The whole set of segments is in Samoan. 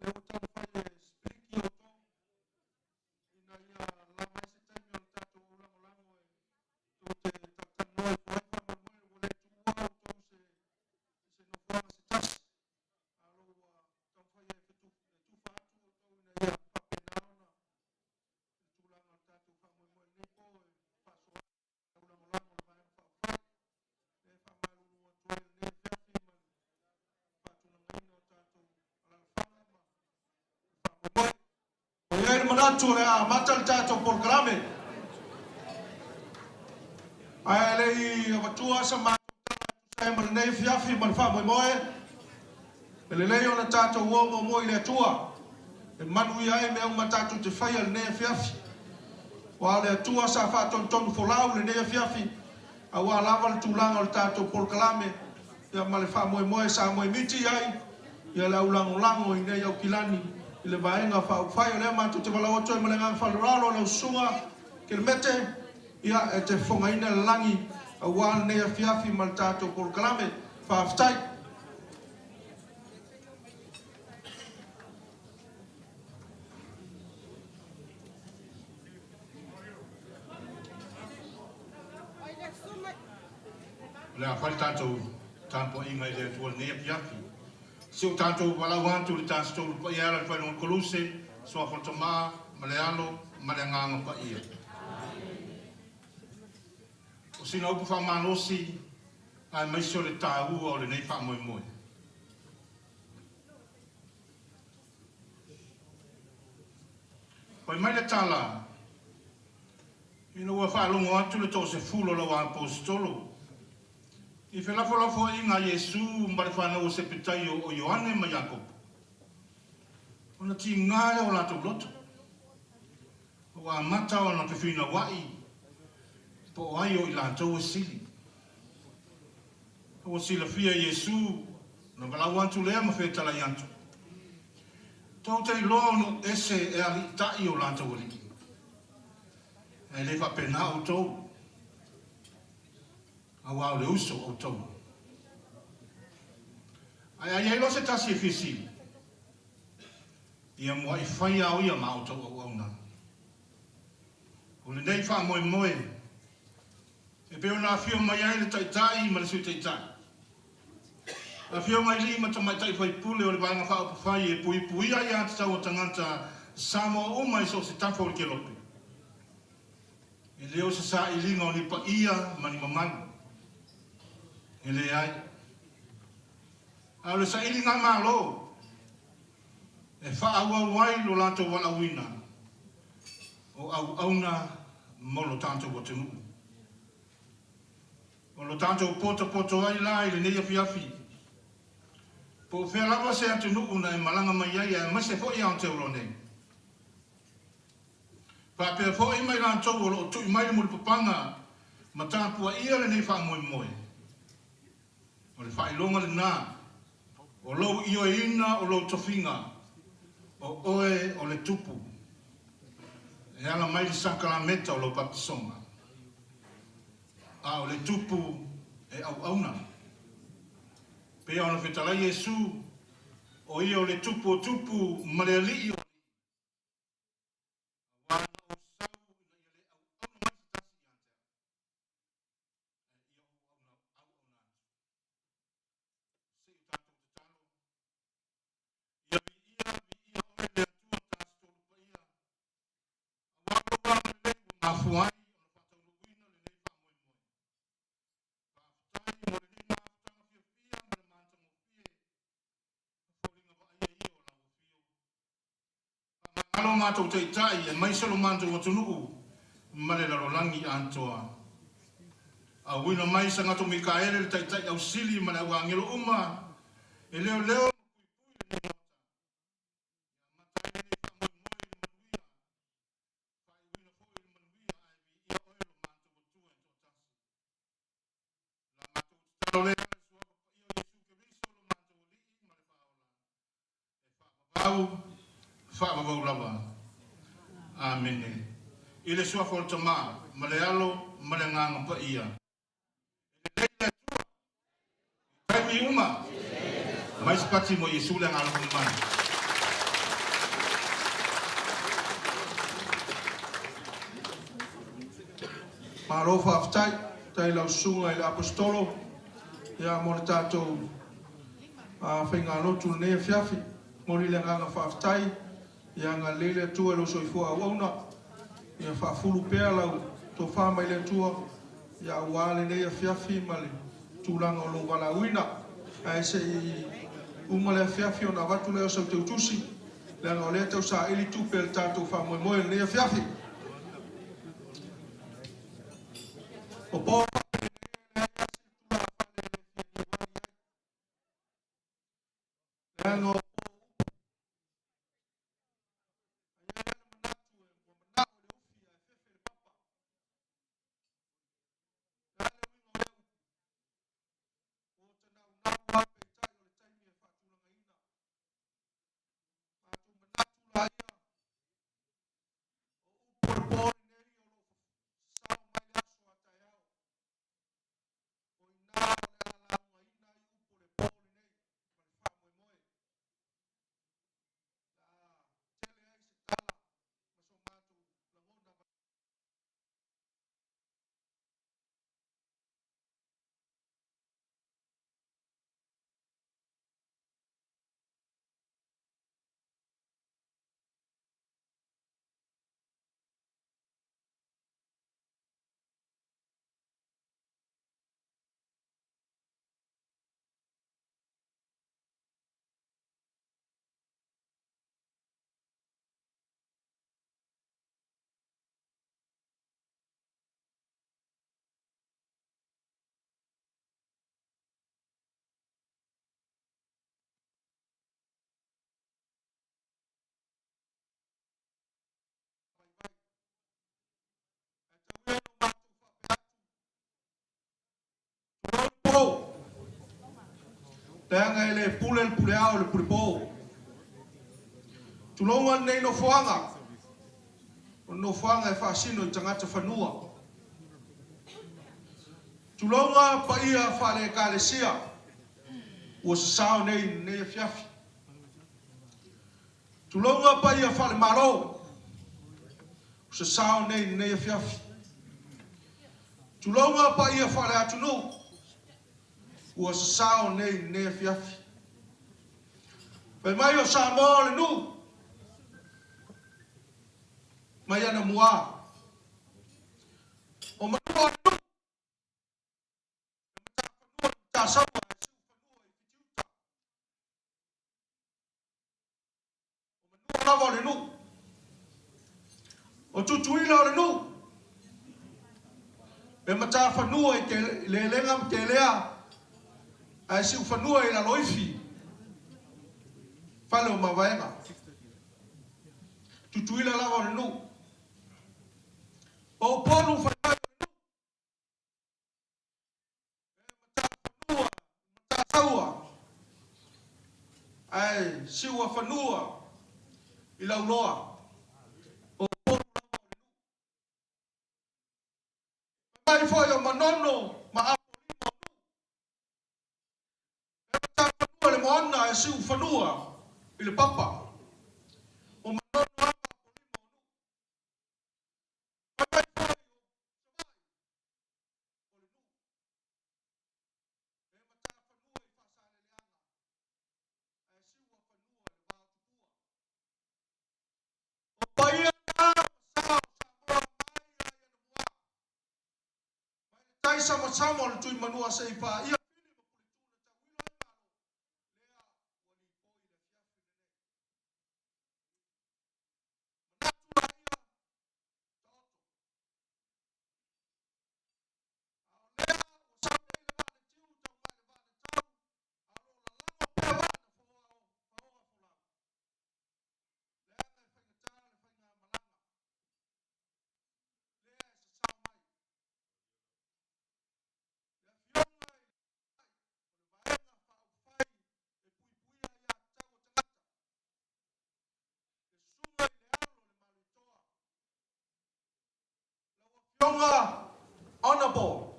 Lea ua taumafai e sipiliki outou ina ia lava ai se taimi o le tatou aulagolago e tou te talatalanoa ifo ai faamolemole ua le tuua outou i se i se nofoaga se tasi, a o lo o ua taumafai e tufa atu outou ina ia faapena ona le tulaga o le tatou faamoemoe i lenei po e faasoa ai le aulagolago o le Vaega Faaupufai. E faamalulu atu ai i lenei afiafi ma le faatulagaina o tatou alaalafaga ma le faamoemoe. Ua i ai le manatu o le a amata le tatou polokalame. Ae le i avatua sa matou tala e tusa ai ma lenei afiafi ma le faamoemoe, e lelei ona tatou o muamua i le Atua e manuia ai mea uma tatou te faia i lenei afiafi. Aua o le Atua sa faatonutonu folau i lenei afiafi aua lava le tulaga o le tatou polokalame ia ma le faamoemoe sa moemiti i ai ia le aulagolago i nei Aukilani i le Vaega Faaupufai. O lea matou te valaau atu ai ma le agaga faaaloalo i lau Susuga Kelemete ia e te fofogaina le lagi aua lenei afiafi ma le tatou polokalame. Faafetai. O le a fai le tatou tapuaiga i le Atua i lenei afiafi. Si o tatou valaau atu i le Tasitolu Paia e ala i le faailoga Koluse, Suafa o le Tama, ma le Alo, ma le Agaga Paia. O sina upu faamalosi aemaise o le taua o lenei faamoemoe. Fai mai le tala, Ina ua faalogo atu le toasefulu o lau aposetolo i felafolafoaiga a Iesu ma le fanau o Sepetaio o Ioane ma Iakopo, ona tiga lea o latou loto, ua amata ona fefinauai po o ai o i latou e sili. Ua silafia e Iesu ona valaau atu lea ma fetalai atu, Tou te iloa o nuu ese e aliitai o latou alii, ae le faapena outou, aua o le uso outou. Ae a i ai loa se tasi e fia sili, ia muai faia o ia ma outou auauna. O lenei faamoemoe E pei ona afio mai ai le Taitai ma le Sui Taitai, Afioga i alii ma tamaitai faipule o le Vaega Faaupufai e puipuia aiatatau a tagata Samoa uma i so o se tafa o le kelope. E le o se sailiga o ni paia ma ni mamalu. E leai. A o le sailiga Malo e faaauau ai lo latou valaauina o auauna mo lo tatou atunuu. O lo tatou potopoto ai la i lenei afiafi, po o fea lava se atunuu na e malaga mai ai aemaise foi Aotearoa nei. Faapea foi ma i latou o lo o tui mai le mulipapaga ma tapuaia lenei faamoemoe. O le faailoga lena o lou ioeina o lou tofiga, o oe o le Tupu, e ala mai le sakalameta o lou baptisoga, a o le Tupu e auauna. Pei ona fetalai Iesu, o ia o le Tupu o tupu ma le Alii o alii. Aua na ou sau ina ia le auauna mai se tasi ia te au, ae ia ou auauna atu. Se i o tatou tatalo. Ia viia, viia oe le Atua Tasitolu Paia, aua o lou agalelei ua mafua ai ona faataunuuina lenei faamoemoe. Faafetai mo lenei mafutaga fiafia ma le matagofie o foliga vaaia ia o lau afio. Faamagalo matou taitai aemaise lo matou atunuu ma le lalolagi atoa. Auina mai Sagato Mikaele le Taitai Ausili ma le au agelo uma e leoleo ma puipui lenei Maota. Ia amata ai lenei faamoemoe i le manuia, faaiuina foi i le manuia ae viia oe lo matou Atua e toatasi. La matou tatalo lea i le Suafa Paia o Iesu Keriso lo matou Alii ma le Faaola, e faavavau, faavavau lava. Amene. I le Suafa o le Tama, ma le Alo, ma le Agaga Paia. E lelei le Atua i taimi uma. Mai se pati mo Iesu le Agaga Alofa mai. Malo faafetai, faafetai i lau Susuga i le Aposetolo ia mo le tatou faigalotu i lenei afiafi. E momoli le agaga faafetai, ia agalelei le Atua i lou soifua auauna, ia faafulu pea lau tofa mai le Atua ia aua lenei afiafi ma le tulaga o lou valaauina. Ae se i uma le afiafi ona avatu lea o sau teutusi, leaga o lea e tau saili tupe a le tatou faamoemoe i lenei afiafi. O po leaga o Leaga e le pule le pule ao i le pule po. Tulouna lenei nofoaga, o le nofoaga e faasino i tagata fanua. Tulouna paia faale-Ekalesia ua sasao nei i lenei afiafi. Tulouna paia faale-Malo ua sasao nei i lenei afiafi. Tulouna paia faale-atunuu ua sasao nei i lenei afiafi. Fai mai o Samoa o le nuu mai anamua. O Manua o le nuu e matafanua i Matasaua ae siufanua i Fitiuta. O Manua lava o le nuu. O Tutuila o le nuu e matafanua i Lelega ma Telea ae siufanua i Laloifi, fale o Mavaega. Tutuila lava o le nuu. O Upolu fai mai o le nuu. E matafanua, matasaua, ae siuafanua i Lauloa. O Upolu lava o le nuu. Fai mai foi o Manono ma Apolima o nuu. E matafanua i le moana ae siufanua i le papa. O Manono lava Apolima o nuu. Fai mai foi o Savaii o le nuu. E matafanua i Faasaleleaga ae siuafanua i le Vao Tupua. O paia na ma sa o Samoa mai lava i anamua, mai le tai samasama o le Tuimanua seia paia Fili ma Puletu na tauilo ai Malo, lea ua lipoi i le afiafi lenei. Manatu laia taoto. A o lea ua sau nei le vaa na tiu tau mai le vaa na tau, a o lo o lalago pea vaa na faoga folau. Leaga e faigata le faigamalaga lea e sasao mai. Le Afioga i le Taitai o le Vaega Faaupufai e Puipuia Aiatatau a Tagata, le Susuga i le Alo o le Maluitoa, lau Afioga Honourable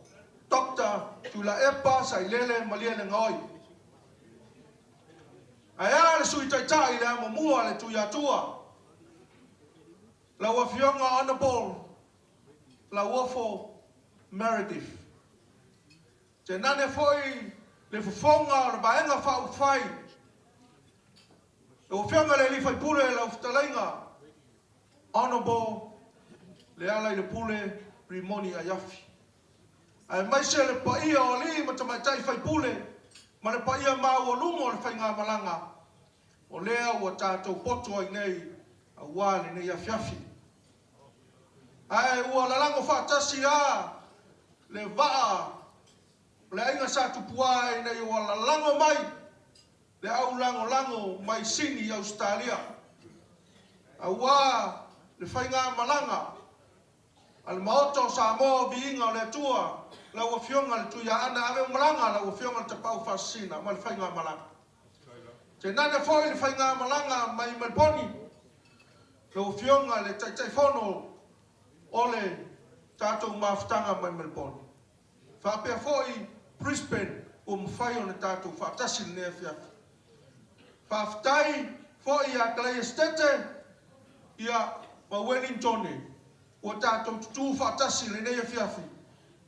Doctor Tuilaepa Sailele Malielegaoi. Ae a le Sui Taitai i le amomua a le Tuiatua, lau Afioga Honourable Lauofo. Meredith. Tainane foi le fofoga o le Vaega Faaupufai, lau Afioga i le Alii Faipule, lau Fetalaiga Honourable Lealailepule Rimoni Aiafi, aemaise le paia o alii ma tamaitai faipule ma le paia maualuga o le faigamalaga o lea ua tatou poto ai nei aua lenei afiafi. Ae ua lalago faatasi lava le vaa o le aiga Sa Tupua ina ua lalago mai le aulagolago mai Sini, Ausetalia, aua le faigamalaga a le Maota o Samoa o Viiga o le Atua, lau Afioga i le Tuiaana Aveomalaga, lau Afioga i le Tapaau Faasisina ma le faigamalaga. Tainane foi le faigamalaga mai Meleboni, lau Afioga i le Taitaifono o le tatou mafutaga mai Meleboni. Faapea foi Brisbane ua mafai ona tatou faatasi i lenei afiafi. Faafetai foi ia Kalaia Setete ia, ma Wellingtone ua tatou tutu faatasi i lenei afiafi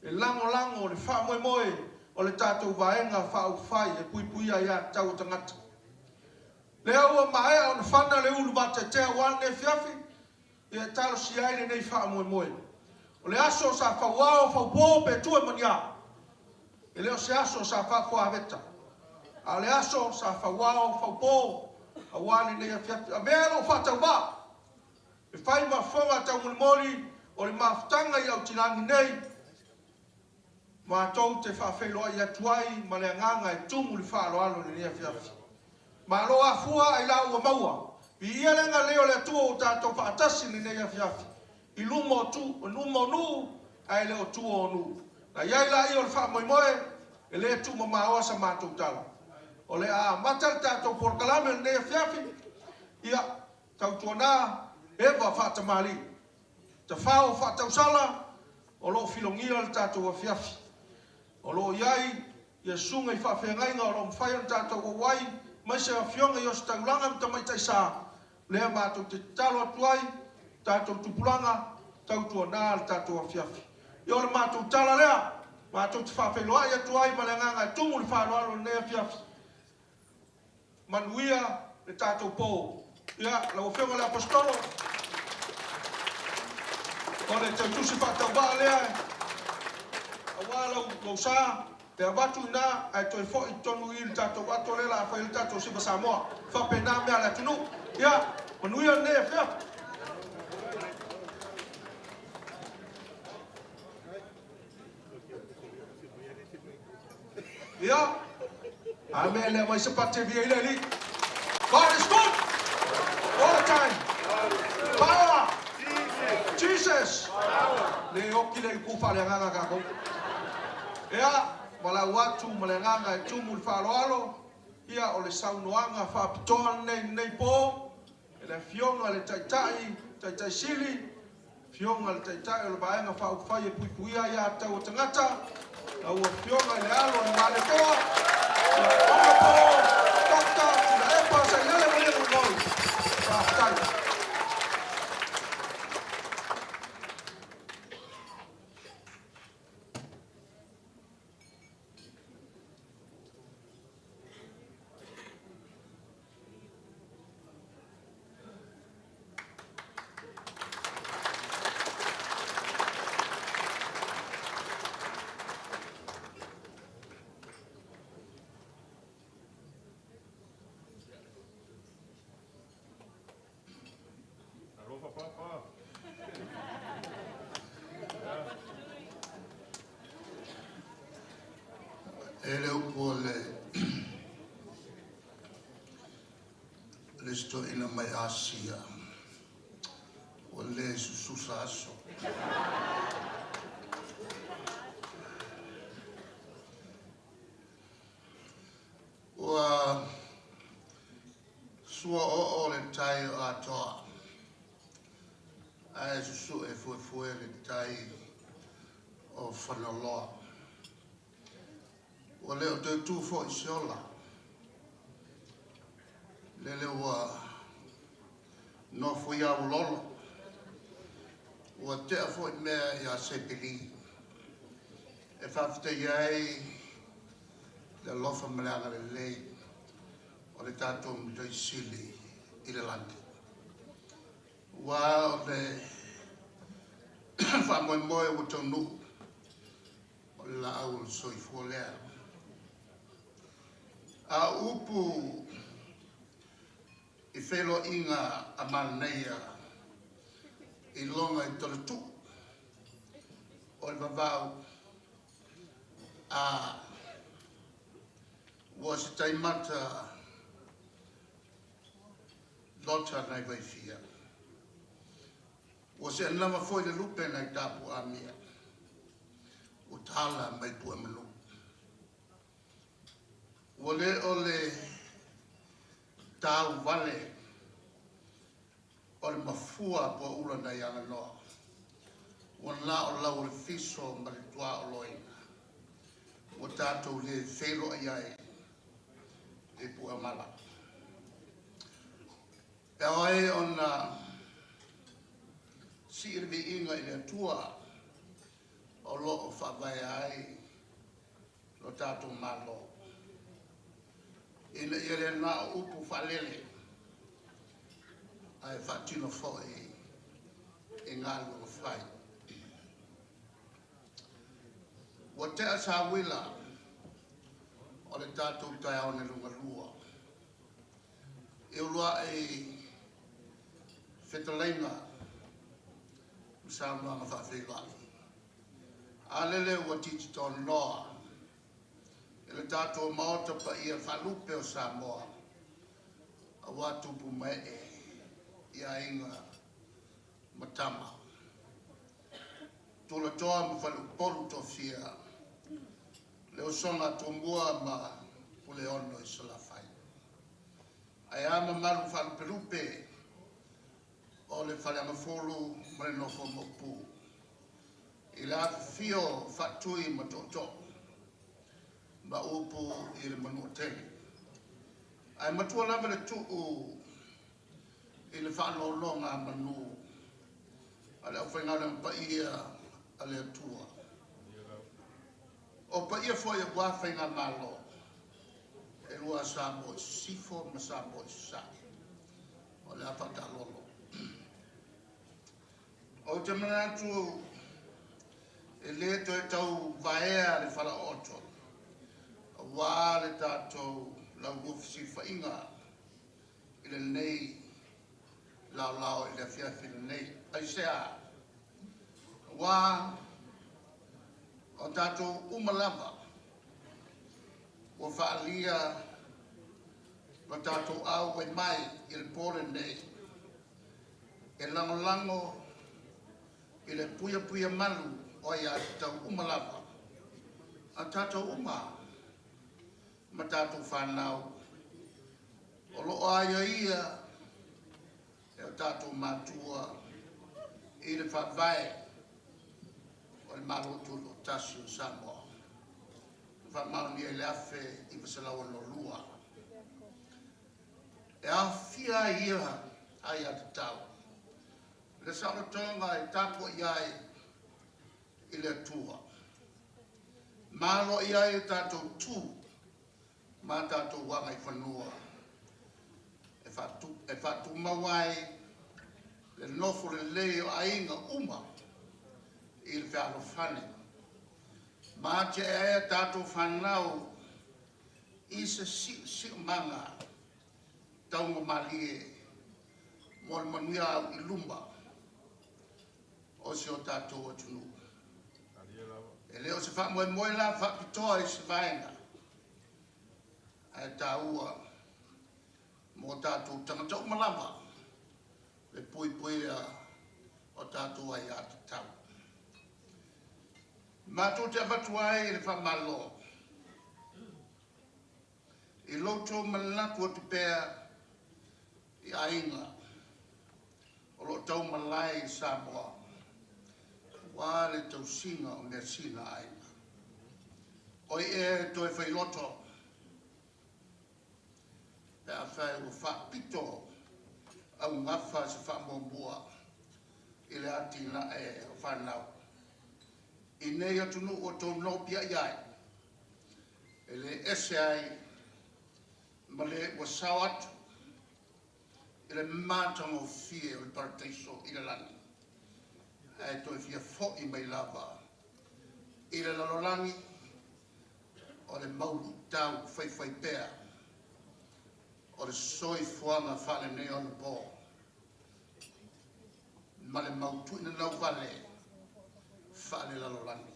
e lagolago le faamoemoe o le tatou Vaega Faaupufai e Puipuia Aia Tatau a Tagata. Lea ua maea ona fana le ulu vateatea aua lenei afiafi, ia e talosia ai lenei faamoemoe. O le aso sa fauao faupo pe tua i maniā. E le o se aso sa faafuaveta, a o le aso sa fauao faupo aua lenei afiafi. Avea lou faatauvaa e fai ma fofoga taumolimoli o le mafutaga i Aotilagi nei, matou te faafeiloai atu ai ma le agaga e tumu le faaaloalo i lenei afiafi. Malo afua ailao ua maua. Viia le agalelei o le Atua ua tatou faatasi i lenei afiafi i luma o tu, luma o nuu ae le o tua o nuu. Na i ai laia o le faamoemoe e le tuumamaoa sa matou tala. O le a amata le tatou polokalame i lenei afiafi, ia, tautuana Eva faatamalii, tafao faatausala o lo o filogia le tatou afiafi. O lo o i ai ia susuga i faafeagaiga o lo o mafai ona tatou auai, aemaise afioga i ositaulaga ma tamaitai sa, lea matou te tatalo atu ai, tatou tupulaga, tautuana le tatou afiafi. Ia o le matou tala lea, matou te faafeiloai atu ai ma le agaga e tumu le faaaloalo i lenei afiafi. Manuia le tatou po. Ia, lau Afioga i le Aposetolo, o le tautusi faatauvaa lea aua lau, lou sa, e avatu i ina ae toe foi i totonu i i le tatou ato lea o le a fai ai le tatou Siva Samoa. E faapena mea a le atunuu. Ia, manuia lenei afiafi. Ia, amene le aumai se pate via i le Alii. God is good all the time. Power. Jesus. Le oki le upu faaleagaga tatou. Ia, valaau atu ma le agaga e tumu le faaaloalo, ia o le saunoaga faapitoa lenei lenei po e le Afioga i le Taitai, Taitai Sili, Afioga i le Taitai o le Vaega Faaupufai e Puipuia Aia Tatau a Tagata, lau Afioga i le Alo o le Malietoa, ia Honourable Doctor Tuilaepa Sailele Malielegaoi. Faafetai. Alofa Papa. E le upu o le le isi toeaina mai Asia, ua le sususa aso. Ua sua oo le tai o Atoa, ae susue fuefue le tai o Fagaloa. Ua le o toe tu foi se ola, lele ua nofo i aulolo, ua tea foi mea ia Sebeli. E faafetaia ai le alofa ma le agalelei o le tatou Matai Sili i le lagi. Ua o le faamoemoe ua taunuu o le laau o le soifua lea. A o upu i feiloaiga a manaia i loga i talatuu o le vavau, a ua se taimata lota nai Vaifia, ua seenama foi le lupe nai Tapuamia, ua tala mai puemanu. Ua le o le tauvale o le mafua puaula nai Aganoa, ua na o lau o le fiso ma le tuaoloina, ua tatou le feiloai ai i Puaumala. E ao ai ona sii le viiga i le Atua o lo o faavae ai lo tatou Malo, ina ia le na o upu faalele, ae faatino foi i galuega fai. Ua tea sauila o le tatou taeao na liugalua e uluai fetalaiga ma saunoaga faafeiloai. A lele ua titi tonoa i le tatou Maota paia faalupe o Samoa, aua tupu ma ee i aiga ma tama, tulatoa ma faleupolu tofia, le usoga a Tumua ma Puleono i Salafai. Ae a mamalu faalupelupe o le Faleagafulu ma le nofo a Maopu, i le afifio o Faatui ma Tootoo ma upu i le Manuatele. Ae matua lava le tuu i le faaloaloga a manu a le aufaigaluega paia a le Atua. O paia foi aua Faigamalo e lua, Samoa i Sisifo ma Samoa i Sasae. O le a faataalolo. Ou te manatu e le toe tau vaea le falaooto aua le tatou laulua fesilafaiga i lenei laolao i le afiafi lenei. Aisea? Ua o tatou uma lava ua faaalia lo tatou auai mai i le po lenei e lagolago i le puipuia malu o aia tatau uma lava a tatou uma ma tatou fanau o lo o aiaia e o tatou matua i le faavae o le Malo Tutoatasi o Samoa. Na faamaonia i le 1962. E aofia ai ia aiatatau, le saolotoga e tapuai ai i le Atua, ma aloaia ai o tatou tu ma tatou agaifanua e faatumau ai le nofo lelei o aiga uma i le fealofani. Ma atiae ai a tatou fanau i se siosiomaga taugamalie mo le manuia au i luma o si o tatou atunuu. E le o se faamoemoe la faapitoa i se vaega, ae taua mo tatou tagata uma lava le puipuia o tatou aiatatau. Matou te avatu ai le faamalo i lo outou manatu atu pea i aiga o lo o tau malae i Samoa, aua le tausiga o measina a aiga. O i e toe failoto pe afai ua faapito augafa se faamuamua i le atinae o fanau. I nei atunuu o tou nopiai ai, e le ese ai ma le ua sao atu i le matagofie o le parataiso i le lagi, ae toe fia fo'i mai lava i le lalolagi o le maulutau faifaipea o le soifuaga faaneionapo ma le mautuinanauvale faalelalolagi.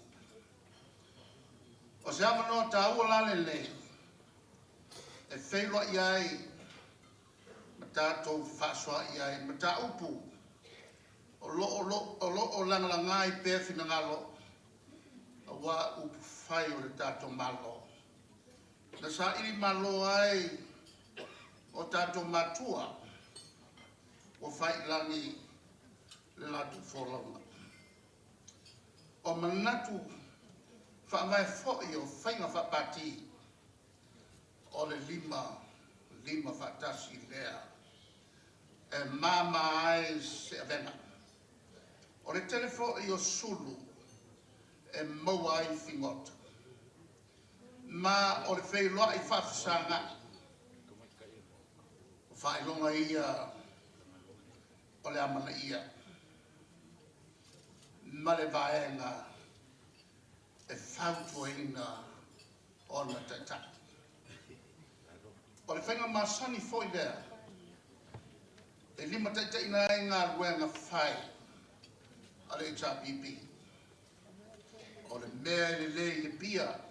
O se avanoa taua la lenei e feiloai ai ma tatou fefaasoaai ai i mataupu o lo o lagalaga ai pea finagalo aua upufai o le tatou Malo, na sailimalo ai o tatou matua ua faiilagi le latou folauga. O manatu faavae foi o faiga faapatī, o le lima faatasi lea e mama ai se avega. O le tele foi o sulu e maua ai figota, ma o le feiloai faafesagai o faailoga ia o le amanaia ma le vaega e fautuaina ona taitai. O le faiga masani foi lea e limataitaiina ai galuega fai a le HRPP. O le mea e lelei i Apia,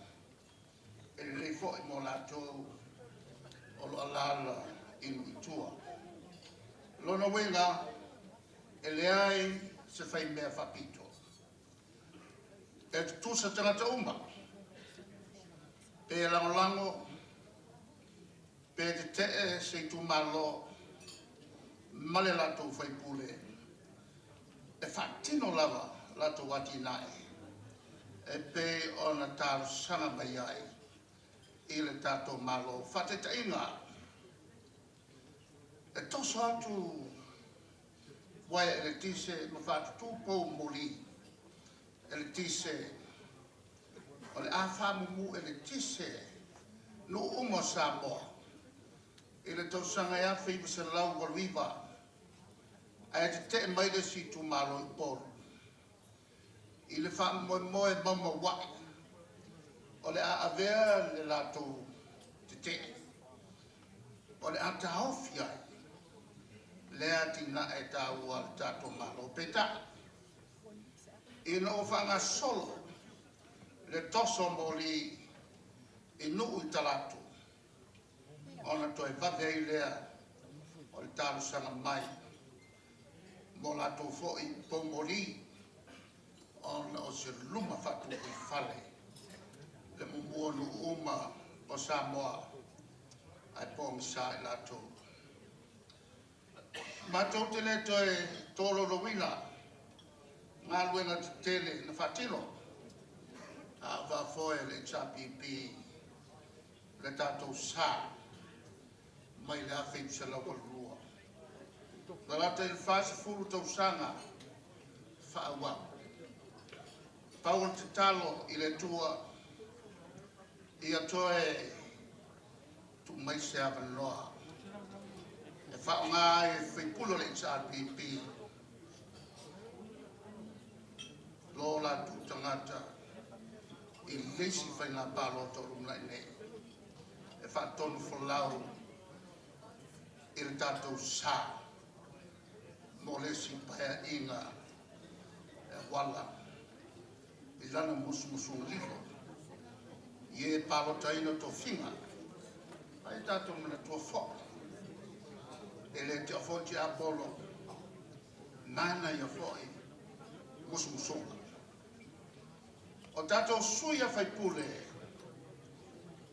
e lelei foi mo latou o lo o alaala i nuu i tua. Lona uiga, e leai se faimea faapito. E tutusa tagata uma, pe lagolago pe tete'e se itumalo ma le latou faipule e faatino lava latou atinae e pei ona talosaga mai ai i le tatou Malo. Faataitaiga, e toso atu uaea eletise ma faatutu poumoli eletise, o le a faamumu eletise nuu uma o Samoa i le tausaga e 1989, ae tete'e mai le isi itumalo i Upolu i le faamoemoe maumauai o le a avea le latou tete'e, o le a taofi ai lea atinae taua a le tatou Malo. Peitai, ina ua faagasolo le toso o moli i nuu i talaatu, ona toe vave ai lea o le talosaga mai mo latou foi poumoli ona o se luma faatufuifale le mumu o nuu uma o Samoa ae pogisa i latou. Matou te le toe tolaulauina galuega tetele na faatino a o faafoe e le HRPP le tatou sa mai le 1982. Na lata i le 40 tausaga faaauau. Pau o le tatalo i le Atua ia toe tuu mai se avanoa e faaaoga ai e sui usufono o le HRPP lo latou tagata i le isi faiga palota o lumanai nei e faatonufolau i le tatou sa mo le isi paeaiga e auala i lana musumusuga lilo i e palotaina tofiga ai tatou manatua foi e le tea foi tiapolo mana ia foi musumusuga. O tatou sui a faipule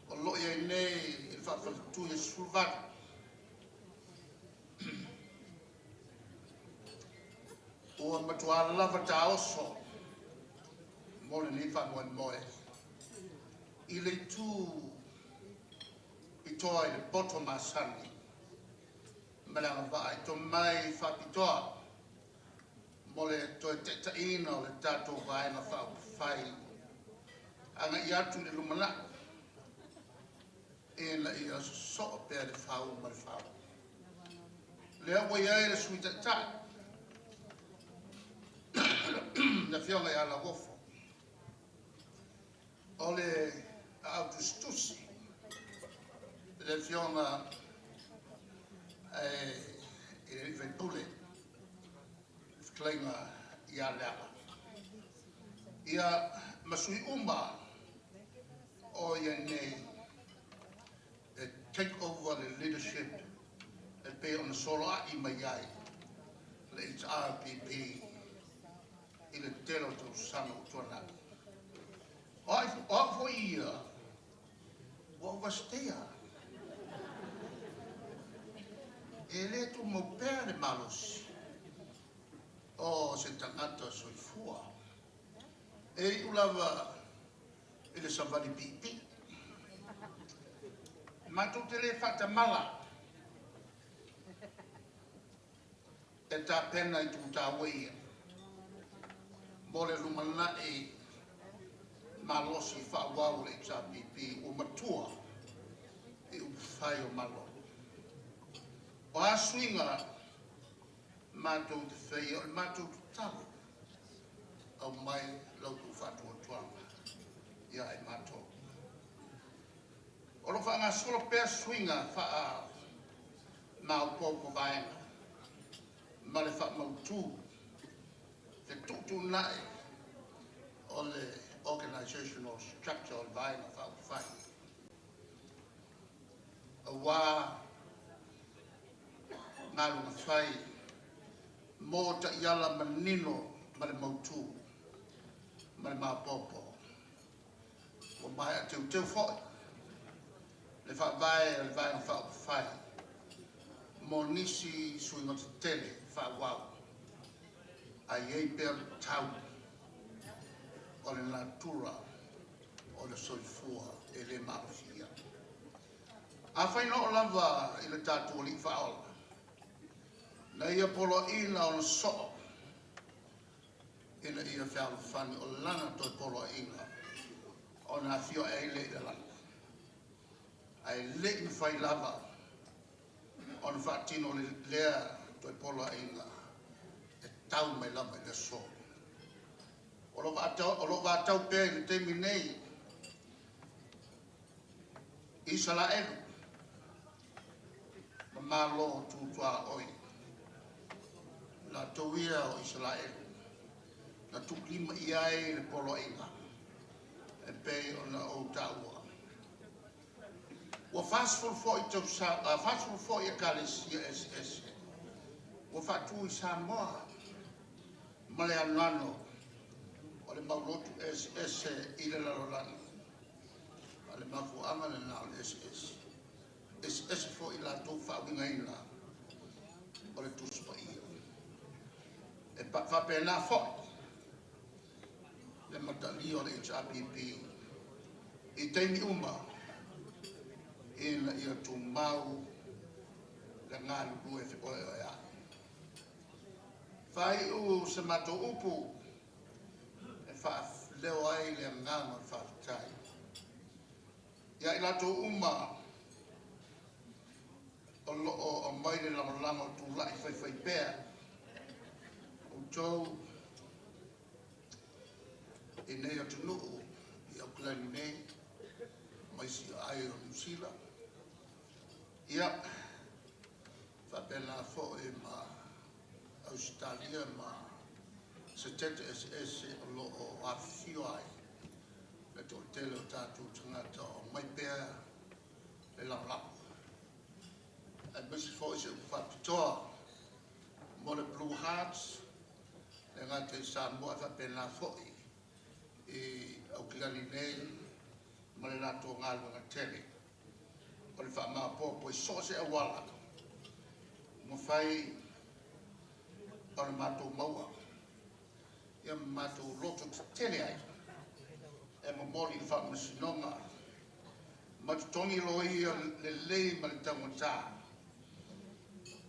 o lo o i ai nei i le faafaletui e 18, ua matua lava taoso mo lenei faamoemoe i le itu pitoa i le poto masani ma le agavaa i tomai faapitoa mo le toe taitaiina o le tatou Vaega Faaupufai. Faaupufai agai atu i le lumanai ina ia sosoo pea le fau ma le fau. Lea ua i ai le Sui Taitai, le Afioga ia Lauofo, o le aau tusitusi, le Afioga i le sui usufono, le fetalaiga ia Leala. Ia, ma sui uma o i ai nei e take over le leadership e pei ona soloai mai ai le HRPP i le tele o tausaga ua tuanai. O au foi ia, ua overstay. E le tumau pea le malosi o se tagata soifua. E iu lava i le savali piipii. Matou te le faatamala e tapena i taua ia mo le lumanai malosi faaauau o le HRPP ua matua i upufai o Malo. O a suiga matou te faia, o le matou tatalo, aumai la outou faatuatuaga ia i matou. O lo o faagasolo pea suiga faamaopoopo vaega ma le faamautu fetuutuunai o le organizational structure o le Vaega Faaupufai, aua galuega fai mo taiala manino ma le mautu ma le maopoopo. Ua maea teuteu foi le faavae o le Vaega Faaupufai mo nisi suiga tetele faaauau, ae i ai pea le tau o le natura o le soifua e le maalofia. Afai na oo lava i le tatou Alii Faaola, na ia poloaiina ona soo ina ia fealofani, o lana toe poloaiga ona afio ae ai lea i le lagi. Ae le i mafai lava ona faatino lea toe poloaiga e tau mai lava i le aso. O lo o vatau pea i le taimi nei Isaraelu ma Malo tutuaoi, latou ia o Isaraelu na tuulima i ai le poloaiga e pei ona ou taua. Ua 40 foi tausaga, 40 foi ekalesia eseese ua faatu i Samoa ma le anoano o le mau lotu eseese i le lalolagi. O le mafuaaga lena o le eseese. Eseese foi latou faauigaina o le Tusi Paia. E faapena foi le mataalia o le HRPP i taimi uma ina ia tumau le galulue feoeoeai. Faaiu se matou upu e faaleo ai le agaga o le faafetai ia i latou uma o lo o aumai le lagolago o tulai faifaipea outou i nei atunuu i Aukilani nei ma isi aai o Niu Sila. Ia, faapena foi ma Ausetalia ma Setete eseese o lo o afifio ai le toatele o tatou tagata o aumai pea le lagolago. Aemaise foi se upu faapitoa mo le Blue Hearts, le gata i Samoa e faapena foi i Aukilani nei ma le latou galuega tele o le faamaopoopo i so o se auala mafai ona matou maua ia ma matou loto tetele ai e momoli le faamasinoga ma totogi loia lelei ma le taugata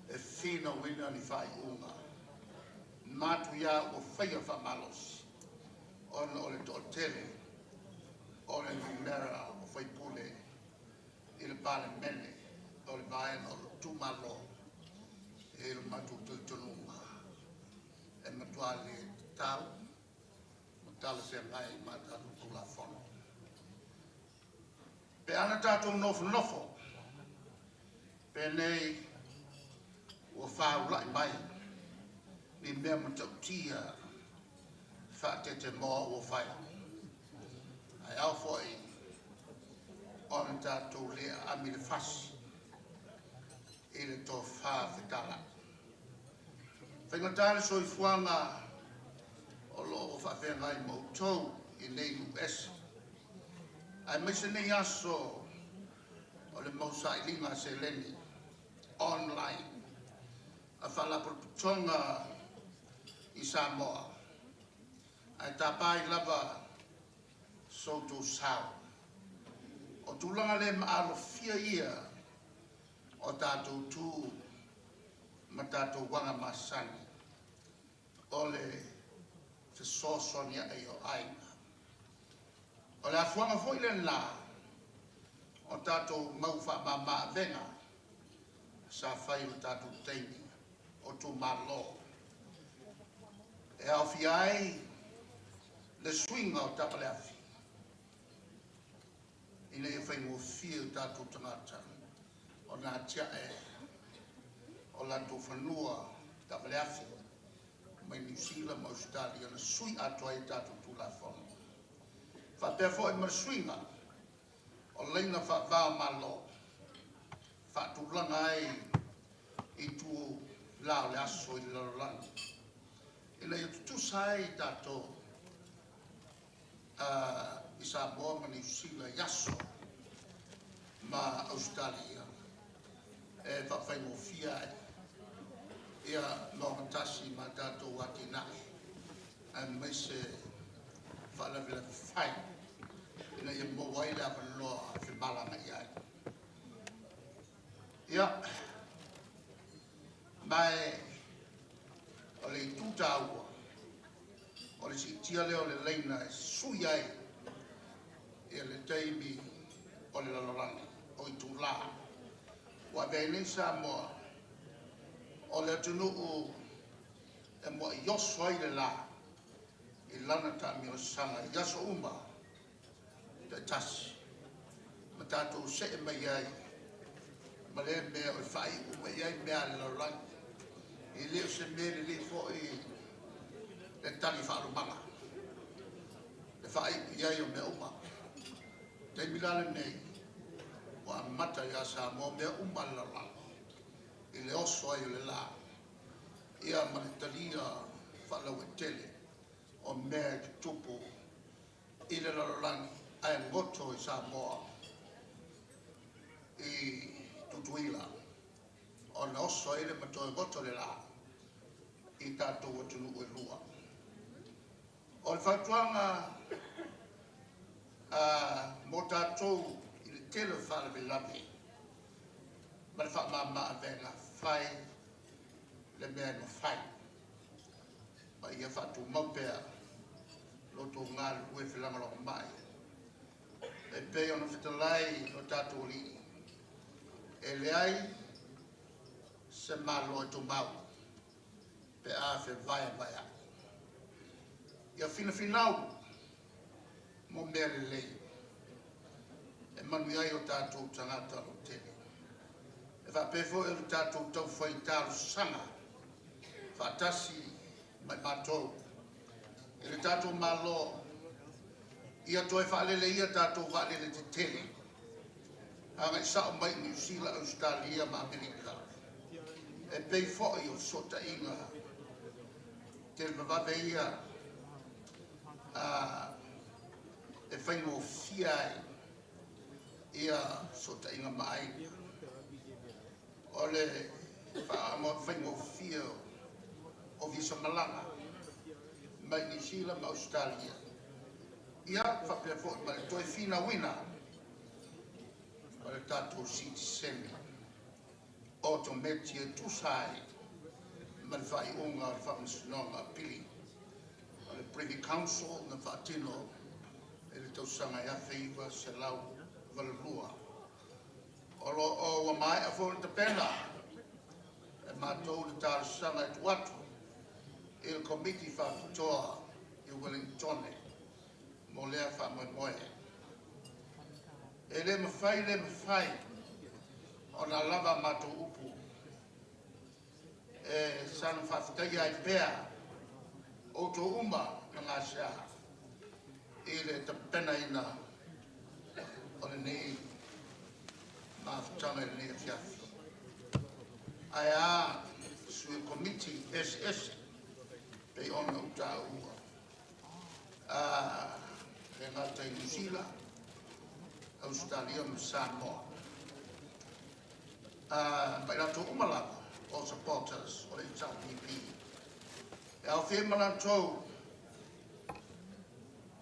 e finauina ni faaiuga matuia ua faia faamalosi. ona o le toatele o le numera o faipule i le Palemene o le vaega o lou itumalo. E i ai lo matou talitonuga e matua le tatau ma talafeagai ma a tatou Tulafono. Pe ana tatou nofonofo penei ua faulai mai ni mea matautia faatetemoa ua fai, ae ao foi ona tatou le aami le fasi i le tofa fetalai. E faigata le soifuaga o lo o faafeagai ma outou i nei nuu ese, aemaise nei aso o le mau sailiga seleni online a Faalapotopotoga i Samoa, ae tapa ai lava so outou sao. O tulaga le maalofia ia o tatou tu ma tatou aga masani o le fesoasoania'i o aiga. O le afuaga foi lena o tatou mau faamama avega sa fai i lo tatou taimi o tuumalo, e aofia ai le suiga o taavale afi ina ia faigofie i o tatou tagata ona atiae o latou fanua taavale afi mai Niu Sila ma Ausetalia na sui atoa ai a tatou Tulafono. Faapea foi ma le suiga o laina faava-o-Malo, faatulaga ai itula o le aso i le lalolagi, ina ia tutusa ai tatou i Samoa ma Niu Sila i aso ma Ausetalia e faafaigofie ai ia ma ogatasi ma tatou atinae aemaise faalavelave fai ina ia maua ai le avanoa e femalagaai ai. Ia, ma o le itu taua o le siitia lea o le laina e sui ai ia le taimi o le lalolagi o itulā ua avea ai nei Samoa o le atunuu e muai oso ai le la i lana taamilosaga i aso uma taitasi ma tatou see mai ai ma lea mea o le faaiu mai ai mea a le lalolagi. E le o se mea lelei foi le tali faalumaga, le faaiu i ai o mea uma. O le taimi la lenei ua amata ia Samoa mea uma a le lalolagi i le oso ai o le la ia ma le talia faalauaitele o mea e tutupu i le lalolagi ae goto i Samoa i Tutuila ona oso ai le ma toe goto le la i tatou atunuu e lua. O le fautuaga mo tatou i le tele o faalavelave ma le faamama avega, fai le mea e mafai ma ia faatumau pea lo outou galulue felagolagomai e pei ona fetalai lo tatou Alii, e leai se Malo e tumau pe a fevaevaea'i. Ia finafinau mo mea lelei e manuia ai o tatou tagata lautele. E faapea foi ona tatou taufai talosaga faatasi ma i matou i le tatou Malo ia toe faaleleia tatou vaalele tetele agai sao mai i Niu Sila, Ausetalia ma Amerika e pei foi o fesootaiga televavave ia e faigofie ai ia fesootaiga ma aiga. O le faigofie o visa malaga mai Niu Sila ma Ausetalia ia faapea foi ma le toe finauina o le tatou sitiseni otometi e tusa ai ma le faaiuga o le Faamasinoga Apili. o le Privy Council na faatino i le tausaga e 1982. O lo o ua maea foi ona tapena e matou le talosaga e tuu atu i le Komiti Faapitoa i Ueligitone mo lea faamoemoe. E le mafai le mafai ona lava a matou upu e saga faafetaia ai pea outou uma na gasea i le tapenaina o lenei mafutaga i lenei afiafi. Ae a sui o Komiti eseese pei ona ou taua, le gata i Niu Sila, Ausetalia ma Samoa. Ma i latou uma lava o supporters o le HRPP. E aofia ai ma latou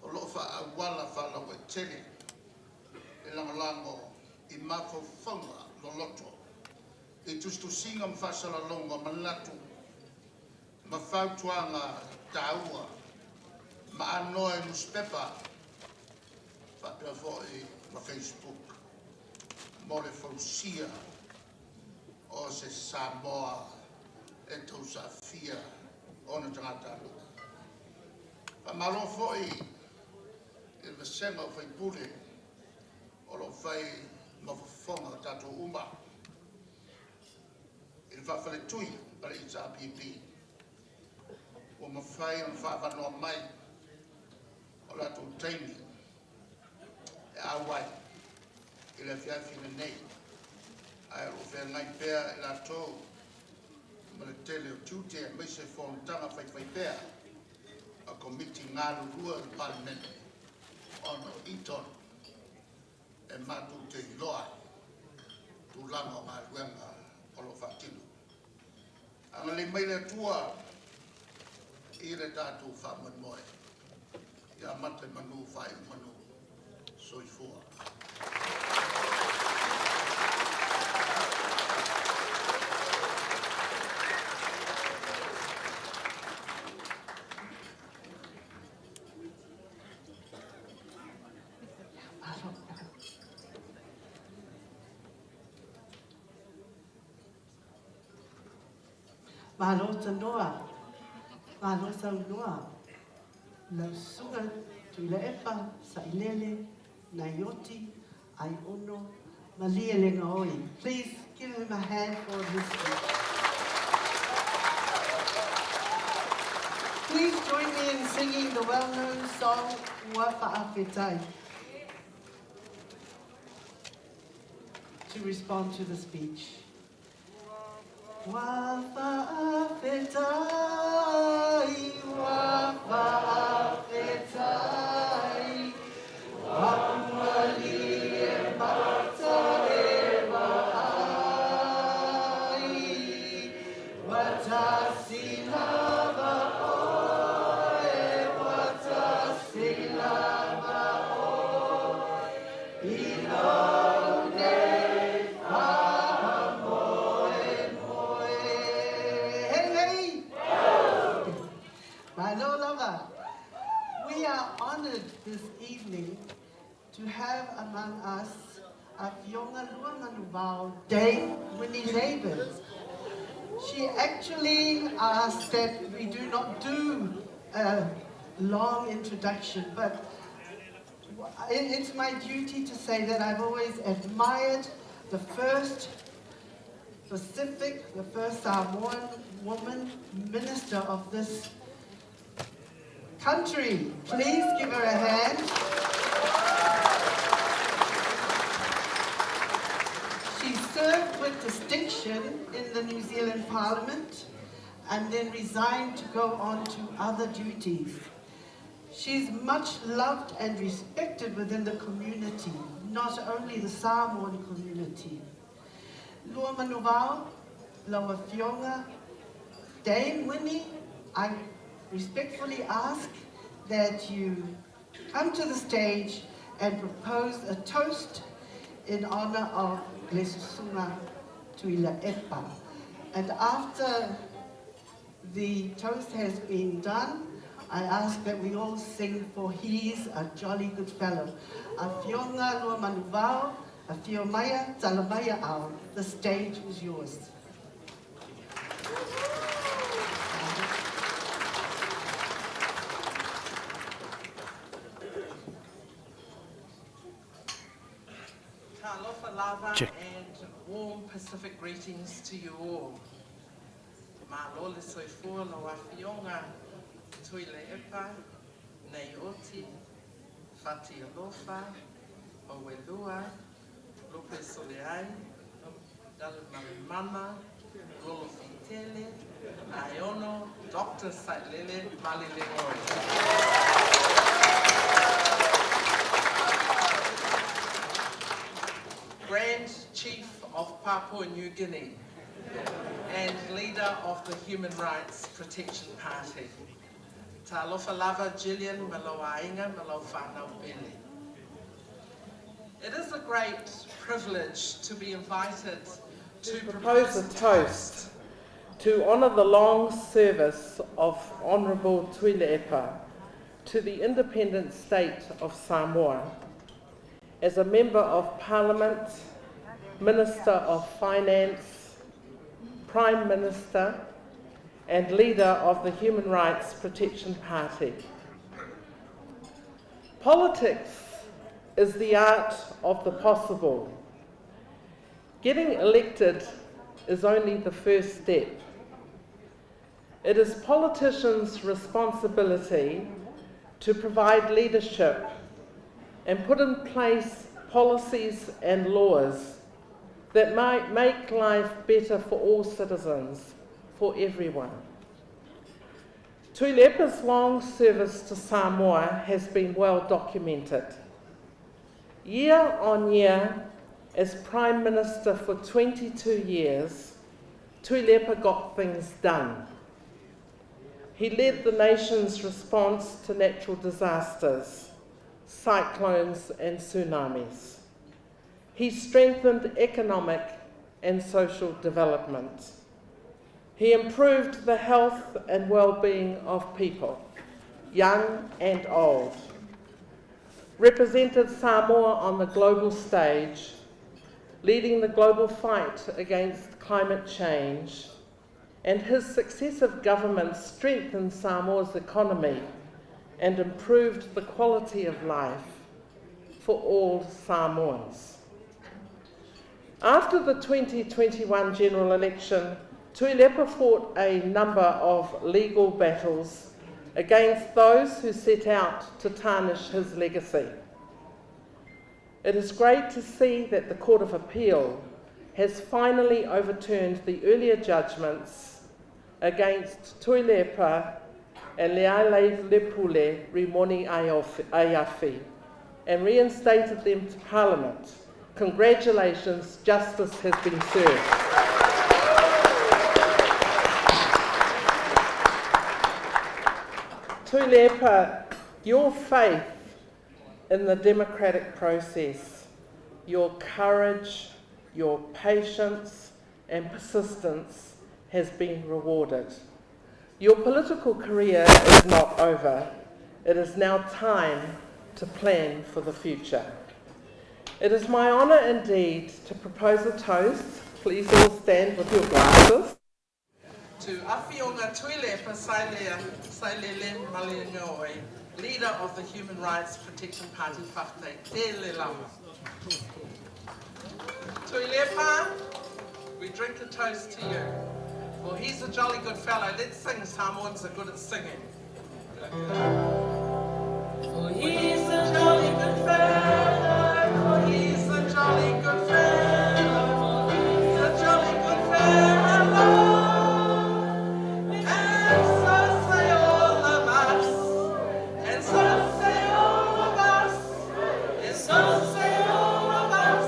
o lo o faaauala faalauaitele le lagolago i mafaufauga loloto i tusitusiga ma faasalalauga o manatu ma fautuaga taua ma anoa i nusipepa faapea foi ma Facebook mo le fausia o se Samoa e tausaafia ona tagatanuu. Faamalo foi i le vasega o sui usufono o lo o fai ma fofoga o tatou uma i le faafaletui a le HRPP ua mafai ona faaavanoa mai o latou taimi e auai i le afiafi lenei, ae o lo o feagai pea i latou ma le tele o tiute aemaise fonotaga faifaipea a Komiti galulue o le Palemene, ona o i tonu e matou te iloa ai tulaga o galuega o lo o faatino. Agalelei mai le Atua i le tatou faamoemoe, ia amata i manu faaiu i manu. Soifua. Malo tanoa, malo saunoa, lau Susuga Tuilaepa Sailele Naioti Aiono Malielegaoi. Please give him a hand for his speech. Please join me in singing the well-known song Ua Fa'afetai to respond to the speech. Ua fa'afetai, ua fa'afetai, ua ualii e mata e vaai, ua tasi lava oe, ua tasi lava oe, i lou nei faamoemoe. Hey, hey! Malo lava. We are honored this evening to have among us Afioga Luamanuvao Dame Winnie Laban. She actually asked that we do not do a long introduction, but it's my duty to say that I've always admired the first Pacific, the first Samoan woman minister of this country. Please give her a hand. She served with distinction in the New Zealand Parliament and then resigned to go on to other duties. She's much loved and respected within the community, not only the Samoan community. Luamanuvao, lau Afioga, Dame Winnie, I respectfully ask that you come to the stage and propose a toast in honor of le Susuga Tuilaepa. And after the toast has been done, I ask that we all sing for he's a jolly good fellow. Afioga Luamanuvao, Afio Maia, Talamaia Ao, the stage is yours. Talofa lava Check. and warm Pacific greetings to you all. Malo le soifua lau afioga Tuilaepa, Naioti, Fatialofa, Auelua, Lupesoliai, Dalumalemana, Lolofitele, Aiono, Dr. Sailele Malielegaoi. Grand Chief of Papua New Guinea and leader of the Human Rights Protection Party. Talofa lava Gillian Maloainga Malofana Pele. It is a great privilege to be invited to propose a toast to honour the long service of Honourable Tuilaepa to the independent state of Samoa as a Member of Parliament, Minister of Finance, Prime Minister and leader of the Human Rights Protection Party. Politics is the art of the possible. Getting elected is only the first step. It is politicians' responsibility to provide leadership and put in place policies and laws that might make life better for all citizens, for everyone. Tuilaepa's long service to Samoa has been well documented. Year on year, as Prime Minister for 22 years, Tuilaepa got things done. He led the nation's response to natural disasters, cyclones and tsunamis. He strengthened economic and social development. He improved the health and well-being of people, young and old. Represented Samoa on the global stage, leading the global fight against climate change, and his successive governments strengthened Samoa's economy and improved the quality of life for all Samoans. After the 2021 general election, Tuilaepa fought a number of legal battles against those who set out to tarnish his legacy. It is great to see that the Court of Appeal has finally overturned the earlier judgments against Tuilaepa and Lealailepule Rimoni Aiafi and reinstated them to Parliament. Congratulations, justice has been served. Tuilaepa, your faith in the democratic process, your courage, your patience and persistence has been rewarded. Your political career is not over. It is now time to plan for the future. It is my honour indeed to propose a toast. Please all stand with your glasses. To Afioga Tuilaepa Sailele Malielegaoi, leader of the Human Rights Protection Party, Faftai Tele Lama. Tuilaepa, we drink a toast to you. Well, he's a jolly good fellow. Let's sing. Samoans are good at singing. For he's a jolly good fellow, for he's a jolly good fellow, for he's a jolly good fellow. And so say all of us, and so say all of us, and so say all of us.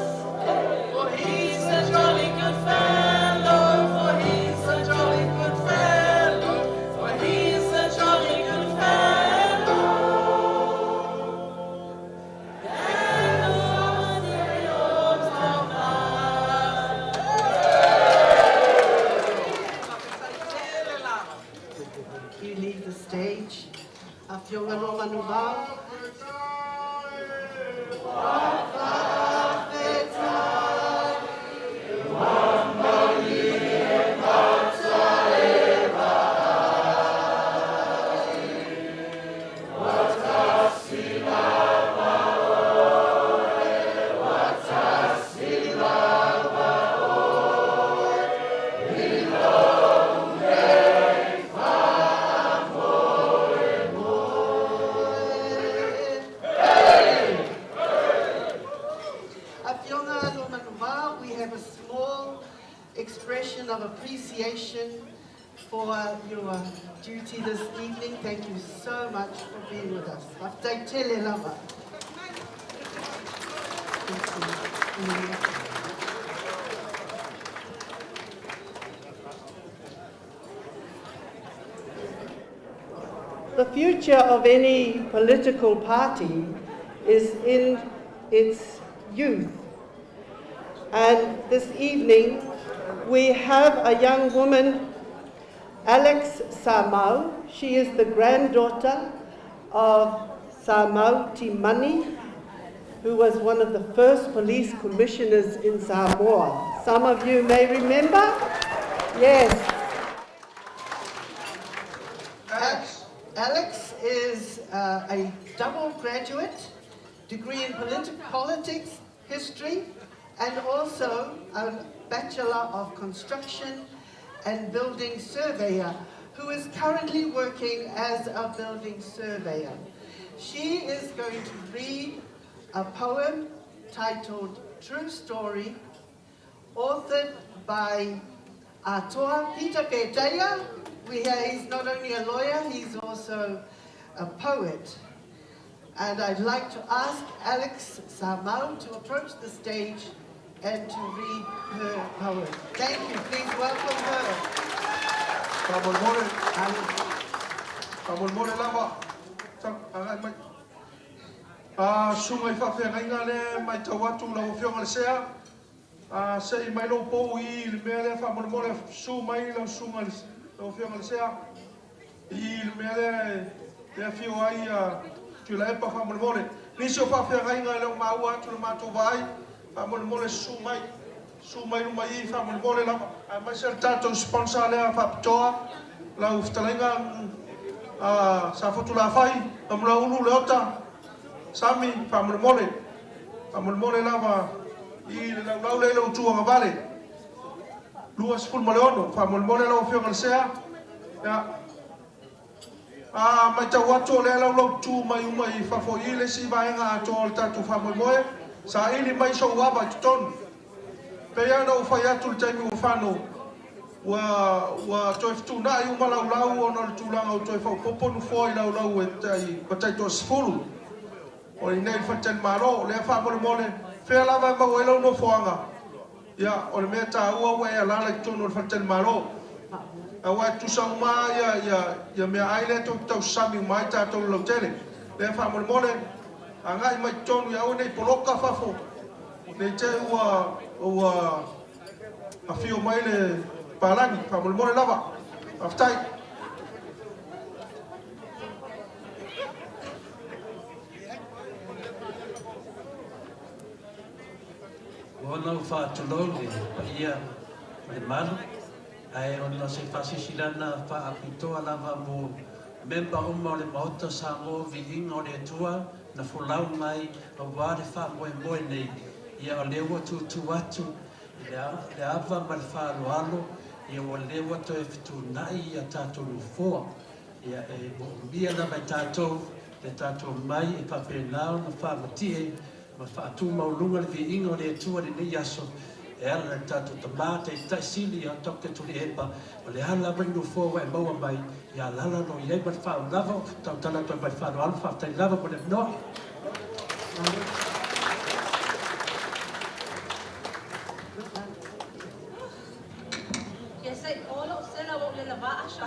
For he's a jolly good fellow, for he's a jolly good fellow, for he's a jolly good fellow. have a small expression of appreciation for your duty this evening. Thank you so much for being with us. Faafetai tele lava. Thank you. The future of any political party is in its youth. And this evening, we have a young woman, Alex Samau. She is the granddaughter of Samau Timani, who was one of the first police commissioners in Samoa. Some of you may remember. Yes. Alex. Alex is a double graduate, degree in politics, history, and also a Bachelor of Construction and Building Surveyor, who is currently working as a building surveyor. She is going to read a poem titled True Story, authored by Atoa Peter Peteia. He's not only a lawyer, he's also a poet. And I'd like to ask Alex Samau to approach the stage and to read her poem. Thank you. Please welcome her. Faamolemole. Faamolemole lava. Agai mai. A susuga i faafeagaiga lea e matau atu lau Afioga i le Sea, a sei mai lou pou i i le mea lea faamolemole, susu mai lau susuga i lau Afioga i le Sea i le mea lea e afio ai a Tuilaepa faamolemole. Nisi o faafeagaiga e le o maua atu i le matou vaai, faamolemole susu mai, susu mai luma i i faamolemole lava. Aemaise le tatou sponsor lea faapitoa, lau fetalaiga a Safotulafai, Gamulaulu Leota, Sami, faamolemole, faamolemole lava i le laulau lea i lou tu agavale. 26, faamolemole lau Afioga i le Sea. Ia. A matau atu o lea e laulaututu mai uma i fafo i i le isi vaega atoa o le tatou faamoemoe, saili mai sou ava i totonu. Pei lava ona ou fai atu i le taimi ua fano, ua, ua toe fetuunai uma laulau ona o le tulaga ua toe faaopoopo nofoa i laulau e tai, ua tai toasefulu. O i inei i le faletalimalo. O lea faamolemole, fea lava e maua ai lau nofoaga, ia, o le mea taua ua e alaala i totonu o le faletalimalo. Aua e tutusa uma lava ia, ia meaai lea tou te tausasami uma ai tatou i le lautele. O lea faamolemole, agai mai i totonu ia aua ne i poloka fafo, ne i te i ua, ua afio mai le palagi. Faamolemole lava. Faafetai. Ua ona ou faatulou i le paia ma le malu, ae ona o se faasilasilaga faapitoa lava mo memba uma o le Maota Samoa Viiga o le Atua na folau mai aua le faamoemoe nei, ia o lea ua tuutuu atu i le ava ma le faaaloalo, ia ua lea ua toe fetuunai ia tatou nofoa. Ia, e moomia lava e tatou le tatou omai e faapena ona faamatie ma faatumauluga le viiga o le Atua i lenei aso e ala i le tatou Tama Taitai Sili ia Doctor Tuilaepa. O le a lava le nofoa ua e maua mai, ia alaala o lo o i ai ma le faaulava o tautala atu ai ma le faaaloalo. Faafetai lava mo le avanoa. Ia se i o lou sela ua ou le lavā aso.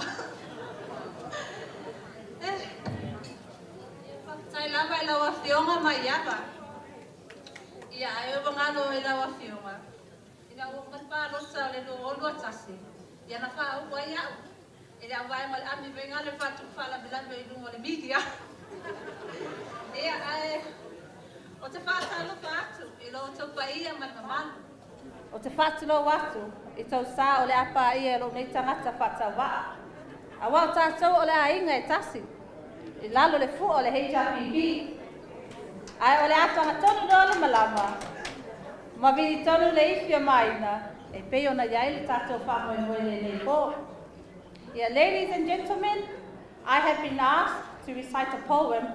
Eh. Ia faafetai lava i lau Afioga Maiava. Ia ae ua galo i lau Afioga, ina ua uma le palota o le 2021, ia na faauu ai au e le auvaega o le ami vaigale faatupu faalavelave i luga o le media. Ia ae ou te faatalofa atu i lo outou paia ma le mamalu. Ou te faatulou atu i tou sa o le a paia e lou nei tagata faatauvaa. Aua o tatou o le aiga e tasi, i lalo le fua o le HRPP. Ae o le a fagatonu loa le malama, ma vili tonu le ifi o Maina, e pei ona i ai le tatou faamoemoe i lenei po. Ia, ladies and gentlemen, I have been asked to recite a poem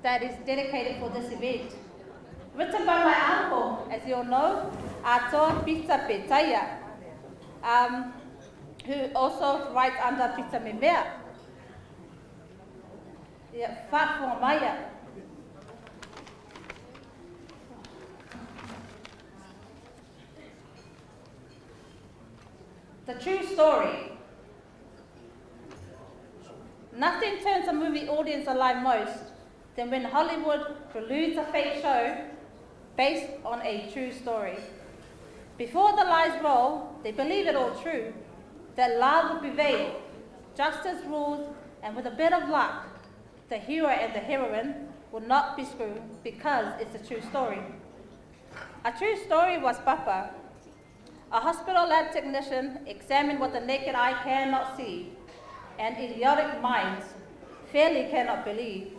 that is dedicated for this event. Written by my uncle, as you all know, Atoa Pita Petaia, who also writes under Pita Memea. Ia, faafofoga maia. The true story. Nothing turns a movie audience alive most than when Hollywood preludes a fake show based on a true story. Before the lies roll, they believe it all true, that love will prevail, justice rules, and with a bit of luck, the hero and the heroine will not be screwed because it's a true story. A true story was Papa. A hospital lab technician examined what the naked eye cannot see, and idiotic minds fairly cannot believe.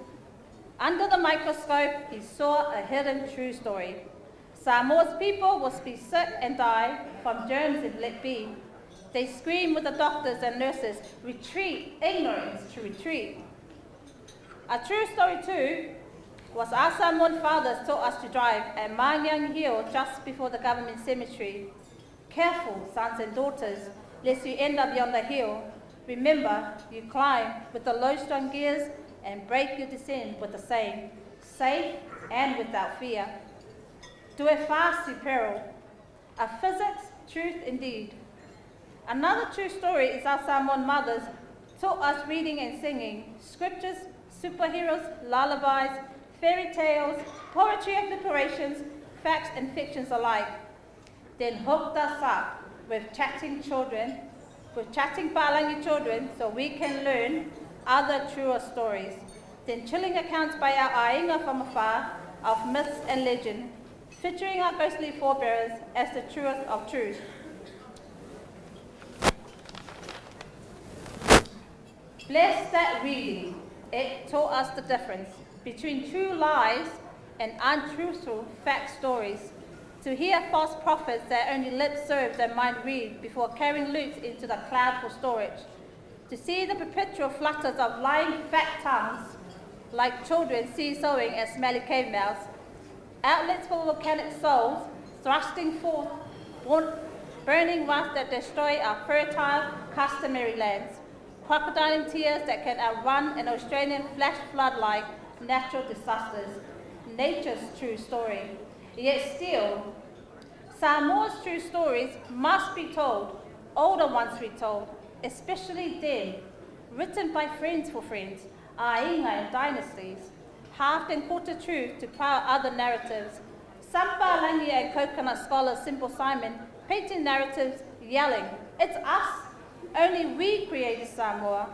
Under the microscope, he saw a hidden true story. Samoa's people will be sick and die from germs if let be. They scream with the doctors and nurses, retreat, ignorance to retreat. A true story too was our Samoan fathers taught us to drive at Mangyang Hill just before the government cemetery. Careful, sons and daughters, lest you end up beyond the hill. Remember, you climb with the low-strung gears and break your descent with the same, safe and without fear. Do it fast to peril. A physics truth indeed. Another true story is our Samoan mothers taught us reading and singing, scriptures, superheroes, lullabies, fairy tales, poetry of liberations, facts and fictions alike. Then hooked us up with chatting children, with chatting Palangi children so we can learn other truer stories. Then chilling accounts by our Ainga from afar of myths and legend, featuring our ghostly forebearers as the truest of truth. Bless that reading. It taught us the difference between true lies and untruthful fact stories. To hear false prophets that only lips serve and mind read before carrying loot into the cloud for storage. To see the perpetual flutters of lying fat tongues like children seesawing at smelly cave mouths. Outlets for volcanic souls thrusting forth burning wrath that destroy our fertile customary lands crocodiling tears that can outrun an Australian flash flood-like natural disasters, nature's true story. Yet still, Samoa's true stories must be told, older ones retold, especially them, written by friends for friends, Ainga and dynasties, half and quarter truth to power other narratives. Sampa Langi and coconut scholar Simple Simon painting narratives yelling, it's us, only we created Samoa.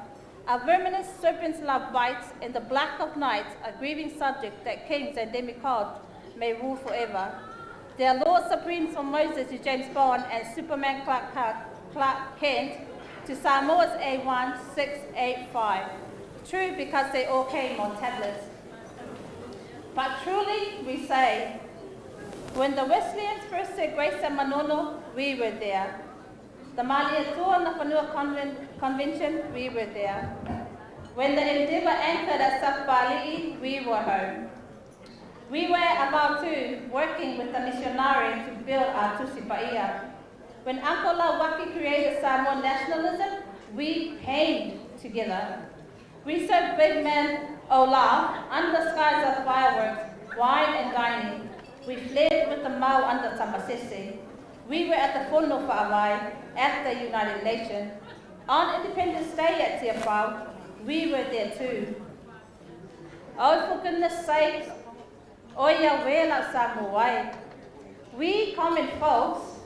A verminous serpent's love bites in the black of night, a grieving subject that kings and demigods may rule forever. Their Lord Supreme from Moses to James Bond and Superman Clark, Clark Kent to Samoa's A1685. True because they all came on tablets. But truly we say, when the Wesleyans first said Grace and Manono, we were there. The Malietoa Nafanua Convention, we were there. When the Endeavour anchored at Safbali'i, we were home. We were about to working with the missionary to build our Tusi Paia. When Uncle Lawaki created Samoan nationalism, we pained together. We served big man Olaf under skies of fireworks, wine and dining. We fled with the Mau under Tamasese. We were at the Fono Fa'avai at the United Nations. On Independence Day at Tiafau, we were there too. Oh, for goodness sake, oia wela Samoa. We common folks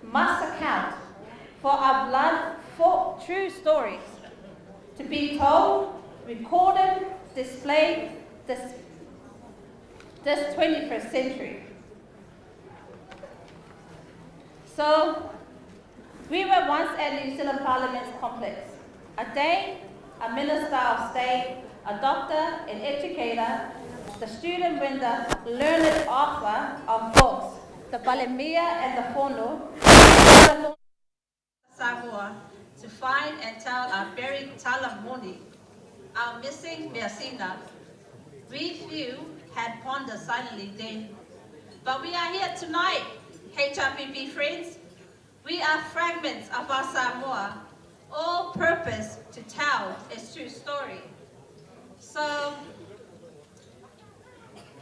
must account for our blood for true stories to be told, recorded, displayed this, this 21st century. So, we were once at New Zealand Parliament's complex. A Dane, a minister of state, a doctor, an educator, the student when the learned author of books, the Palemia and the Fono, Samoa to find and tell our buried Talamoni, our missing Measina. We few had pondered silently then. But we are here tonight, HRPP friends. We are fragments of our Samoa, all purpose to tell its true story. So,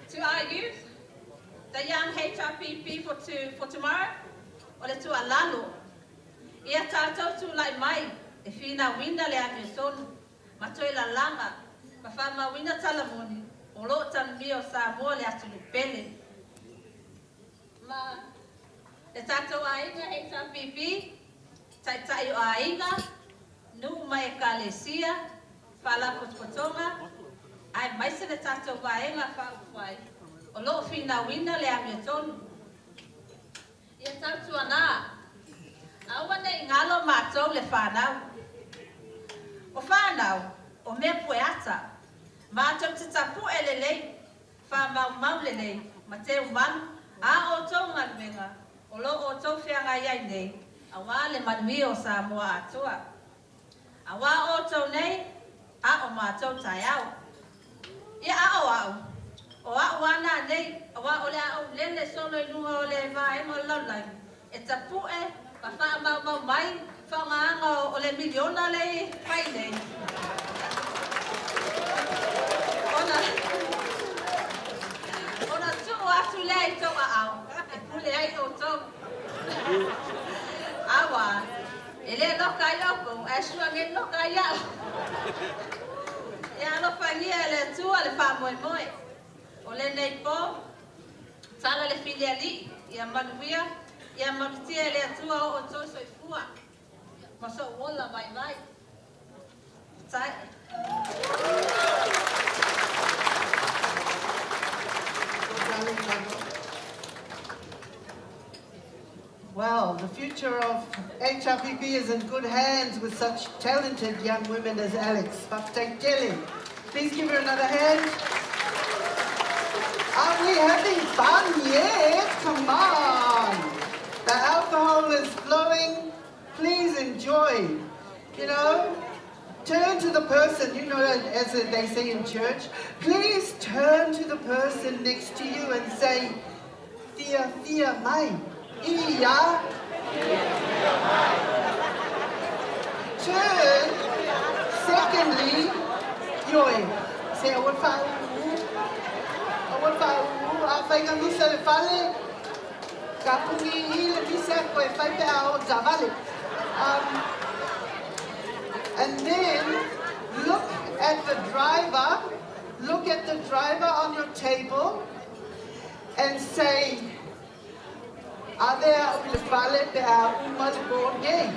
to our youth, the young HRPP for tomorrow, o le tuualalo, ia tatou tulai mai e finauina le amiotonu ma toe lalaga ma faamauina tala moni o lo o tanomia o Samoa le atunuu pele. Ma le tatou aiga HRPP, taitai o aiga, nuu ma ekalesia, faalapotopotoga, aemaise le tatou Vaega Faaupufai o lo o finauina le amiotonu. Ia tautuana, aua ne i galo matou le fanau. O fanau, o mea pueata, matou te tapue lelei, faamaumau lelei ma teumalu a outou galuega o lo o outou feagai ai nei, auā le manuia o Samoa atoa. Auā outou nei, a o matou taeao. Ia a o au, o a'u lava nanei, auā o le a ou lele solo i luga o le vaega o le lalolagi e tapu'e ma faamaumau mai faaaogaina o le miliona lea e fai nei. Ona tuu atu lea i tou aao e pule ai outou. Auā, e le loka ai oukou, ae sua nei loka ai a'u. Ia alofagia e le Atua le faamoemoe. O lenei pō, tala le filialii, ia manuia, ia malutia e le Atua o outou soifua, ma sou ola vaivai. Tai. Well, the future of HRPP is in good hands with such talented young women as Alex. Faafetai tele. Please give her another hand. Are we having fun yet? Come on. The alcohol is flowing. Please enjoy. Turn to the person, as they say in church, please turn to the person next to you and say, Fia fia mai. Ia. Turn. Secondly, ioe. Se aua fa'aūū. Aua fa'aūū. Afai ka misa le fale, ka pugi i le misa koe fai pe a o tavale. And then look at the driver, look at the driver on your table and say, Ave a'u i le fale pe a uma le po nei.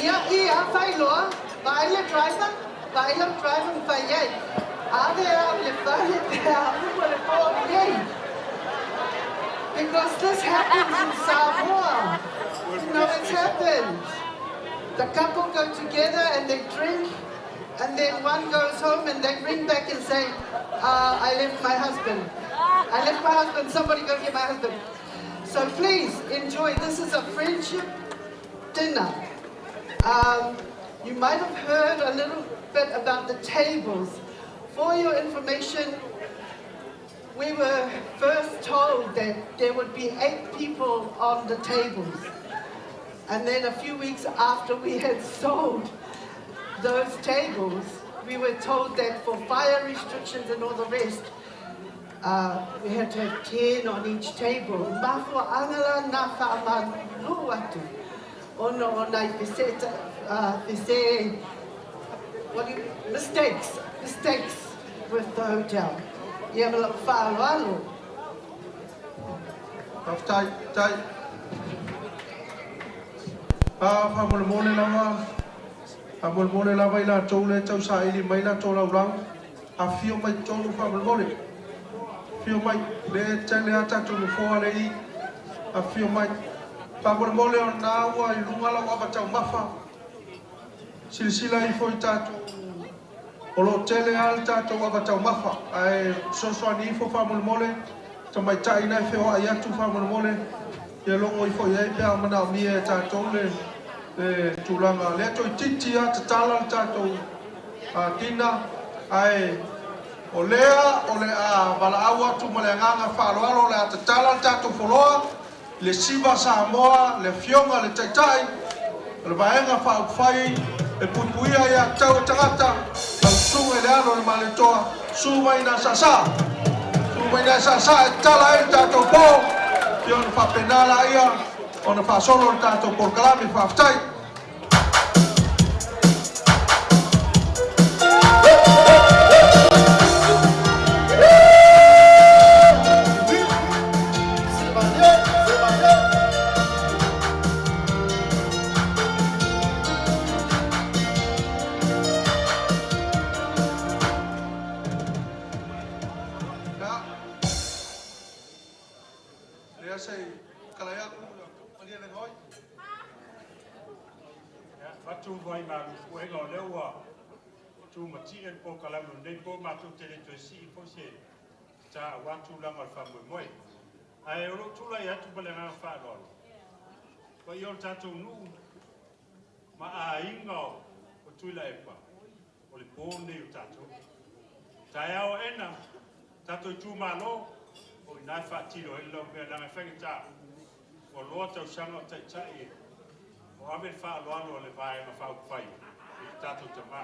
Ia, ia, fai loa, vaai le driver, vaai lau driver ma fai ai. Ave a'u i le fale pe a uma le po nei. Because this happens in Samoa. It's happened. The couple go together and they drink, and then one goes home and they ring back and say, "I left my husband. I left my husband, somebody go get my husband." So please enjoy. This is a friendship dinner. You might have heard a little bit about the tables. For your information, we were first told that there would be 8 people on the tables. And then a few weeks after we had sold those tables, we were told that for fire restrictions and all the rest, we had to have 10 on each table. Mafuaaga la na faamalulu atu. Ona o nai fese, what do you, mistakes with the hotel. Ia ma lou faaaloalo. Faafetai, tai. A faamolemole lava, faamolemole lava i latou le tausaili mai latou laulau. Afio mai totonu faamolemole. Afio mai, le tele a tatou nofoa le i. Afio mai. Faamolemole o na ua i luga lau ava taumafa. Silasila ifo i tatou o lo o tele lava le tatou ava taumafa. Ae fesoasoani ifo faamolemole, tamaitai na e feoai atu faamolemole, ia logo ifo i ai pe a manaomia e tatou le tulaga. Lea toeitiiti lava tatala le tatou dinner, ae O lea o le a valaau atu ma le agaga faaaloalo o le a tatala le tatou foloa i le Siva Samoa, le Afioga i le Taitai o le Vaega Faaupufai e Puipuia Aia Tatau a Tagata, lau Susuga i le Alo o le Malietoa, susu mai ina saasaa. Susu mai ina saasaa e tatala ai le tatou po, ia ona faapena laia ona faasolo le tatou polokalame. Faafetai. Lea se kalai atu malie le goi. Ia, avatu mai malu puega o lea ua tumatie le polokalame o lenei po, matou te le toe sii foi se sa aua tulaga o le faamoemoe. Ae o lou tulai atu ma le agaga faaaloalo, paia o le tatou nuu ma aiga o Tuilaepa, o le po lenei o tatou. Taeao aena, tatou itumalo, o i ina e faatino ai le laumea, leaga e faigata, ua loa tausaga o taitai o ave le faaaloalo a le Vaega Faaupufai i le tatou tama.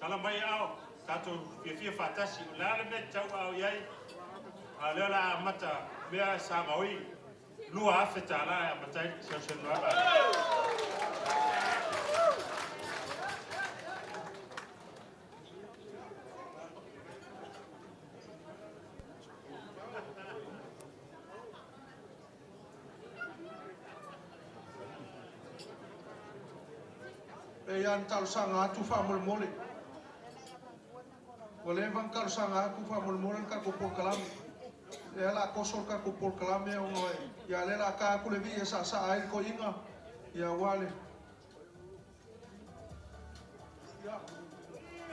Tala mai ao, tatou fiafia faatasi, o le a le mea e tauaao i ai, a o lea o le a amata mea sa gaoi $2,000 e amata ai le fesoasoani. E ia na talosaga atu faamolemole. Ua leva ona talosaga atu faamolemole le tatou polokalame. Lea o le a toso le tatou polokalame ona ia lea o le a ta atu le vii e saasaa ai le toeaina ia aua le... Ia,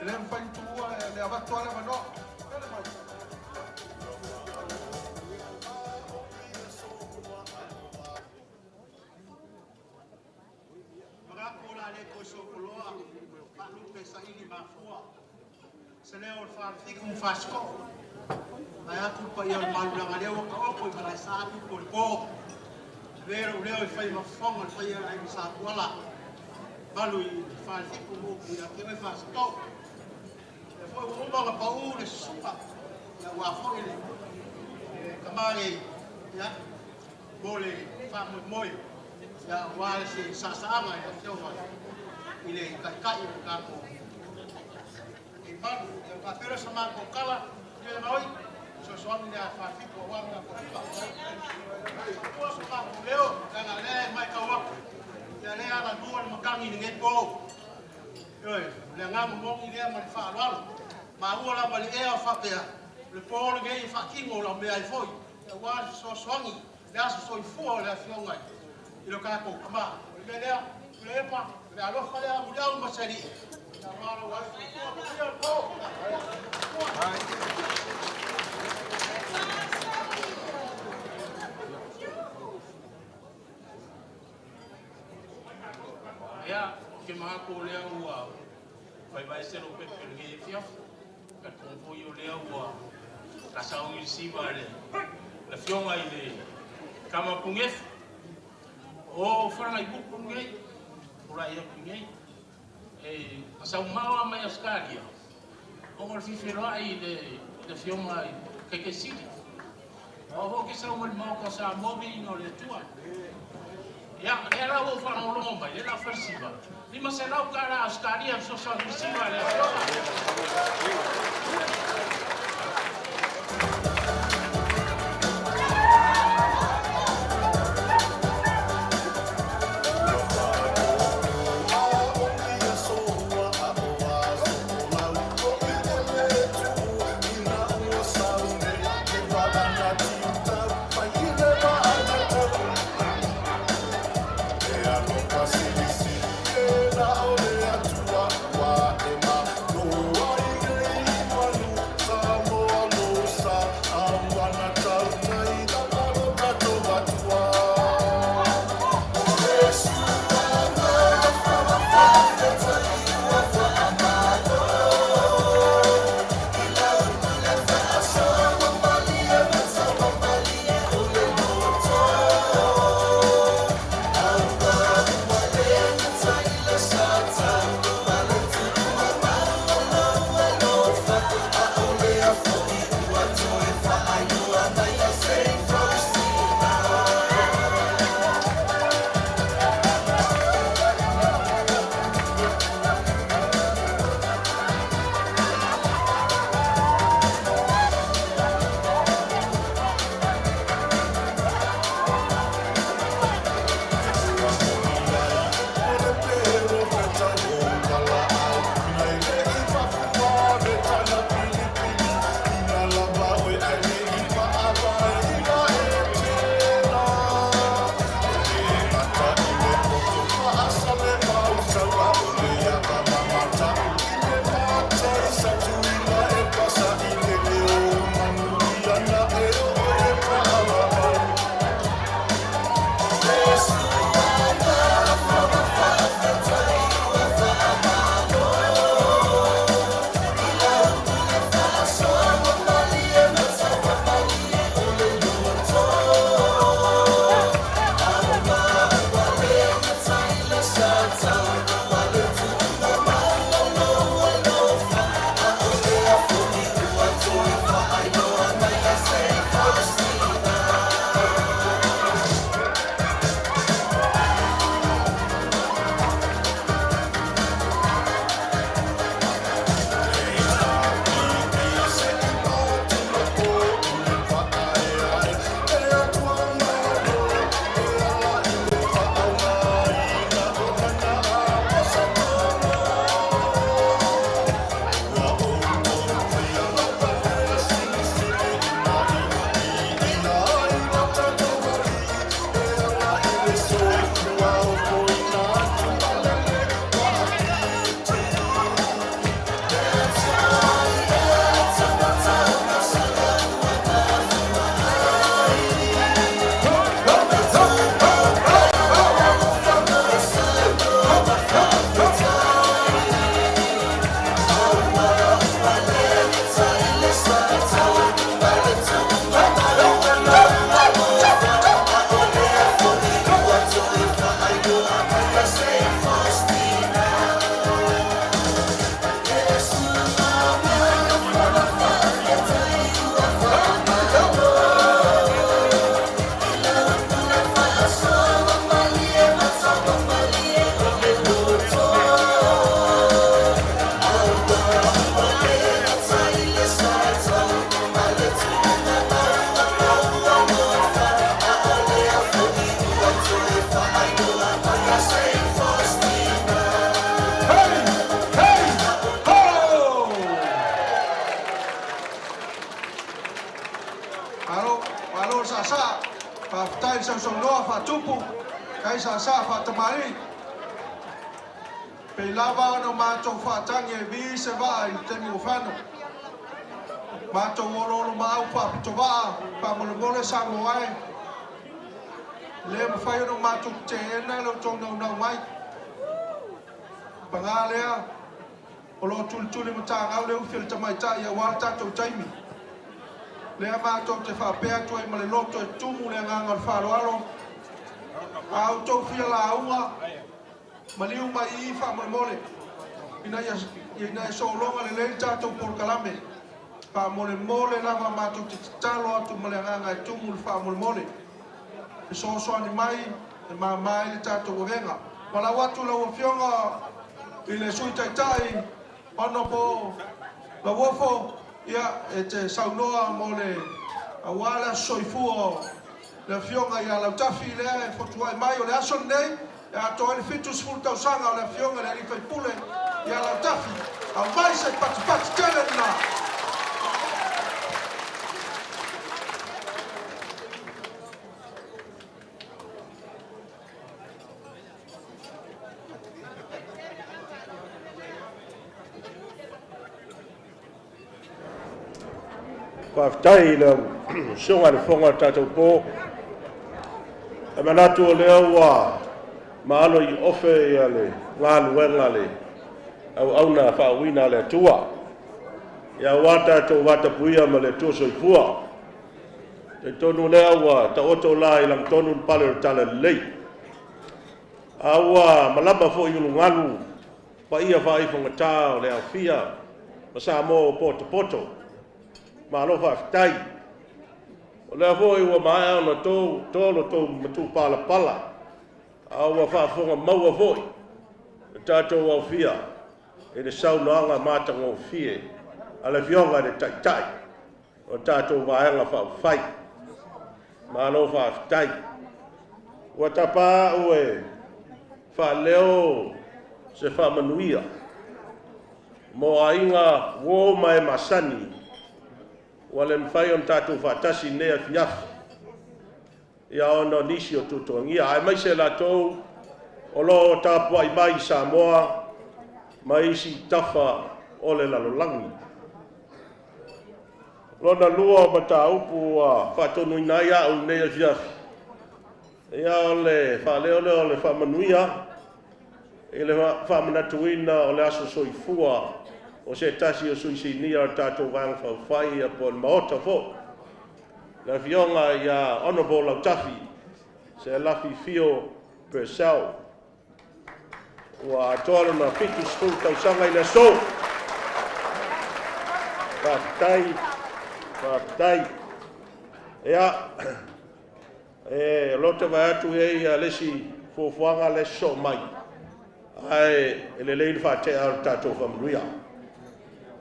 e le mafai ona tuua le avatu lava le avanoa. Pele mai. Manatu o le a le toe sopoloa faalupe saili mafua se leo o le Falefitu ma Fasitoo, vaeatu le paia o le Malulaga lea ua taoto i Malaesa tupu o le po. Avea lou leo e fai ma fofoga o le paia o le Aiga Sa Tuala, mamalu i le Falefitu ma upu ia te oe Fasitoo. O lea foi ua uma ona pau le susuga aua foi le tamale mo le faamoemoe aua se saasaaga i le Afioga i le Taitai o le tatou malu. Ia faapea sa matou tala ia maoi sosoani le Falefitu aua le tatou fiva. Ua so matou leo leaga lea e matau atu ia lea alalua le matagi i lenei po. Ioe, le agaga moni lea ma le faaaloalo. Maua lava le ea o faapea le po lenei e faatino lau mea ai foi aua le fesoasoani le aso soifua o le Afioga i lo tatou tama. O le mea lea, Tuilaepa, le alofa lea muliau ma se alii. Ia lau aso soifua, manuia le po. Ia, ke manatu o lea ua faivae se lopepe o lenei afiafi. Talitonu foi o lea ua tasauni le siva le afioga i le Tama Punefu. O falagai buku lenei, tulai atu nei. E sau mao mai Australia, o le fifeloai i le afioga i Taitaisili. O ho ke sau mai maota sa movi ina o le Atua. Ia, lea la ua faalogologo mai, lea la falesiva. $500 Australia fesoasoani i le siva le afioga. Tai saasaa faatamalii. Pei lava ona matou faatagi e vi se vaa i le taimi ua fano. Matou oloolomaau faapitovaa faamolemole Samoa e. Le mafai ona matou teena le tou naunau mai. Paga lea, o lo o tulituli matagau le ufi a le tamaitai aua le tatou taimi. Lea matou te faapea atu ai ma le loto e tumu le agaga o le faaaloalo. A outou fia lauga, maliu mai i i faamolemole, ina ia sologa lelei le tatou polokalame. Faamolemole lava matou te tatalo atu ma le agaga e tumu le faamolemole. Fesoasoani mai e mama ai le tatou avega. Valaau atu lau Afioga i le Sui Taitai Honourable Lauofo, ia, e te saunoa mo le aua le aso soifua o le Afioga ia Lautafi lea e fotuai mai o le aso lenei e atoa ai le 70 tausaga o le Afioga i le alii faipule ia Lautafi. Aumai se patipati tele lena. Faafetai i lau Susuga i le Fofoga o le tatou po. E manatu o lea ua maalo i ofe ia le galuega a le auauna faauuina a le Atua. Ia aua tatou vatapuia ma le Atua Soifua. Talitonu lea ua taoto la i lagatonu le pale o le talalelei. A ua malama foi i ulugalu paia faaifogata o le aofia ma Samoa ua potopoto. Malo faafetai. O lea foi ua maea ona to lo tou matupalapala, a ua faafofoga maua foi le tatou aofia i le saunoaga matagofie a le Afioga i le Taitai o le tatou Vaega Faaupufai. Malo faafetai. Ua tapa au e faaleo se faamanuia mo aiga uo ma e masani ua le mafai ona tatou faatasi i lenei afiafi ia ona o nisi o tuatuagia, aemaise latou o lo o tapuai mai i Samoa ma isi tafa o le lalolagi. Lona lua o mataupu ua faatonuina ai au i lenei afiafi, ia o le faaleo lea o le faamanuia i le faamanatuina o le aso soifua o se tasi o sui sinia o le tatou Vaega Faaupufai ia po o le Maota foi, le Afioga ia Honourable Lautafi Selafi Fio Purcell. Ua atoa lona 70 tausaga i le aso. Faafetai, faafetai. Ia, e loto vae atu e ia le isi fuafuaga le sosoo mai, ae e lelei le faatea o le tatou faamanuia.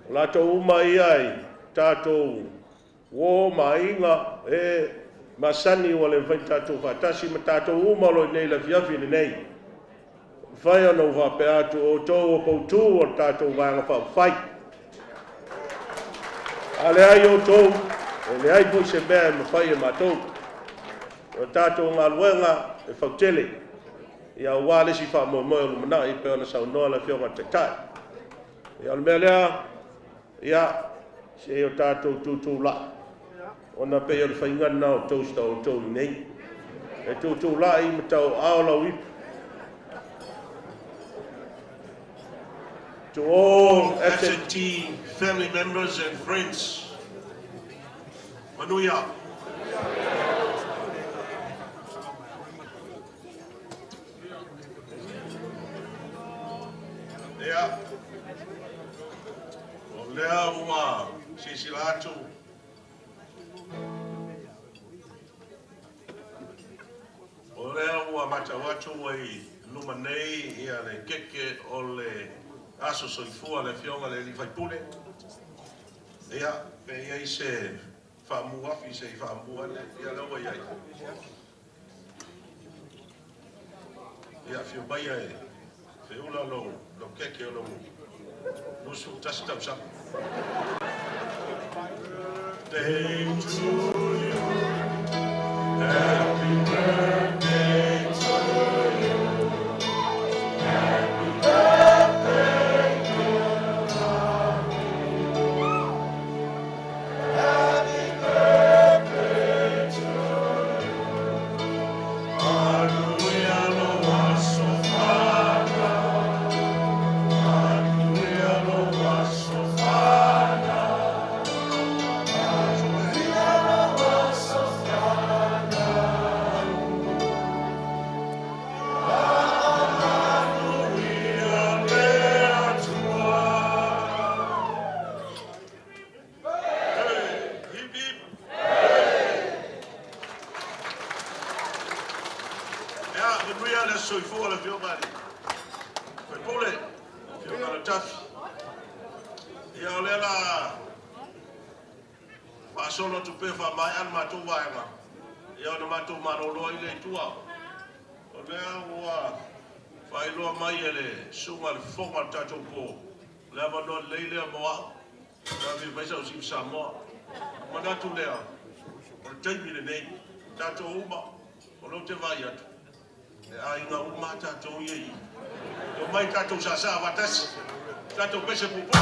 O latou uma ia i tatou uo ma aiga e masani ua le mafai ona tatou faatasi ma tatou uma o lo o i inei i le afiafi lenei. Mafai ona ou faapea atu o outou o poutu o le tatou Vaega Faaupufai. A leai outou, e leai foi se mea e mafai e matou. O le tatou galuega e fautele, ia aua le isi faamoemoe o lumanai pei ona saunoa le Afioga i le Taitai. Ia o le mea lea, ia, se i o tatou tutulai, ona pei o le faiga lena o toast a outou nei. E tutulai ma tauaao lau ipu. To all absentee family members and friends, manuia. Ia, o lea ua silasila atu o lea ua matau atu ua i luma nei ia le keke o le aso soifua le Afioga i le alii faipule. Ia, pe i ai se faamuafi se i faamu ane, ia lea ua i ai. Ia, afio maia e feula lou keke o lou 21 tausaga. Day to you. Happy birthday to you. Manuia le aso soifua le Afioga i le Faipule, Afioga Lautafi. Ia o lea la faasolo atu pea faamaea le matou vaega, ia ona matou malolo ai lea i tua. O lea ua faailoa mai e le susuga i le fofoga o le tatou po, o le avanoa lelei lea mo au, pe a fia fai sau siva Samoa. Ona manatu lea, o le taimi lenei, tatou uma, o lea ou te vaai atu, e aiga uma lava tatou ia i i. E omai tatou saasaa faatasi, tatou pese puupuu.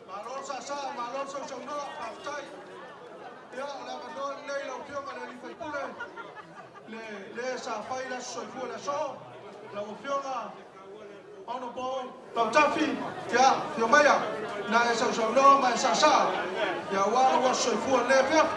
Malo le saasaa, malo le sausaunoa, faafetai. Ia, o le avanoa lenei i lau Afioga i le sui usufono, le le sa fai le aso soifua i le aso, lau Afioga Honorable Lautafi, ia, afio maia, na e sausaunoa ma e saasaa, ia aua lou aso soifua i lenei afiafi.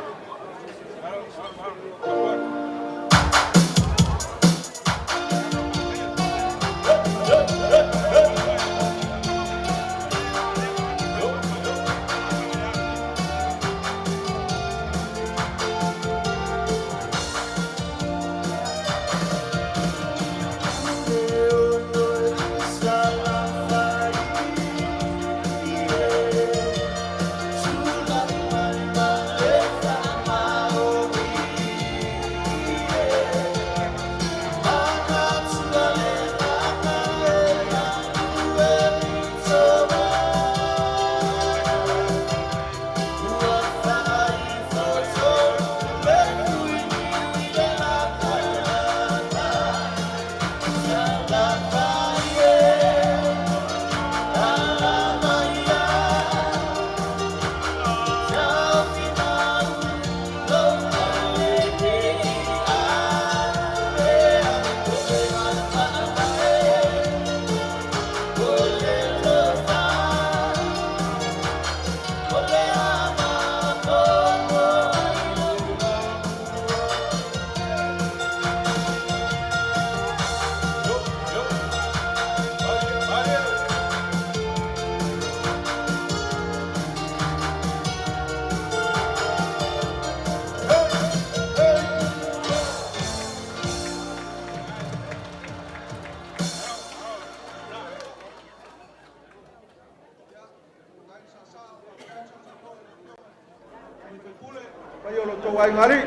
Paia o lo outou aiga alii.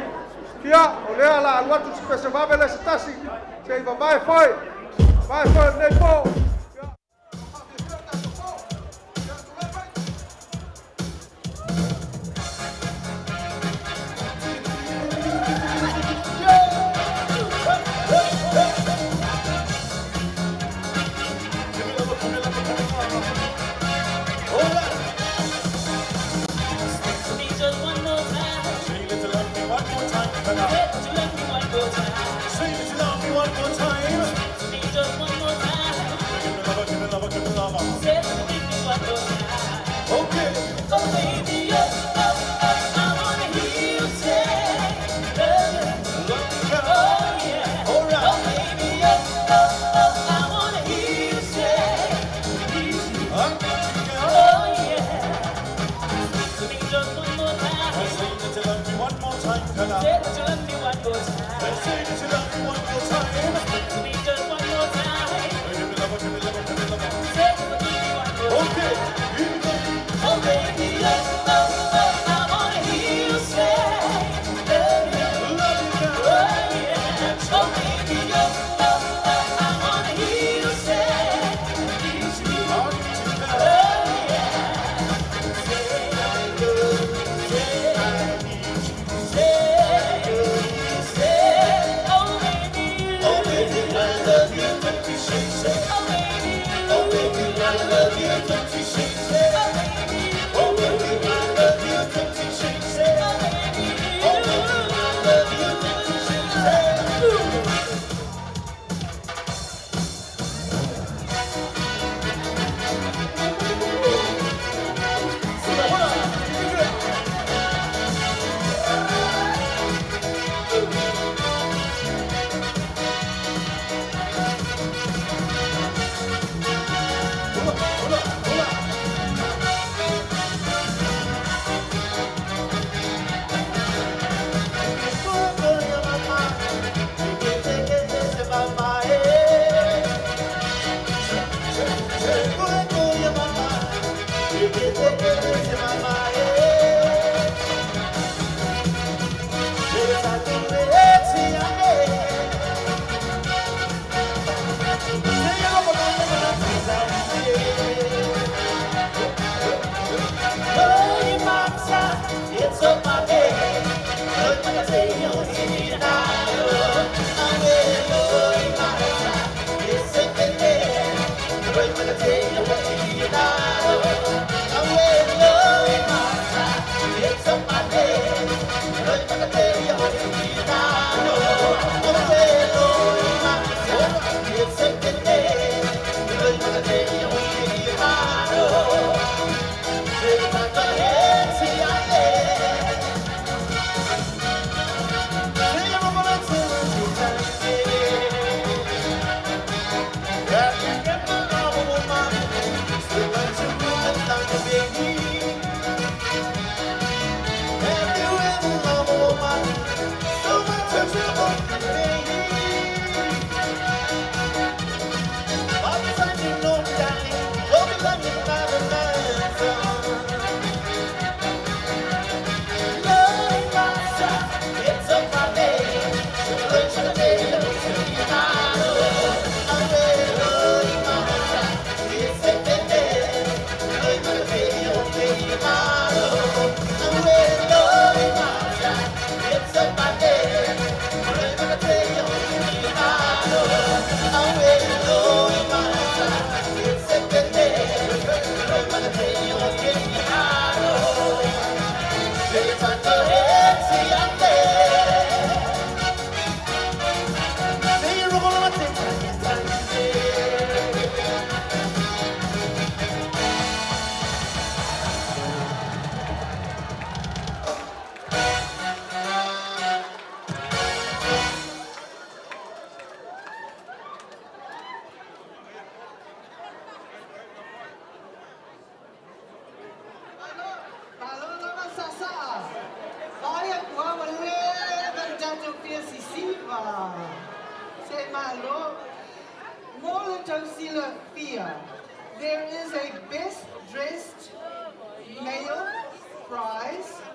Ia, o lea o le a alu atu si pese vave lea se tasi, se i vavae foe, vavae foe o lenei po.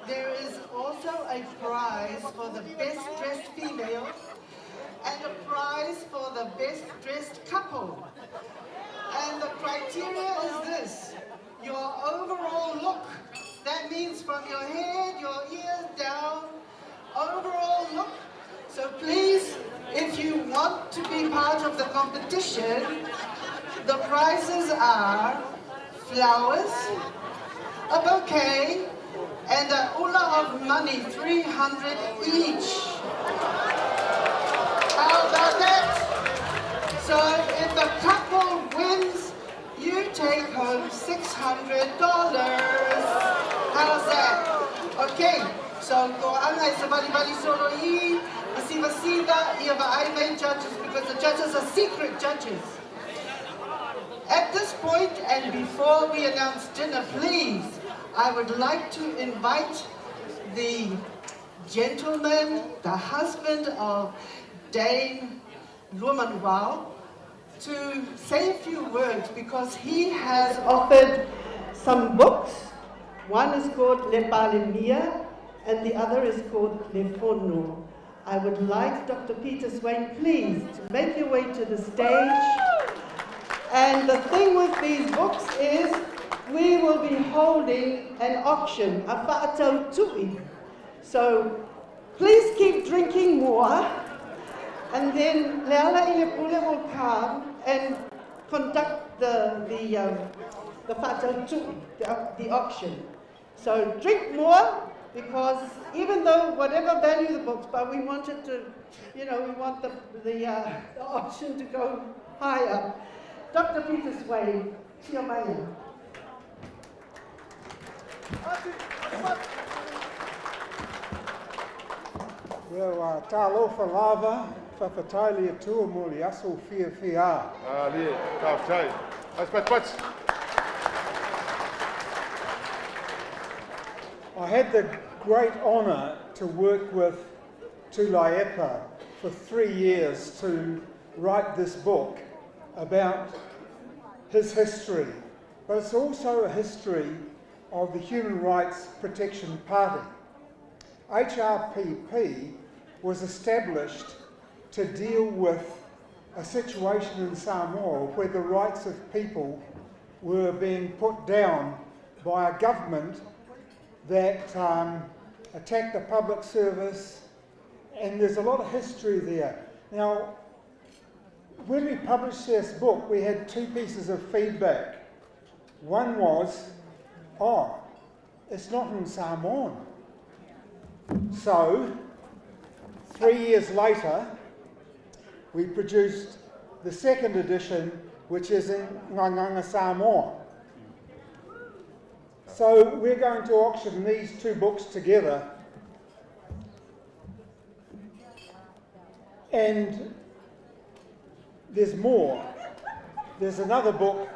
There is a prize for the best dressed female and a prize for the best dressed couple. And the criteria is this, your overall look. That means from your head, your ears down, overall look. So please, if you want to be part of the competition, the prizes are flowers, a bouquet, and a ula of money, 300 each. How about that? So if the couple wins, you take home $600. How's that? Okay, so go anga sa bali bali solo i, masiva siva, ia va main judges because the judges are secret judges. At this point, and before we announce dinner, please, I would like to invite the gentleman, the husband of Dame Luamanuvao, to say a few words because he has offered some books. One is called Le Palemia and the other is called Le Fono. I would like Dr. Peter Swain, please, to make your way to the stage. And the thing with these books is we will be holding an auction, a fa'atau So please keep drinking more, and then Leala Ilepule will come and conduct the, the, the fa'atau the, the auction. So drink more, because even though whatever value the books, but we want it to, you know, we want the, the, the auction to go higher. Dr. Peter Swain, Tia Maya. Well, tālofa lava, whawhatai le atua mo le aso fia fia. Ah, le, tāwhai. As pat pat. I had the great honour to work with Tuilaepa for three years to write this book about his history, but it's also a history of the Human Rights Protection Party. HRPP was established to deal with a situation in Samoa where the rights of people were being put down by a government that attacked the public service, and there's a lot of history there. Now, when we published this book, we had two pieces of feedback. One was, oh, it's not in Samoan. So, three years later, we produced the second edition, which is in Nganga Samoa. So we're going to auction these two books together. And there's more. There's another book.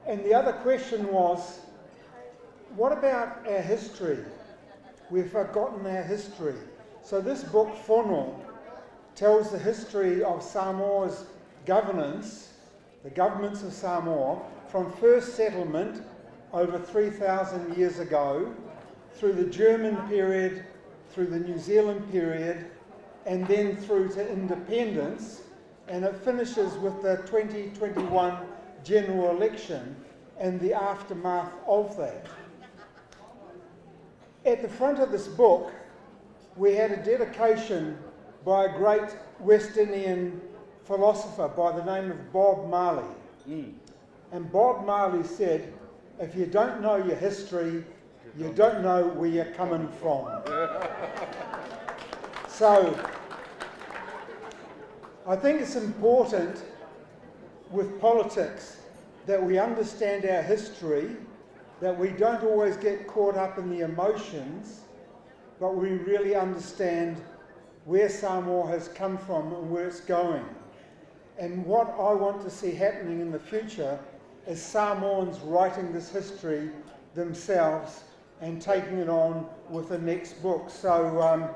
And the other question was, what about our history? We've forgotten our history. So this book, Fono, tells the history of Samoa's governance, the governments of Samoa, from first settlement over 3,000 years ago, through the German period, through the New Zealand period, and then through to independence. And it finishes with the 2021 general election and the aftermath of that. At the front of this book, we had a dedication by a great West Indian philosopher by the name of Bob Marley. And Bob Marley said, if you don't know your history, you don't know where you're coming from. So, I think it's important with politics that we understand our history, that we don't always get caught up in the emotions, but we really understand where Samoa has come from and where it's going. And what I want to see happening in the future is Samoans writing this history themselves and taking it on with the next book. So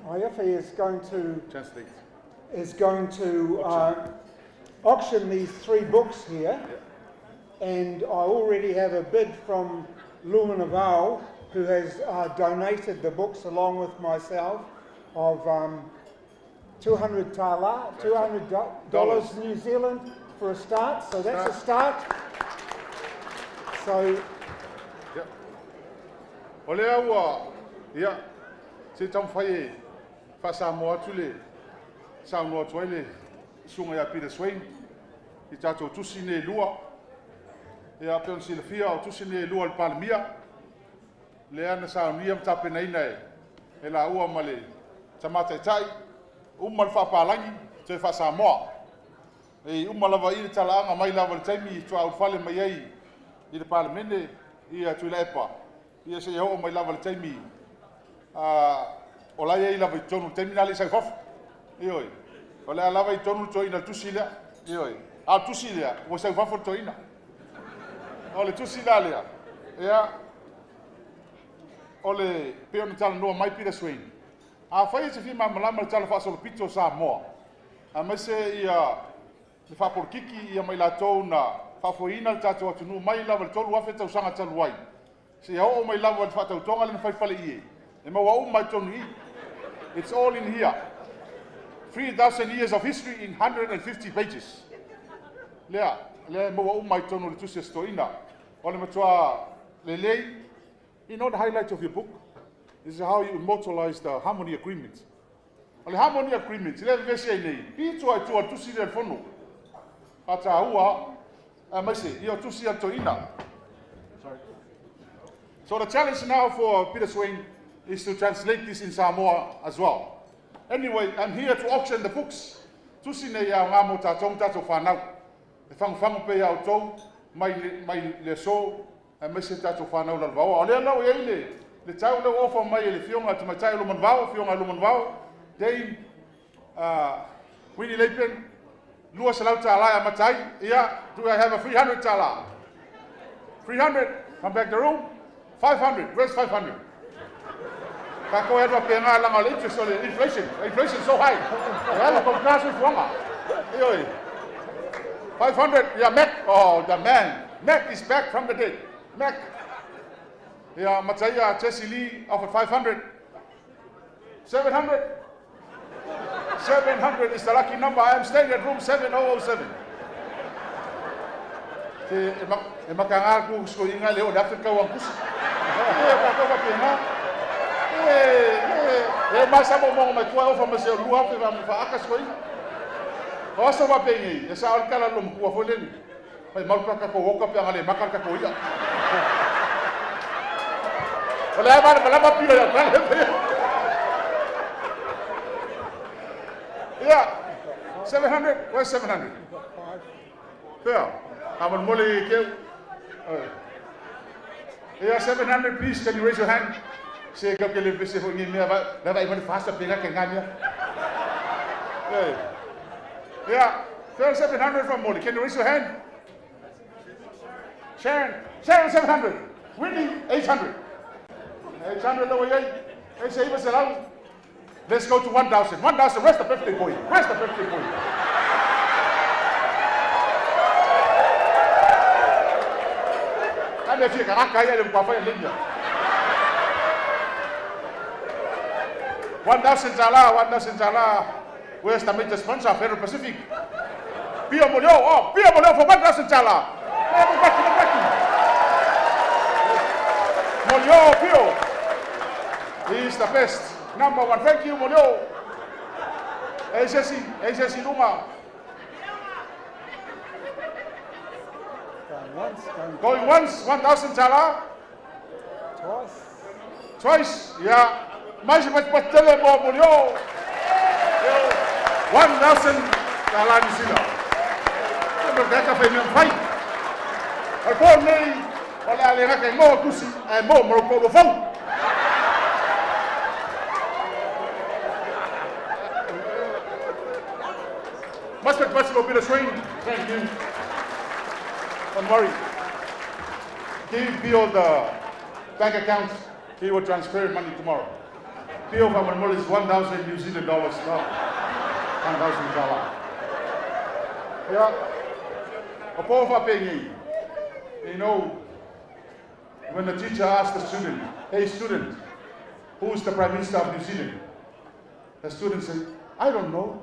Iofe is going to Translate. is going to auction these three books here, and I already have a bid from Luamanuvao, who has donated the books along with myself of 200 tala, $200 New Zealand for a start. So that's a start. So Ia. O lea ua, ia, se taumafai e faa-Samoa atu le saunoa atu ai le susuga ia Peter Swain i tatou tusi nei e lua. Ia, pei ona silafia o tusi nei e lua a le Palemia, lea na saunia ma tapenaina e laua ma le Tama Taitai, uma le faapalagi, toe faa-Samoa. E uma lava i le talaaga mai lava i le taimi faatoa ulufale mai ai i le Palemene ia Tuilaepa, ia seia oo mai lava i le taimi o la e i ai lava i totonu i le taimi lena a o le i sau i fafo. Ioe, o lea lava e i totonu le toeaina i le tusi lea. Ioe, a o le tusi lea, ua sau i fafo le toeaina. O le tusi la lea, ia, o le pei ona talanoa mai Peter Swain, afai e te fia malamalama i le Tala Faasolopito o Samoa, aemaise ia le faapolokiki ia ma i latou na faafoeina le tatou atunuu mai lava i le 3000 tausaga talu ai, seia oo mai lava i le faatautoga lea na fai i Faleie, e maua uma i totonu i i. It's all in here. 3,000 years of history in 150 pages. Lea, lea e maua uma i totonu o le tusi a si toeaina. O le matua lelei. The highlight of your book is how you immortalize the Harmony Agreement. O le Harmony Agreement, lea vevesi ai nei, pito ai tua tusi lea le fono. Faataua, aemaise, ia o tusi a le toeaina. Sorry. So the challenge now for Peter Swain is to translate this in Samoa as well. Anyway, I'm here to auction the books. Tusi nei au ngā mō tātou tātou whānau. E whanguwhangu pe au tau, mai, mai le so, aemaise tātou whānau lalovaoa. O lea lau i ai le tau leo ofa mai e le fionga te maitai o Lumanuvao, fionga Lumanuvao, Dame Winnie Lapen, $200 e amata ai. Ia, do I have a 300 tala? 300, come back the room. 500, where's 500? Ka ko e pe ngā langa o le interest o le inflation. Inflation so high. E ala ko kaso fuanga. Ioe. 500, yeah, Mac. Oh, the man. Mac is back from the dead. Mac. Yeah, Mataya Jesse Lee offered 500. 700. 700 is the lucky number. I am staying at room 7007. Te e makanga ku sko inga le o le Afrika wa kusi. E ka ka ka pe nga. E e masa mo mo mai tua o fa ma se lua fe va fa aka sko inga. O so va pe ngi e sa ol kala lo mo fo le ni. Mai mau ka ko woka pe ngale makal ka ko ia. O le ai ma la pila ya kala. Yeah. 700. Where's 700? Fair. Aman mole ke. Yeah, 700 please. Can you raise your hand? Se ka ke le pese ho ni mea va va va i fasta pega ke ngamia. Yeah. Yeah. Fair 700 from Molly. Can you raise your hand? Sharon. Sharon 700. Winnie 800. 800 lo yai. E se iba selau. Let's go to 1,000. 1,000. Where's the birthday boy? Where's the birthday boy? Ane fia ka ia le mpa le nia. 1,000 tala, 1,000 tala. Where's the major sponsor, Federal Pacific? Pia Molio, oh, Pia Molio for 1,000 tala. Molio, Pio. He's the best. Number one. Thank you, Molio. Hey, Jesse. Hey, Jesse Luma. Going once, going Going once, 1,000 tala. twice. Twice, yeah. Mais patele mo Molio. 1,000 tala ni sila. Se me ka fe me fai. Al po nei, o le ale ka mo kusi, e mo mo ko lo fau. Much much mo bit of swing. Thank you. Don't worry. Give Bill the bank account. He will transfer money tomorrow. Bill from is 1,000 New Zealand dollars. No. 1,000 dollars. Yeah. O po fa pengi. You know, When the teacher asked the student, "Hey student, who is the Prime Minister of New Zealand?" The student said, "I don't know."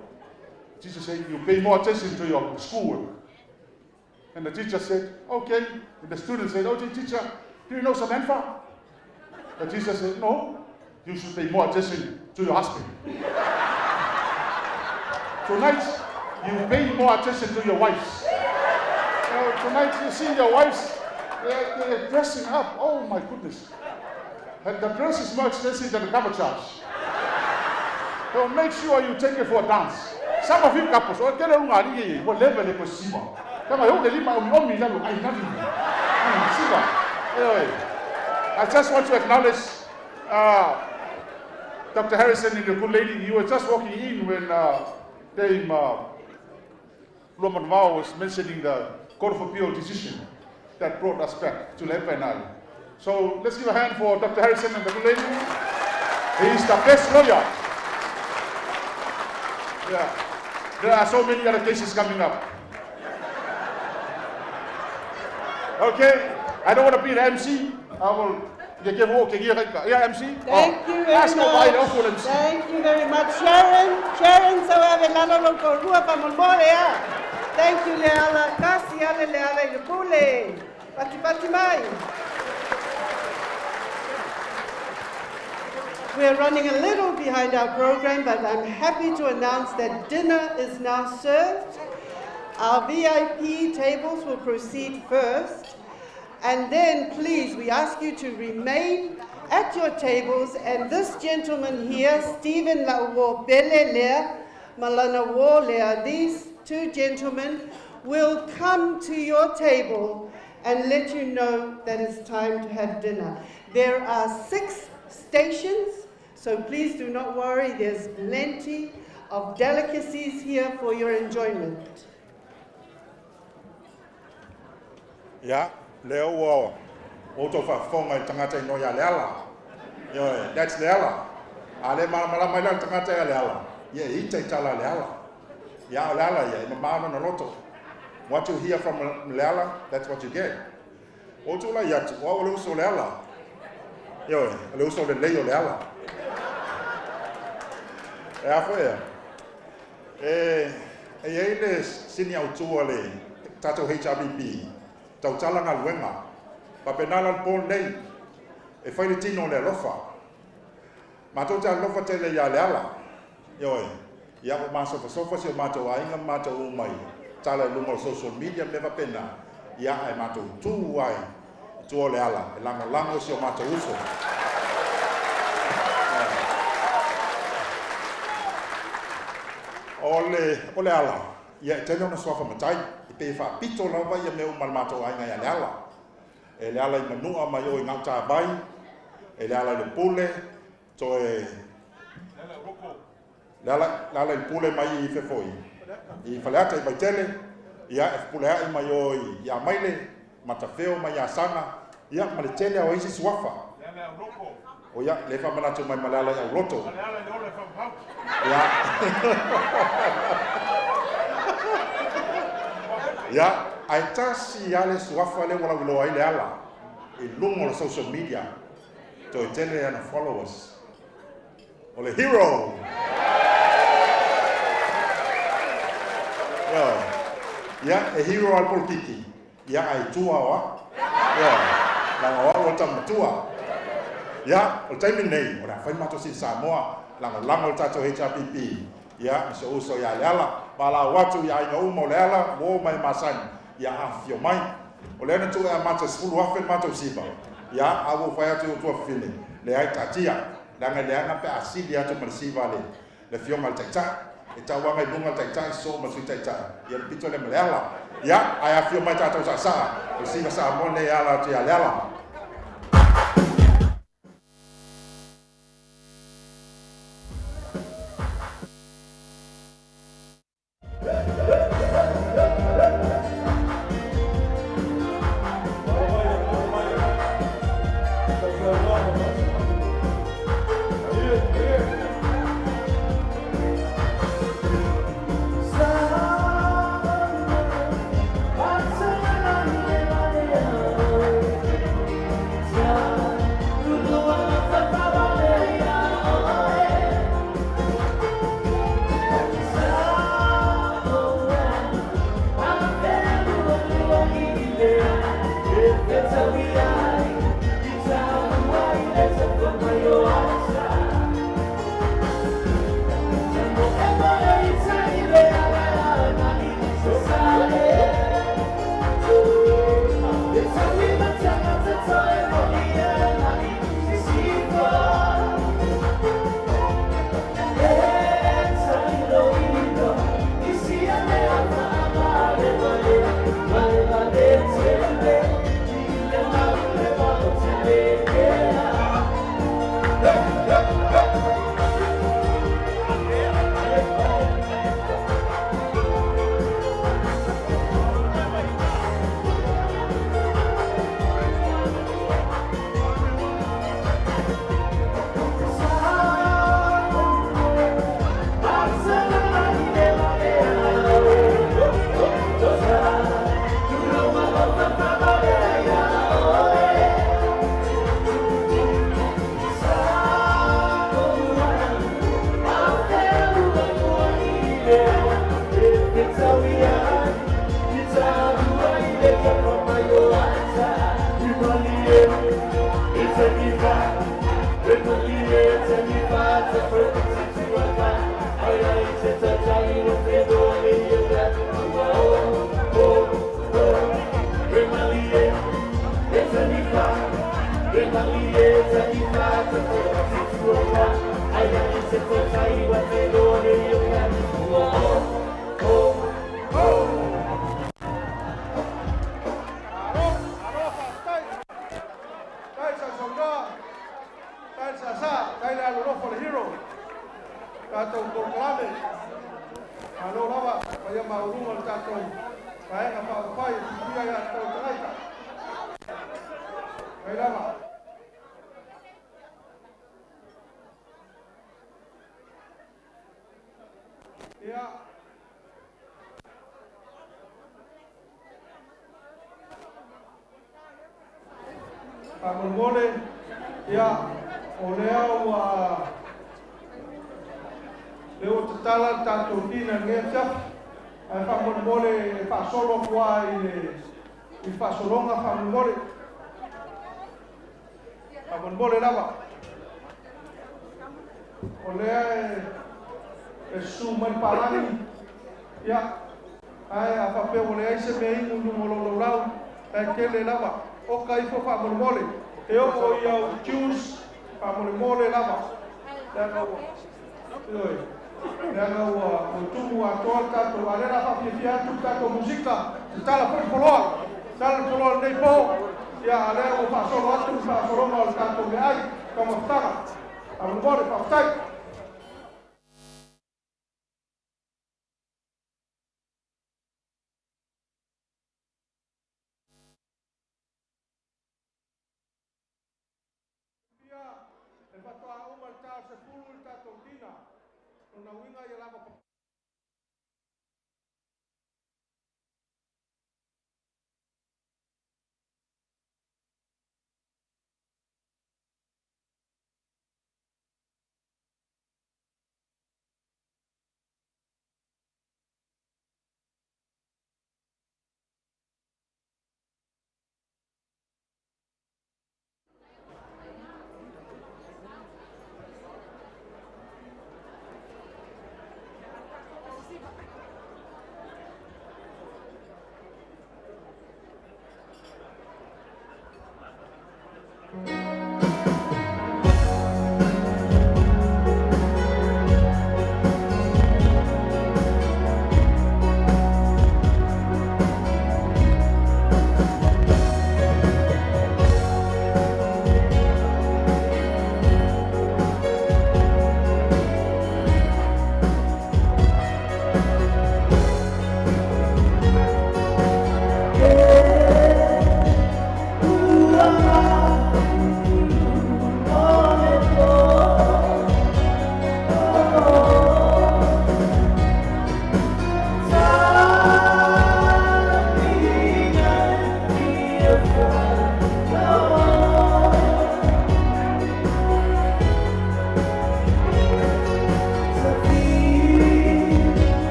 The teacher said, "You pay more attention to your schoolwork." And the teacher said, "Okay." And the student said, "Okay, teacher, do you know Samantha?" The teacher said, "No, you should pay more attention to your husband." Tonight, you pay more attention to your wives. You know, tonight you see your wives, they're dressing up. Oh my goodness. And the dress is more expensive than the cover charge. So make sure you take it for a dance. Some of you couples, oh, get a whatever they possible. Anyway, I just want to acknowledge Dr. Harrison and the good lady. You were just walking in when Dame Luamanuvao was mentioning the Court of Appeal decision that brought us back to Lepa. So let's give a hand for Dr. Harrison and the good lady. He's the best lawyer. Yeah. There are so many other cases coming up. Okay, I don't want to be an MC. I will yeah, MC. Thank you very much. Thank you very much, Sharon. Sharon, so ave lalo lo ko rua pa mo ya. Thank you, Leala. Kasi ale leala i le pule. Pati pati mai. We're running a little behind our program, but I'm happy to announce that dinner is now served. Our VIP tables will proceed first. And then, please, we ask you to remain at your tables. And this gentleman here, Stephen Lauo Belelea, Malana Wolea, these two gentlemen will come to your table and let you know that it's time to have dinner. There are 6 stations, so please do not worry. There's plenty of delicacies here for your enjoyment. Yeah. Lea ua outou faafofoga i le tagata i igoa ia Leala. Ioe, that's Leala. A le malamalama ai la le tagata ia Leala, ia e ita i tala a Leala. Ia, o Leala ia, e mamao lona loto. What you hear from Leala, that's what you get. Ua ou tulai atu, o au o le uso o Leala. Ioe, o le uso lelei o Leala. E a foi ea? E, e i ai le sini autu a le tatou HRPP, tautala galuega. Faapena la le po lenei, e fai le tino o le alofa. Matou te alolofa tele ia Leala. Ioe, ia ua masofasofa si o matou aiga ma matou uma i tala i luga o social media ma mea faapena, ia ae matou tu ai i tua o Leala e lagolago i si o matou uso. O le, o Leala, ia e tele ona suafa matai, e pei e faapito lava ia mea uma a le matou aiga ia Leala. E Leala i Manua mai o i Gautavai, e Leala i le Pule, toe Leala, Leala i le Pule mai i Fefoi, i Faleata i Vaitele, ia e fepuleai mai o i Amaile, Matafeo mai Asaga, ia ma le tele o isi suafa. O ia, le faamanatu mai ma Leala i Auloto. Ia. Ia, ae tasi lava le suafa lea ua lauiloa ai Leala i luga o le social media, toe tele ana followers. O le hero! Ioe. Ia, e hero lava le polokiki. Ia, ae i tua o au. Ioe. Leaga o au o le tama matua. Ia, o le taimi lenei, o le a fai le matou Sini Samoa, lagolago le tatou HRPP, ia, ma si ou uso ia Leala, valaau atu i aiga uma o Leala, uo ma e masani, ia afifio mai. O lea na tuu e amata e 10,000 le matou siva, ia, a ua ou fai atu i ou tuafafine, leai, taatia, leaga e leaga pe a sili atu ma le siva a le le Afioga i le Taitai, e tauaga i luga le Taitai sosoo ma le Sui Taitai, ia le pito lea ma Leala. Ia, ae afio mai tatou saasaa, o le siva Samoa lenei e ala atu ia Leala. Faamolemole, ia, o lea ua lea ua tatala le tatou dinner i lenei afiafi. Ae faamolemole e faasolo atu lava i le i le faasologa faamolemole. Faamolemole lava. O lea e susu mai le palagi, ia, ae a faapea ua leai se mea inu i luga o lou laulau, e tele lava. Oka ifo faamolemole. E oo i au juice, faamolemole lava. Leaga ua, ioe, leaga ua tumu atoa le tatou, a o lea o le a faafiafia atu le tatou musika, tatala foi le foloa, tatala le foloa i lenei po, ia, a o lea ua faasolo atu le faasologa o le tatou meaai, taumafataga. Faamolemole, faafetai. E faatoa uma le ta o le 10 i le tatou dinner. Lona uiga ia lava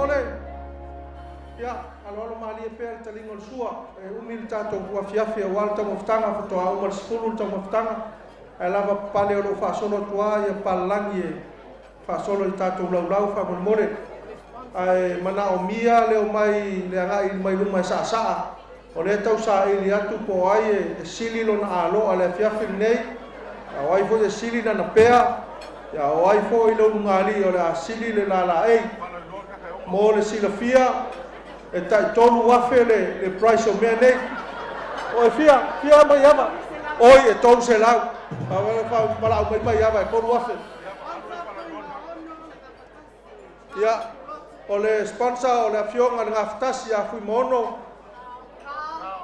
faamolemole. Ia, aloalo malie pea le taliga o le sua, e umi le tatou afiafi aua le taumafataga, faatoa uma le 10 le taumafataga, ae lava papale o lo o faasolo atu lava ia palalagi e faasolo i tatou laulau faamolemole. Ae manaomia le omai le agai mai luma e saasaa, o lea e tau saili atu po o ai e sili lona aloa i le afiafi lenei, a o ai foi e sili lana pea, a o ai foi le ulugalii o le a sili le laalaei. Mo le silafia, e tai 3,000 le price o mea nei. O e fia, fia mai ava. Oi, e 300. Faamalau mai mai ava e 3,000. Ia, o le sponsor o le afioga le Gafatasi ia Fuimaono,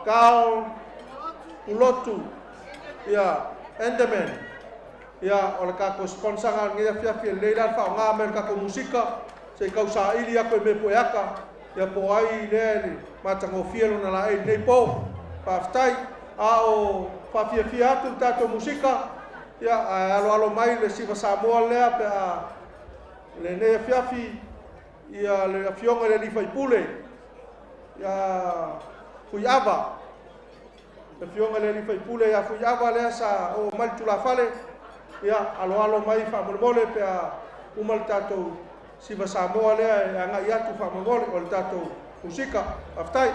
Carl Ulotu, ia, Enderman. Ia, o le tatou sponsor na lenei afiafi e lelei la le faaaoga mai o le tatou musika, se i tau saili atu e mea pueata, ia po o ai lea e matagofie lona laei i lenei po. Faafetai. A o faafiafia atu le tatou musika, ia, ae aloalo mai le Siva Samoa lea pe a lenei afiafi, ia le afioga i le alii faipule, ia Fuiava, le afioga i le alii faipule ia Fuiava lea sa oo mai le tulafale, ia aloalo mai faamolemole pe a uma le tatou Siva Samoa lea e agai atu faamolemole o le tatou musika. Faafetai.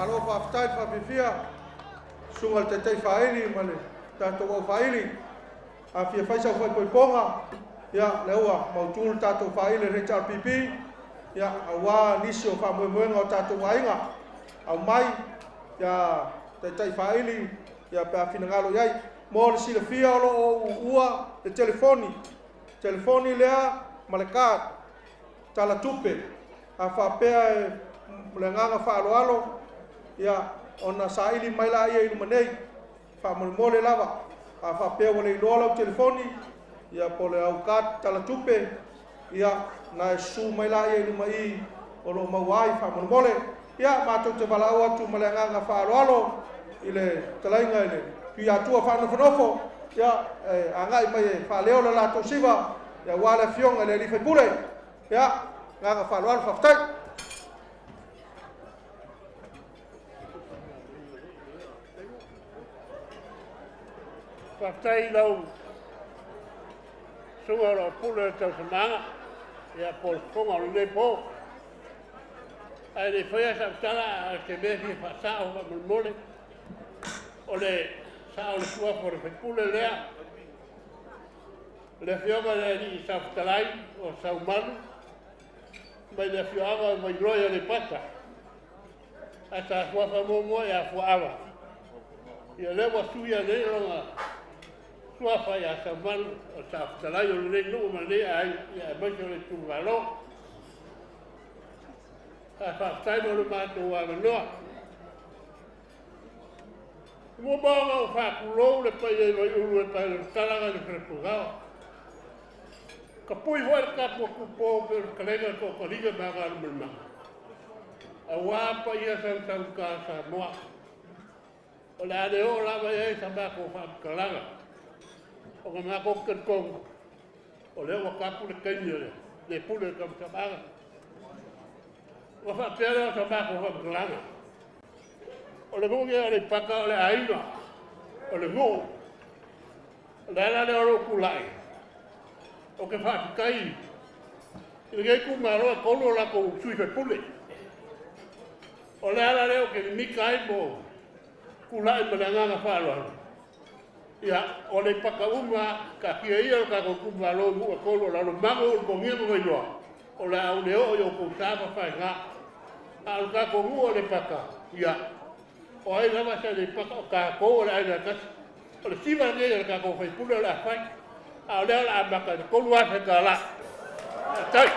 Malo faafetai le faafiafia, susuga i le Taitai Faaili ma le tatou Aufaaili. A fia fai sau faaipoipoga, ia, lea ua mautu le tatou faaili a le HRPP, ia, aua nisi o faamoemoega o tatou aiga. Aumai, ia, Taitai Faaili, ia, pe a finagalo i ai. Mo le silafia o lo o uua le telefoni, telefoni lea ma le card, tala tupe. A faapea e le agaga faaaloalo, ia, ona saili mai laia i luma nei, faamolemole lava. A faapea ua le iloa lau telefoni, ia po o le au card tala tupe, ia, na e susu mai laia i luma i o lo o maua ai faamolemole. Ia, matou te valaau atu ma le agaga faaaloalo i le fetalaiga i le Tuiatua Faanofonofo, ia, e agai mai e faaleo le latou siva, ia, aua le afioga i le alii faipule. Ia, agaga faaaloalo, faafetai. Faafetai i lau susuga o lau pule o le tausamaaga, ia po o le fofoga o lenei po. Ae le i faia sau tala, a o se mea e fia faasao faamolemole, o le sao o le suafa o le faipule lea, le afioga i le alii Saofetalai o Saumalu, mai le afioaga o Vailoa i Aleipata, ae sa suafa muamua ia Fuaava. Ia lea ua suia nei lona suafa ia Saumalu, o Saofetalai o lenei nuu ma lenei aiga, ia aemaise o le itumalo. Ae faafetai mo le matou avanoa. Muamua ona ou faatulou le paia i Vaiulu e paela talaga i le Falepugaoa. Ka pui foi le tapu a Tupo pe o le talega e toataliga ma agalumalemaga. Aua paia sausauta a Samoa. O le a le oo lava i ai sa matou faamatalaga. Ona matou talitonu, o lea ua tapu le taimi o le pule o le tamasamaga. Ona faapea lea o sa matou faamatalaga. O le nuu lenei o Aleipata o le aiga, o le nuu. O le ala lea o lou tulai, ou te faafetai i lenei itumalo e 3 o latou sui usufono. O le ala lea ou te mimita ai ma tulai ma le agaga faaaloalo, ia, o Aleipata uma lava, taatia ia lo tatou itumalo i nuu e 3 o Lalomanu, Ulutogia ma Vailoa, o le a ou le oo i outou sa ma faiga. A o le tatou nuu o Aleipata, ia, o ai lava se Aleipata, o tatou o le aiga e tasi. O le siva lenei a le tatou sui usufono o le a fai, a o lea o le a amata i le $3,000. Faafetai.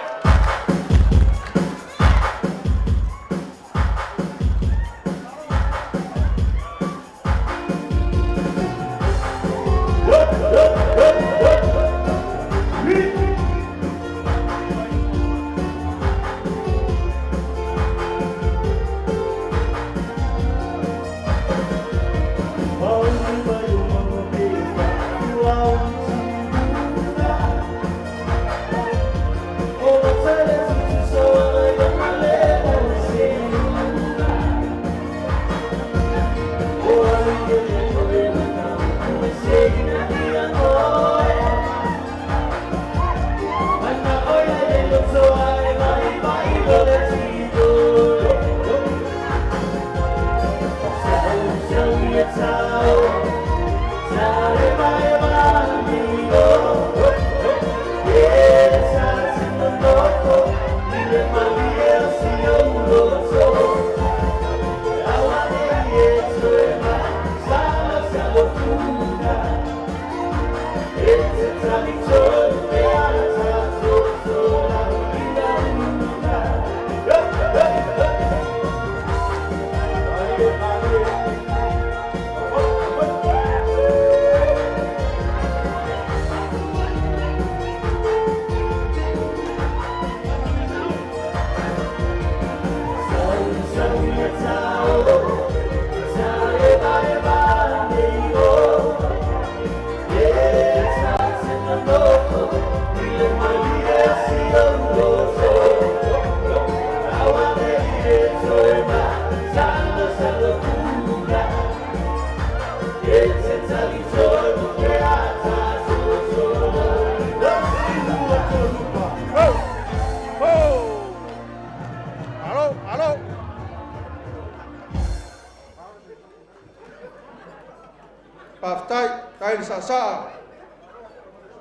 saasaa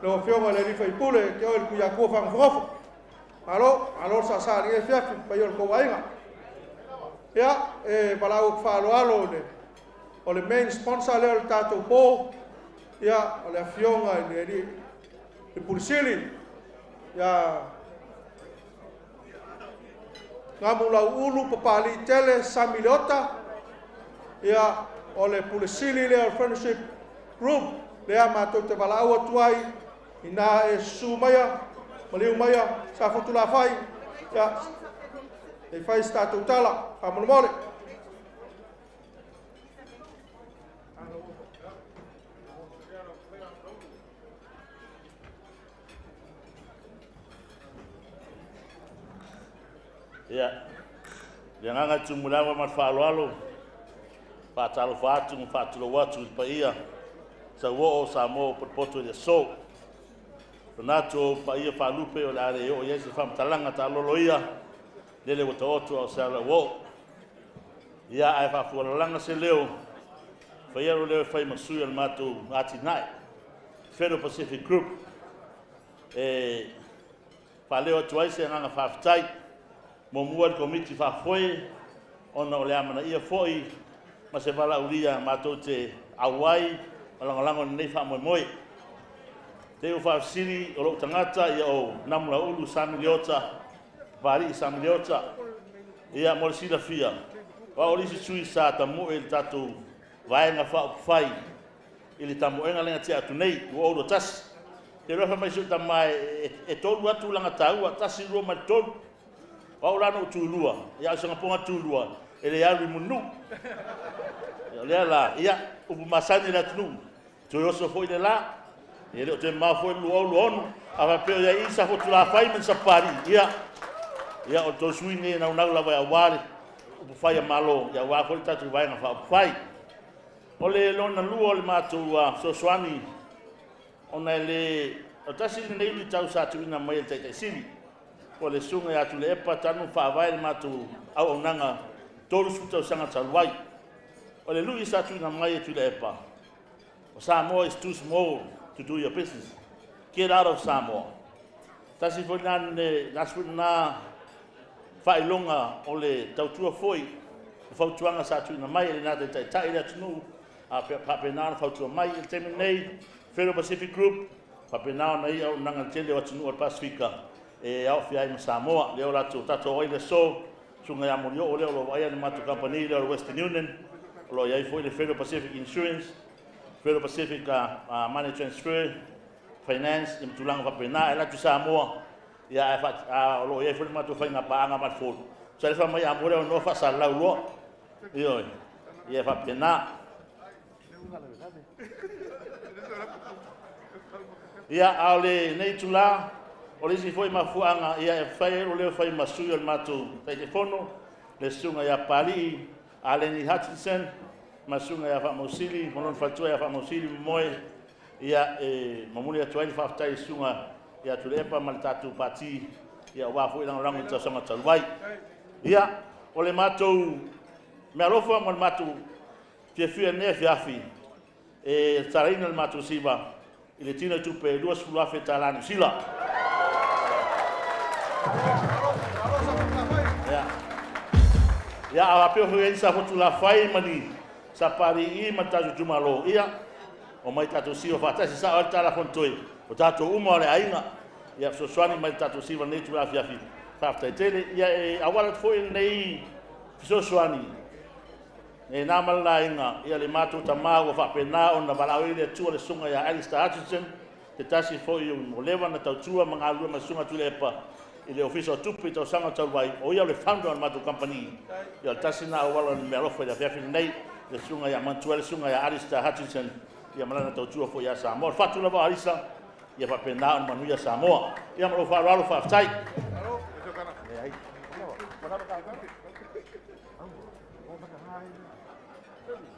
lau Afioga i le alii faipule te oe le Tuiatua Fagofogofo. Malo, malo le saasaa i lenei afiafi i le paia o le tou aiga. Ia, e valaau atu faaaloalo i le o le main sponsor lea o le tatou po, ia, o le Afioga i le alii le Pule Sili ia Gamulauulu Papalii Tele Sami Leota, ia, o le Pule Sili lea o le Friendship Group lea matou te valaau atu ai ina e susu maia, maliu maia, Safotulafai, ia, e fai se tatou tala, faamolemole. Ia, le agaga e tumulava ma le faaaloalo, faatalofa atu ma faatulou atu i le paia sauoo o Samoa ua potopoto i le aso. Manatu o paia faalupe o le a le oo i ai se faamatalaga taalolo ia, lele ua taoto a o se ala ua oo. Ia, ae faafualalaga se leo, faia lo leo e fai ma sui o le matou atinae, Federal Pacific Group, e faaleo atu ai se agaga faafetai muamua i le Komiti Faafoe ona o le amanaia foi ma se valaaulia matou te auai ma lagolago i lenei faamoemoe. Te i ua faafesili o lou tagata ia o Namulauulu Sami Leota, Papalii Sami Leota. Ia mo le silafia, o au le isi sui sa tamoe i le tatou Vaega Faaupufai i le tamoega lea na tea atu nei, 2021. Te iloa fai mai si ou tama e tolu lava tulaga taua, tasi, lua ma le tolu. O au la na ou tulua, ia a o se gapoga tulua, e le alu i Mulinuu. Ia o lea la, ia, upu masani a le atunuu, toe oso foi le la, e le o toe mamao foi le 2026, a faapea o i ai i Safotulafai ma ni Sapapalii, ia, ia o le tou sui usufono lenei e naunau lava aua le upufai a Malo, ia aua foi le tatou Vaega Faaupufai. O le lona lua o le matou fesoasoani, ona e le, o tasi lenei luitau sa tuuina mai e le Taitai Sili, po o le Susuga ia Tuilaepa talu ona faavae le matou auaunaga 30 tausaga talu ai. O le lui sa tuuina mai e Tuilaepa, o Samoa is too small to do your business. Get out of Samoa. Tasi foi lena faailoga o le tautua foi o fautuaga sa tuuina mai e lena taitai le atunuu a faapena ona fautua mai. I le taimi nei, Federal Pacific Group, faapena ona i ai auaunaga i le tele o atunuu o le Pasefika e aofia ai ma Samoa. Lea o latou tatou ai le aso, Susuga ia Molioo lea o lo o vaaia le matou kamupani lea o le Western Union, o lo o i ai foi le Federal Pacific Insurance, Federal Pacific Money Transfer, Finance, ia ma tulaga faapena. E alu atu i Samoa, ia ae o lo o i ai foi le matou faiga paaga ma le Ford. Sa le fai mai a mo le avanoa faasalalau loa. Ioe, ia e faapena. Ia, a o lenei itula, o le isi foi mafuaaga ia e fai ai lou leo e fai ma sui o le matou Taitaifono, le Susuga ia Papalii Aleni Hutchinson ma le Susuga ia Faamausili ma lona faletua ia Faamausili Momoe, ia e momoli atu ai le faafetai i le Susuga ia Tuilaepa ma le tatou Pati, ia aua foi lagolago i le tausaga talu ai. Ia, o le matou meaalofa ma le matou fiafia i lenei afiafi, e tatalaina le matou siva i le tino tupe $20,000 tala Niu Sila. Ia, ia a faapea foi ai Safotulafai ma ni Sapalii ma le tatou itumalo, ia, omai tatou siva faatasi, sao ai le tala Fonotoe, o tatou uma o le aiga. Ia, fesoasoani mai i le tatou siva i lenei itula afiafi. Faafetai tele. Ia, e auala atu foi lenei fesoasoani E na ma le laina, ia le matou tama ua faapena ona valaau ai le Atua le Susuga ia Alistair Hutchinson, se tasi foi ua leva ona tautua ma galulue ma le Susuga Tuilaepa i le Ofisa o Tupe i tausaga talu ai, o ia o le founder o le matou kamupani. Ia o le tasi lena auala o le meaalofa i le afiafi lenei, le Susuga ia manatua ai le Susuga ia Alistair Hutchinson, ia ma lana tautua foi ia Samoa. O le fatu lava o Alisa, ia faapena ona manuia Samoa. Ia ma lou faaaloalo, faafetai.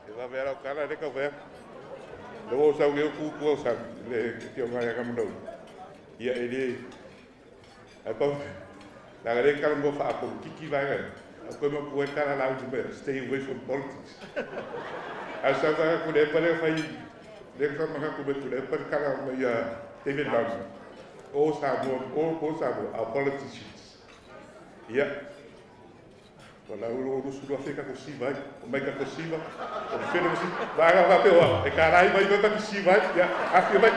E vave ala o tala le kau fai atu. Le ua ou sau nei o tu tua o sau le afioga ia Gamulau. Ia e le ae pau leaga lea e talanoa faapolitiki vaega ia. Ae toe matua ai tala lauli mai, stay away from politics. Ae sau tagata le epa lea fai Lea sa manatu mai Tuilaepa le tala mai ia David Lama, o Samoa, o Samoa are politicians. Ia, ua lau 22,000 tatou siva ai, omai tatou siva, o le fele o siva. Vaega faapea ua e talai mai foi tatou siva ai, ia, afio mai.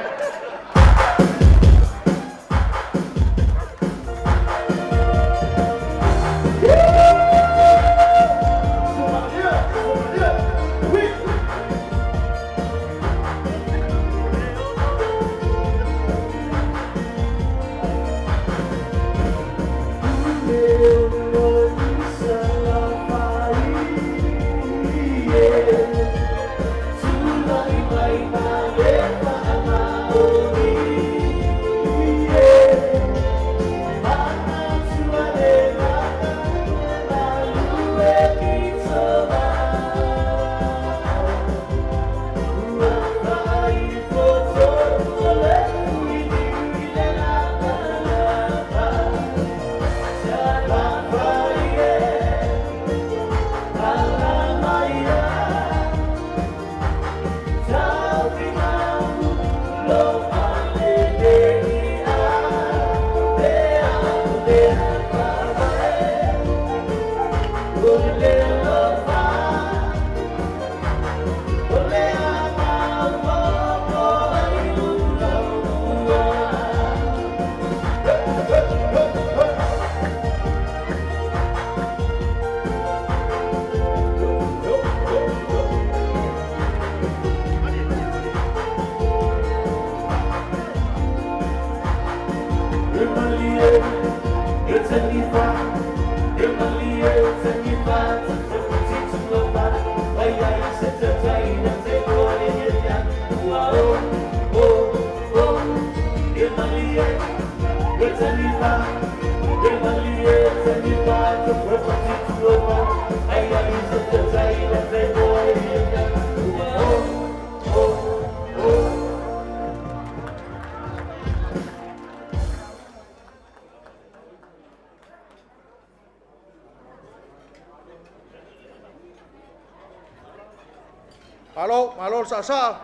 Malo, malo le saasaa,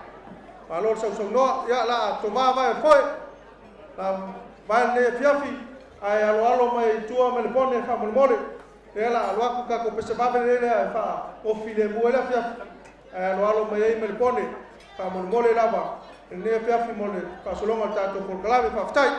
malo le sausaunoa, ia la tovā vae o le foe, la vae lenei afiafi, ae aloalo mai i tua ma le pone faamolemole. Ia la alu atu tatou pese vave lelei lea e faaofilemu ai le afiafi, ae aloalo mai ai ma le pone faamolemole lava lenei afiafi mo le faasologa o le tatou polokalame. Faafetai.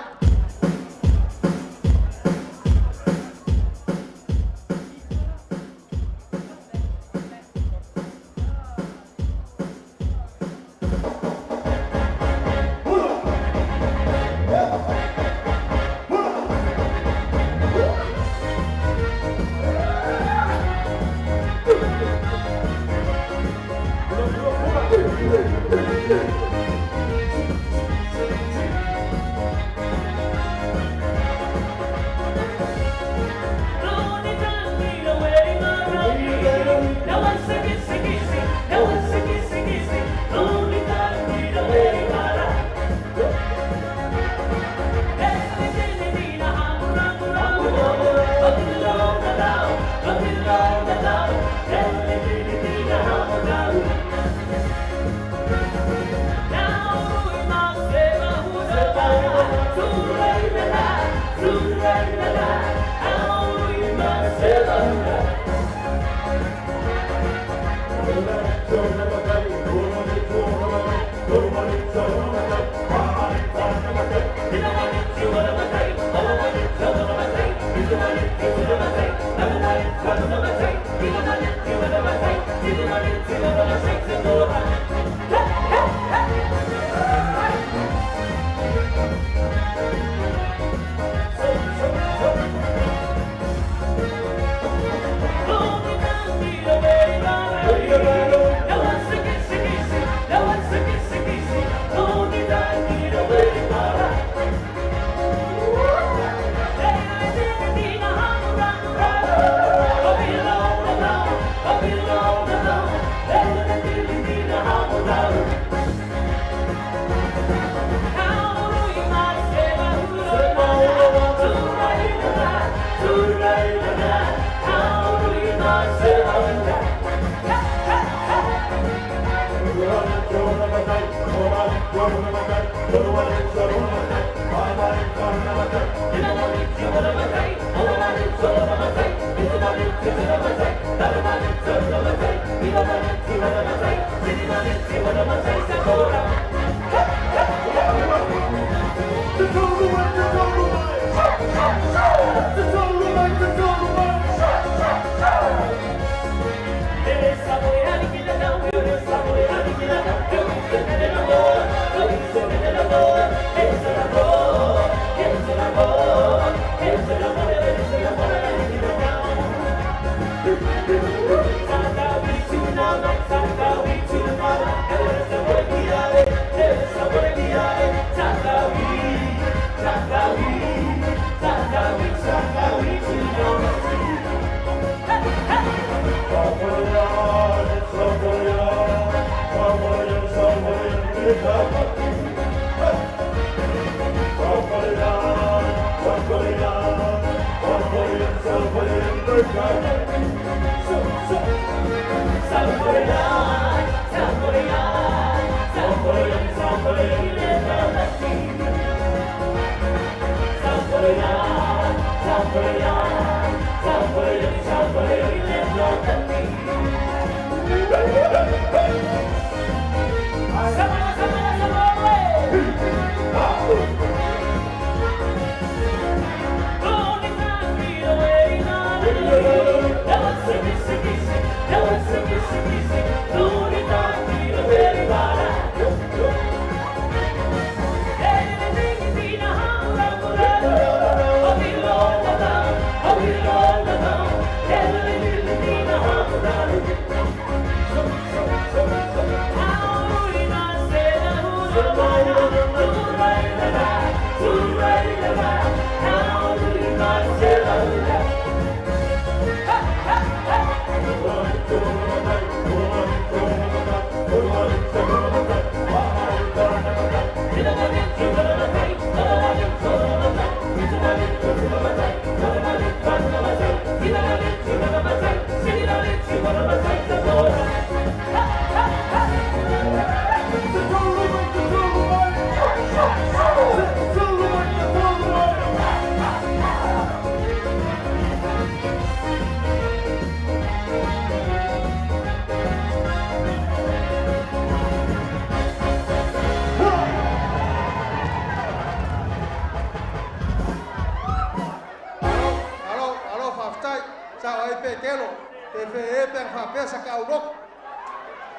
Malo, malo, faafetai. Sao ai Petelo, te fe e pe faapea sa kauloko.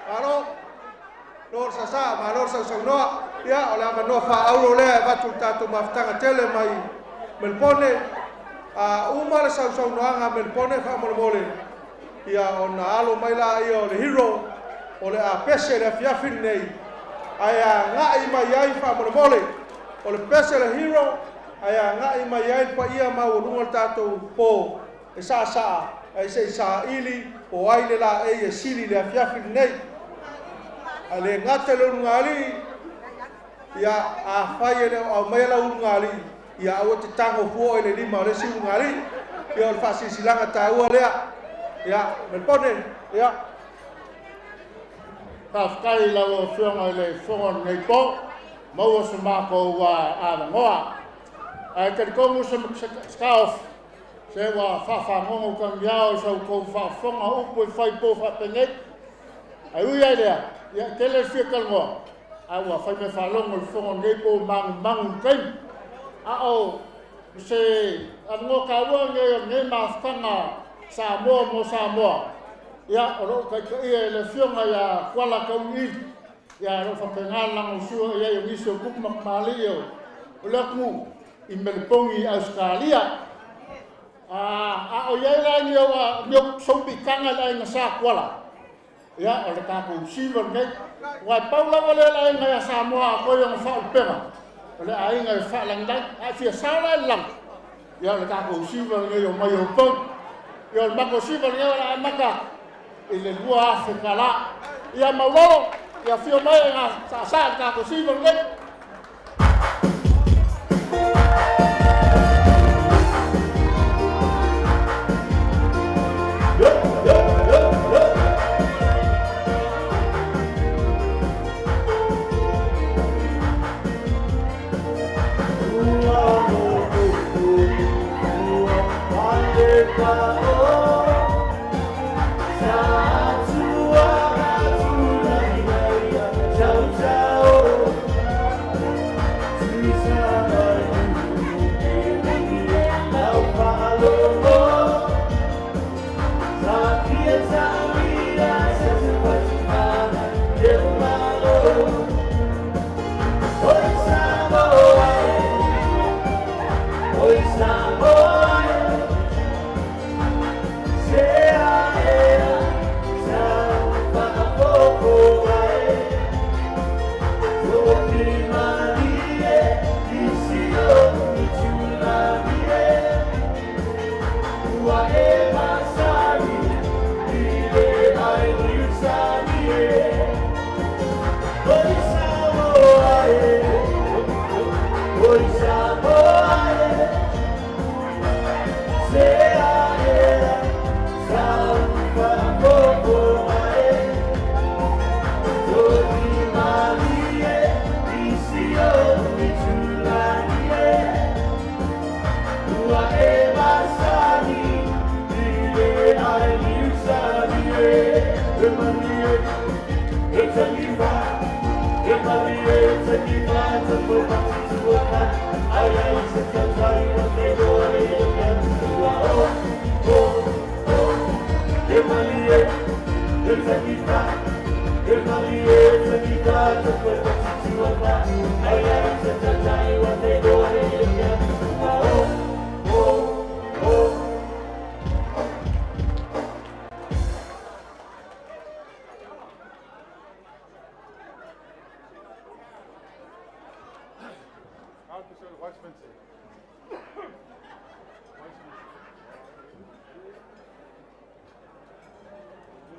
Malo, lo sa malo sa saunoa. Ia, o le avanoa faaulo lea e avatu le tatou mafutaga tele mai Melipone. A uma le sausaunoaga a Melipone faamolemole, ia ona alo mai laia o le hero o le a pese le afiafi lenei, ae agai mai ai faamolemole. O le pese le hero, ae agai mai ai le paia maualuga o le tatou po e saasaa ae se i saili po ai le laei e sili le afiafi lenei. Ae le gata i le ulugalii, ia afai e le o aumaia lau ulugalii, ia aua te tago fua i le lima o le isi ulugalii. Ia o le faasilasilaga taua lea. Ia, Melipone, ia. Faafetai i lau Afioga i le Fofoga o lenei po, maua so matou avanoa. Ae talitonu se taofi, se ua faafagogo tagiao i sa outou faafofoga upu e fai po faapenei. Ae ui lava i lea, ia e tele le fia talanoa, ae ua fai mea faalogo i le fofoga o lenei po ua manumanu i le taimi. A o se avanoa taua lenei o lenei mafutaga Samoa mo Samoa, ia o lo o taitaia e le Afioga ia Tuala Tauiliili, ia o lo o faapena le lagolagosua i ai o nisi o tupu ma tamalii o le atunuu i Meleponi i Ausetalia. A o i ai la ni ou soupitaga i le aiga Sa Tuala, ia o le tatou siva lenei. Aua e pau lava lea o le aiga ia Samoa atoa i ona faaulupega, o le aiga e faalagilagi. A e fia sao la i le lagi, ia o le tatou siva lenei o mai outou. Ia o le matou siva lenei o le a amata atu i le $2,000. Ia Maulolo, ia afio mai e saasaa le tatou siva lenei.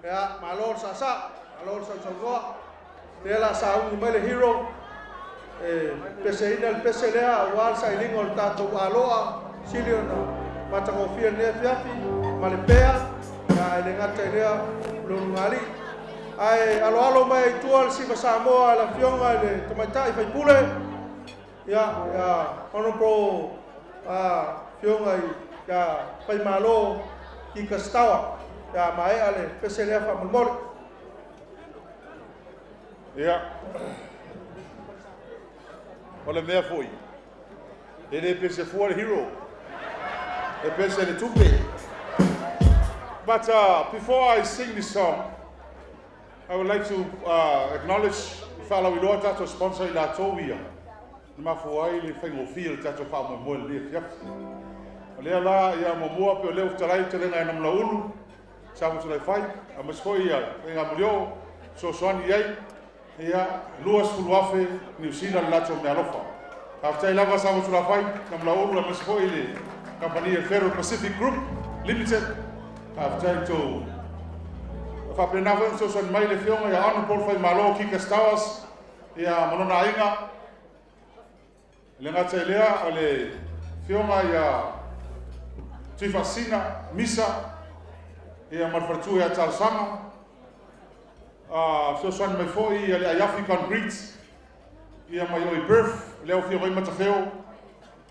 Ia, malo le saasaa, malo le sausaunoa. Lea la sauni mai le hero e peseina le pese lea aua le sailiga o le tatou aloa sili ona matagofie lenei afiafi ma le pea, ia, e le gata i lea o le ulugalii. Ae aloalo mai ai tua le siva Samoa a le afioga i le tamaitai faipule, ia, ia Honorable afioga i ia Faimalo Kika Stawa. Ia maea le pese lea faamolemole. Ia, o le mea foi, e le pese fua le hero, e pese le tupe. But before I sing this song, I would like to acknowledge faalauiloa tatou sponsor i latou ia na mafua ai le faigofie o le tatou faamoemoe lenei afiafi. O lea la ia muamua pe o lea ua fetalai fetalaiga e Namulauulu, sa Motulaifai, aemaise foi ia Faiga Mulio, fesoasoani i ai, ia 20,000 Niu Sila le latou meaalofa. Faafetai lava sa Motulafai, Namulauulu, aemaise foi le kamupani e Federal Pacific Group Limited. Faafetai tou. Faapena foi ona fesoasoani mai le afioga ia Honorable Faimalo Kika Stowers, ia ma lona aiga. Le gata i lea o le afioga ia Tuifaasisina Misa, ia ma le faletua ia Talosaga. Fesoasoani mai foi ia le Aiafi Concrete, ia mai oi Perth, lea ua afio mai Matafeo.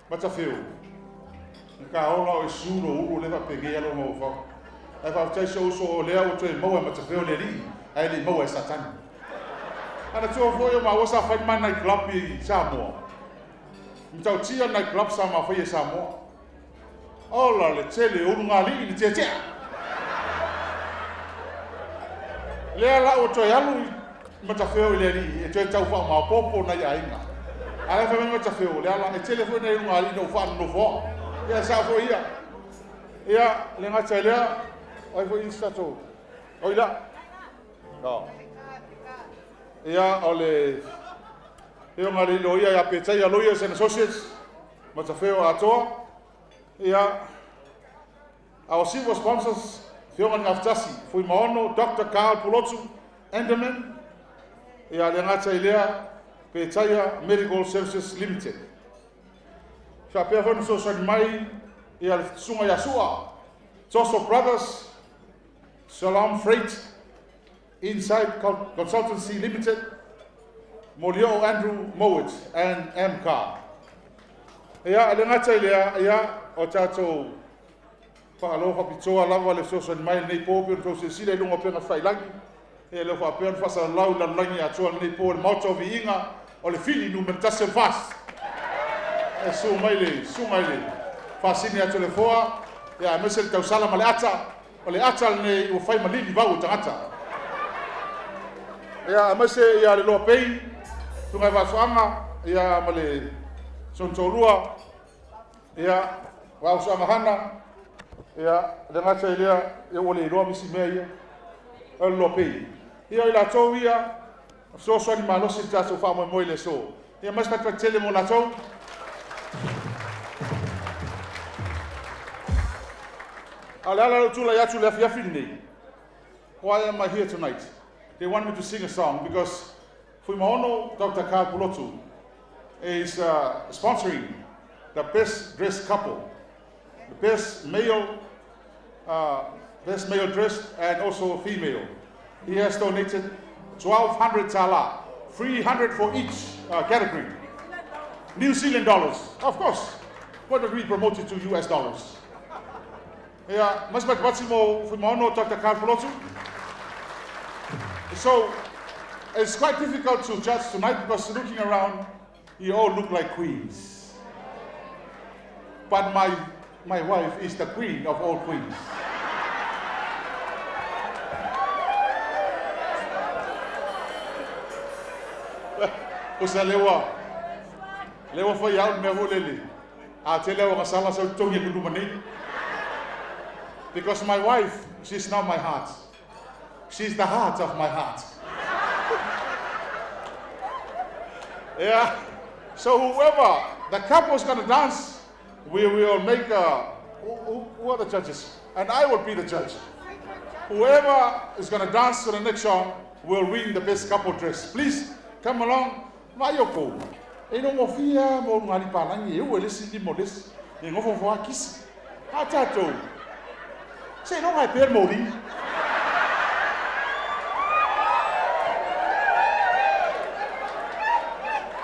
Matafeo, na ka ola o e su lo ulu le faapenei a lo mafaufau. Ae faafetai si ou uso o lea ua toe maua e Matafeo le alii, ae le i maua e Satani. Ana tua foi o maua sa fai ma night club i Samoa. Matautia night club sa ma fai e Samoa. Ola le tele o ulugalii le tietia. Lea la ua toe alu i Matafeo i le alii e toe tau faamaopoopo nai aiga. Ae fai mai Matafeo, lea la e tele foi nai ulugalii na ua faanonofoa. Ia sao foi ia. Ia, le gata i lea, o ai foi isi tatou. Oi la. No. Ia, o le Afioga i le Loia ia Petaia Lawyers and Associates, Matafeo atoa. Ia, our silver sponsors, Afioga i le Gafatasi, Fuimaono, Dr. Carl Pulotu, Enderman, ia, le gata i lea, Petaia Medical Services Limited. Faapea foi na fesoasoani mai ia le Susuga ia Sua, Toso Brothers, Shalom Freight, Inside Consultancy Limited, Molio Andrew Mowat and MCAR. Ia, le gata i lea, ia, o tatou faalofa faapitoa lava le fesoasoani mai lenei po pe ona tou silasila i luga o upega tafailagi, ia lea faapea ona faasalalau i lalolagi atoa lenei po le Maota o Viiga o le Fili Nu.1 o le FAST. E susu mai le susuga i le Faasini atu o le Foa, ia aemaise le tausala ma le ata, o le ata lenei ua fai ma lili vau o tagata. Ia aemaise ia le Loa Pei, susuga i Vaafuaga, ia ma le Sonitolua, ia Vaafuaga Hana, ia le gata i lea, ia ua le iloa misi mea ia, o le Loa Pei. Ia o i latou ia, fesoasoani malosi le tatou faamoemoe i le aso. Ia mais fatifati tele mo latou. A o le ala o lou tulai atu i le afiafi lenei, why am I here tonight? They want me to sing a song because Fuimaono Dr. Carl Pulotu is sponsoring the best dressed couple, the best male dressed and also female. He has donated 1,200 tala, 300 for each category. New Zealand dollars, of course. What did we promote it to US dollars? Ia, mas fatifati mo Fuimaono Dr. Carl Pulotu. So it's quite difficult to judge tonight because looking around, you all look like queens. But my wife is the queen of all queens. O sa lewa, lewa fai au mea ho lele. A te lewa ka sala sa utongi ku luma nei. Because my wife, she's not my heart. She's the heart of my heart. Yeah. So whoever, the couple's going to dance, we will make a, who are the judges? And I will be the judge. Whoever is going to dance to the next song will win the best couple dress. Please come along. Mayoko. E no mo fia mo ngari palangi e ue lesi ni mo lesi. E ngofo fo akisi. A tatou. Se no ngai per mori.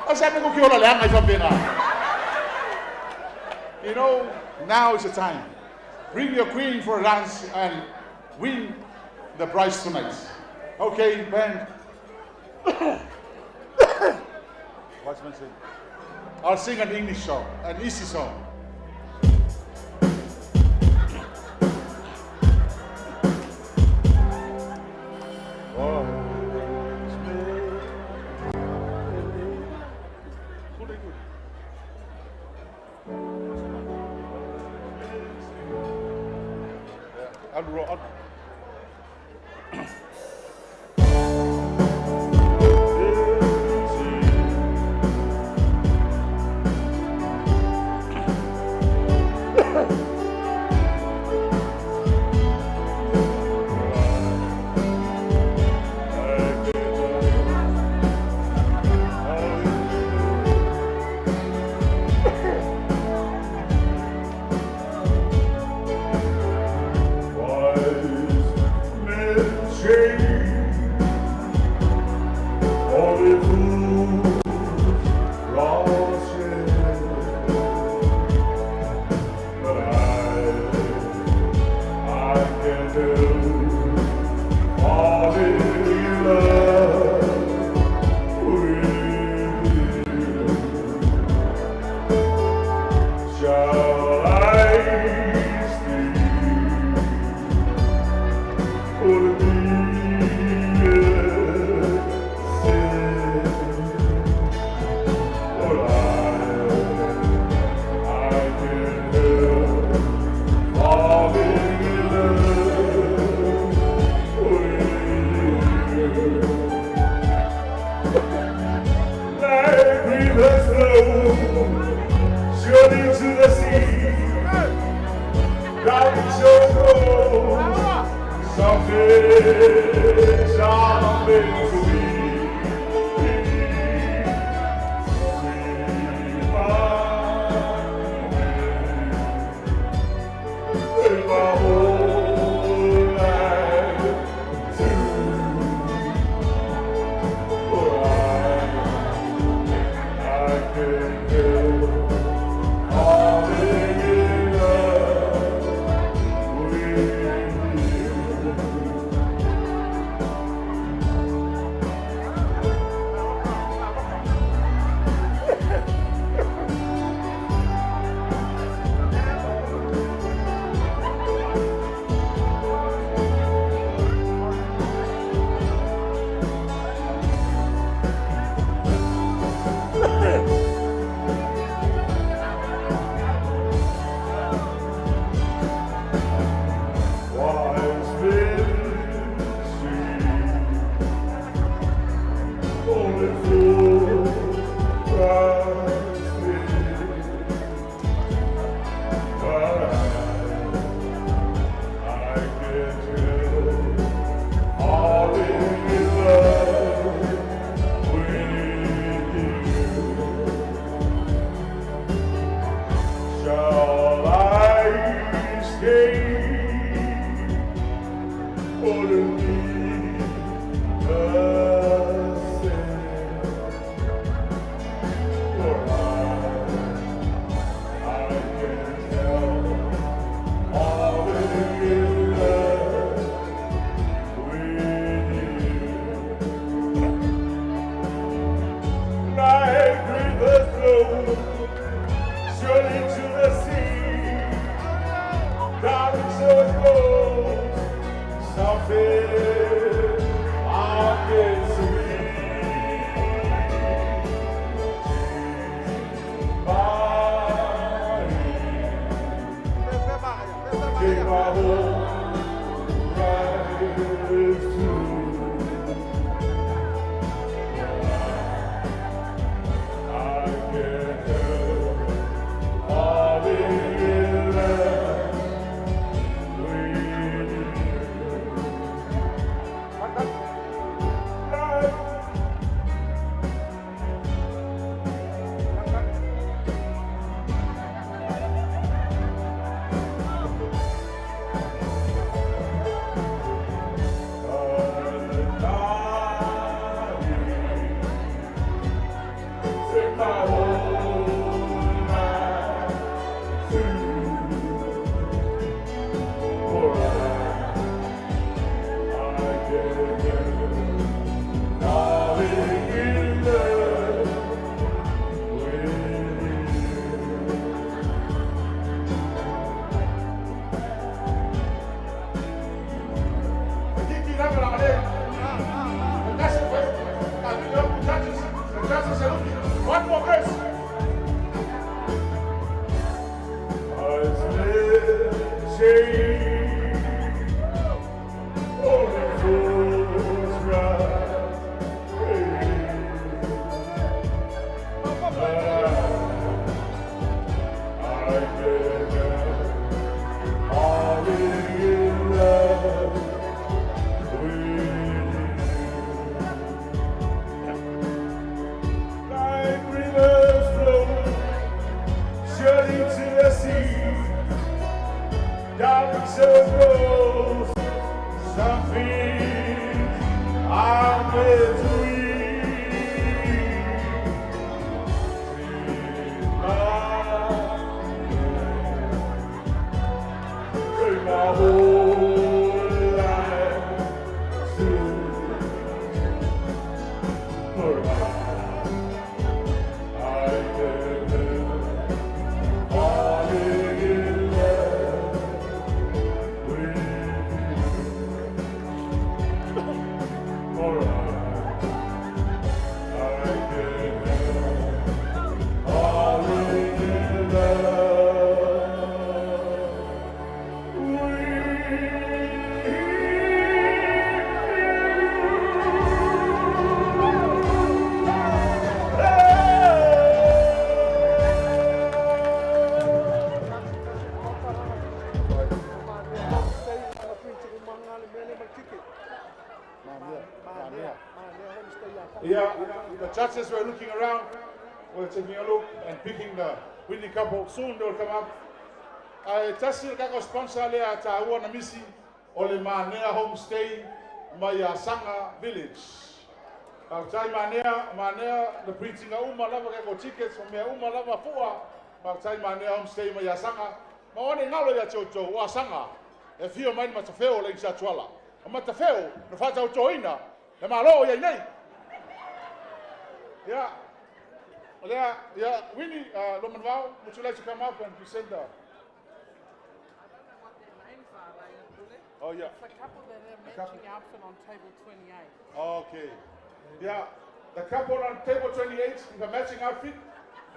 A sa me ko ki ora le anga i whapena. You know, now is the time. Bring your queen for a dance and win the prize tonight. Okay, band. What's my say? I'll sing an English song, an easy song. So it goes. Some things are meant to be. Take my whole life through. I can't help falling in love with you. Life. Take my whole life through. For I can't help falling in love with you. Kiki lava la le. That's it. Judges, the judges are looking. One more verse. Say, only fools rush in. But I can't help falling in love with you. Like rivers flow surely to the sea. Darling, so it goes. Some things are meant to be. Take my take my whole life through. For I can't help falling in love with you. For I can't help falling in love with. Yeah, the judges were looking around, were taking a look and picking the winning couple. Soon they will come up. Ae tasi le kako sponsor lea tāua na misi o le Manea Homestay mai Asaga Village. Faafetai Manea, Manea le printinga uma lava kako tickets o mea uma lava fua. Faafetai Manea Homestay mai Asaga. Ma one ngalo ia te outou o Asaga. E fio mai ni matafeo o le isa tuala. O matafeo na whatautoina le malo ia nei. Yeah. Yeah, yeah. Winnie, Lomanvao, would you like to come up and present the... I don't know what their names are, Leia. Oh, yeah. It's a couple that have couple. matching outfit on table 28. Okay. Yeah. The couple on table 28 with a matching outfit.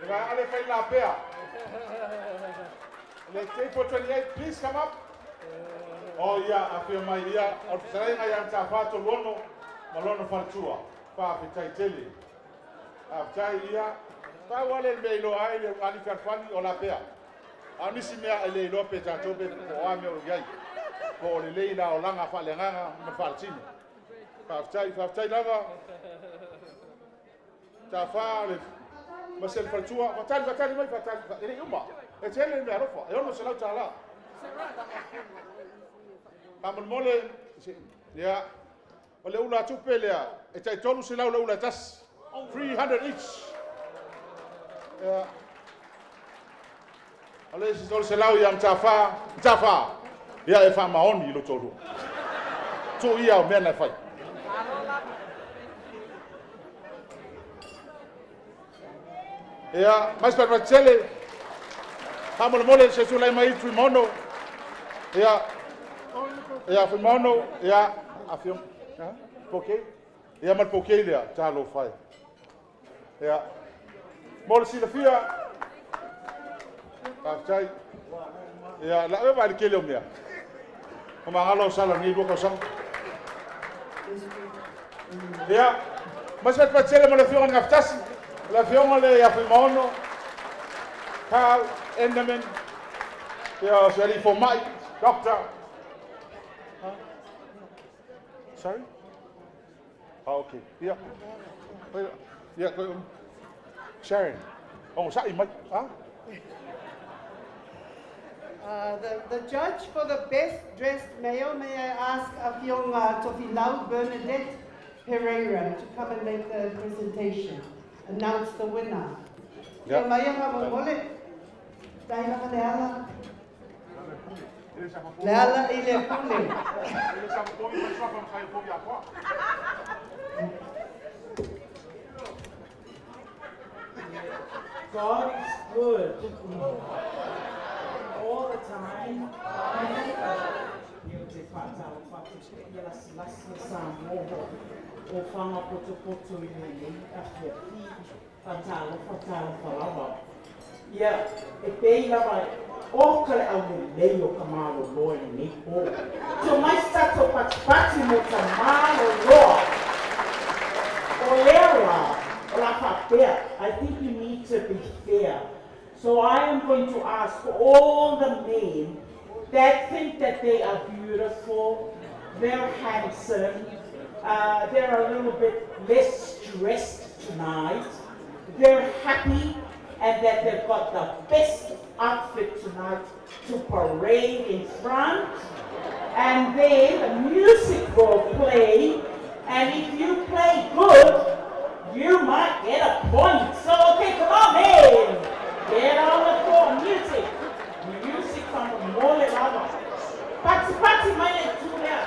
Le va ale fai la pea. Le table 28, please come up. Oh, yeah, afio mai ia. O te sarenga ia ta whāto lono, ma lono whanatua. Wha tele. A tai ia. Pa wale le mea iloa ai le ali wharwhani o la pea. A nisi mea e le iloa pe tātou pe po a mea o iai. Po o le lei la o langa wha le nganga ma wha le tino. Whaafitai, whaafitai lava. Ta wha le masel whanatua. Whatali, whatali mai, whatali. E le uma. E te hele mea alofa. E ono se lau tā la. Pamolmole, ia, o le ula tupe lea, e tai tolu se lau le ula tasi. 300 each. Ia. O le isi tolu se lau ia mtafa, mtafa. Ia e wha maoni i lo tolu. Tu ia o mea na whai. Ia, mais pa tele. Pamolmole se tu lai mai tu mono. Ia, Ia, Fuimaono, ia, afioga, Poke. Ia ma le Poke lea, talofa e. Ia, mo le silafia, faafetai. Ia, la ea le tele o mea. O magalo o sala nei 2 tausaga. Ia, ma se patele mo le afioga i le Gafatasi, le afioga le ia Fuimaono, Carl Enderman, ia o se alii fomai, doctor. Huh? Sorry? Ah, okay. Ia. Ia, Sharon. Oh, sa'i mai. Ah? The judge for the best dressed male, may I ask Afioga Tofilau Bernadette Pereira to come and make the presentation, announce the winner. Yeah. Maia fa'amomole. Dai lava le ala. Le ala i le pule. Le sa povi ma sua pa kai povi a kwa. God is good. All the time. Ia te whātalo whatu ia lasi lasi o sa moho o whanga poto poto i le nei a fia fi whātalo whātalo whalawa. Ia e pei lava o ka le au le lei o ka malo loa i nei po. So mai sato pati pati mo ta malo loa. O lea la, o la whapea, I think you need to be fair. So I am going to ask all the men that think that they are beautiful, they're handsome, they're a little bit less stressed tonight, they're happy, and that they've got the best outfit tonight to parade in front. And then the music will play, and if you play good, you might get a point. So, okay, come on in. Get on the floor. Music. Music from the mole lava. Pati pati mai le tulia.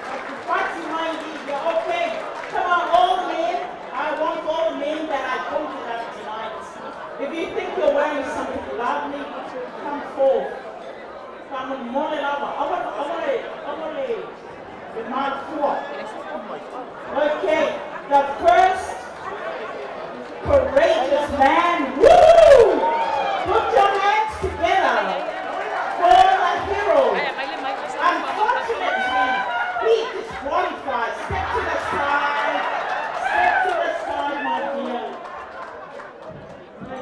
Pati pati mai le. Okay, come on, all the men. I want all the men that I pointed out tonight. If you think you're wearing something lovely, come forth. Come on, mole lava. I want the mic four. Okay, the first courageous man. Woo! Put your hands together for the hero. Unfortunately, he disqualified. Step to the side. Step to the side, my dear.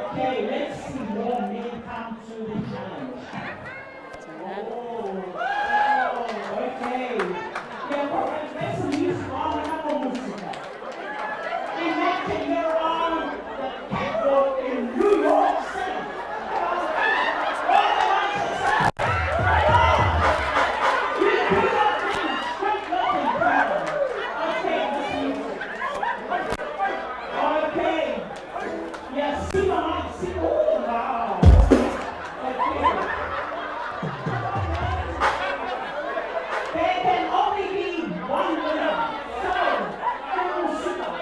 Okay, let's see more men come to the challenge. Oh, okay. Yeah, but let's some music on. Have a music. Imagine you're on the catwalk in New York City. Come on, roll the lights aside. Come on. You do your thing. Straight nothing. Okay, this music. Okay. Yeah, see my mic, see. Oh, wow. Okay. There can only be one winner. So, Super.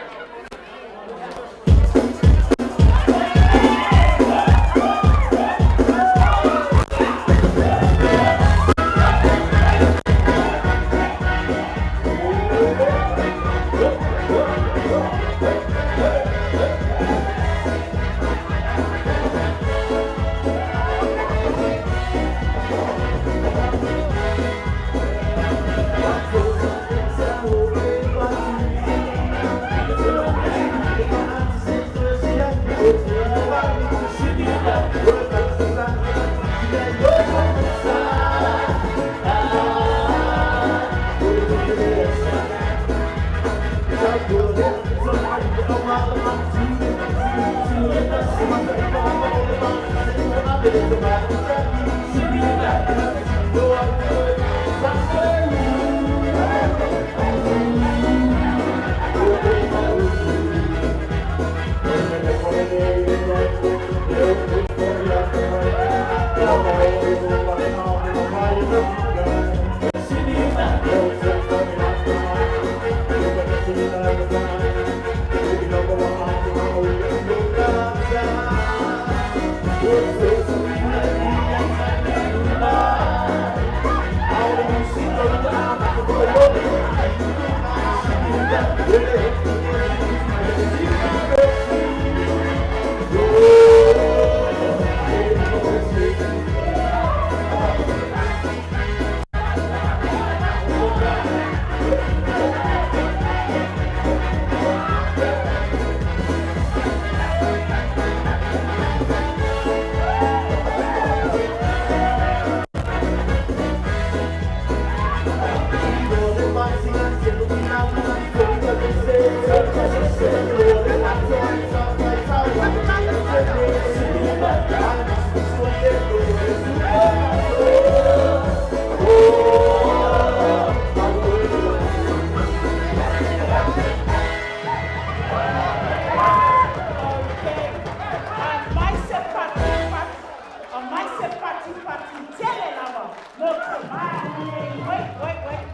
se patipati tele lava mo tamā lenei. Wait, wait, wait.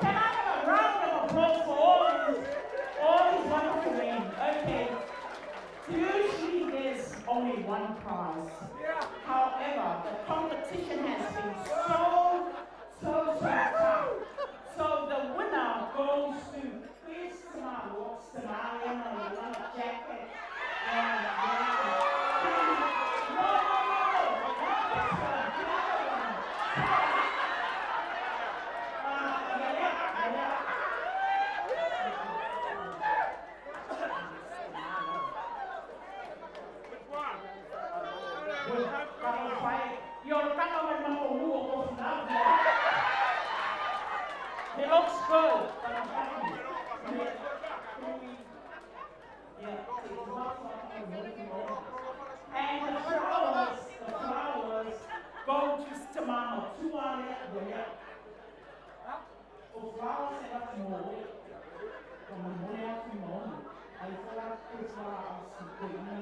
Can I have a round of applause for all these wonderful men? Okay. Usually there's only one prize. However, the competition has been so, so, so tough. So the winner goes to Chris Tamalo, Tamalo, jacket. Yeah. No, no, no, no. Not this one. The other one. Yeah. It looks good, but I'm telling you. Yeah. And the flowers go to Tamama. Tuale, yeah. O flowers e atu mo. Ka mo atu mo. Ai fola te wha a si te ina.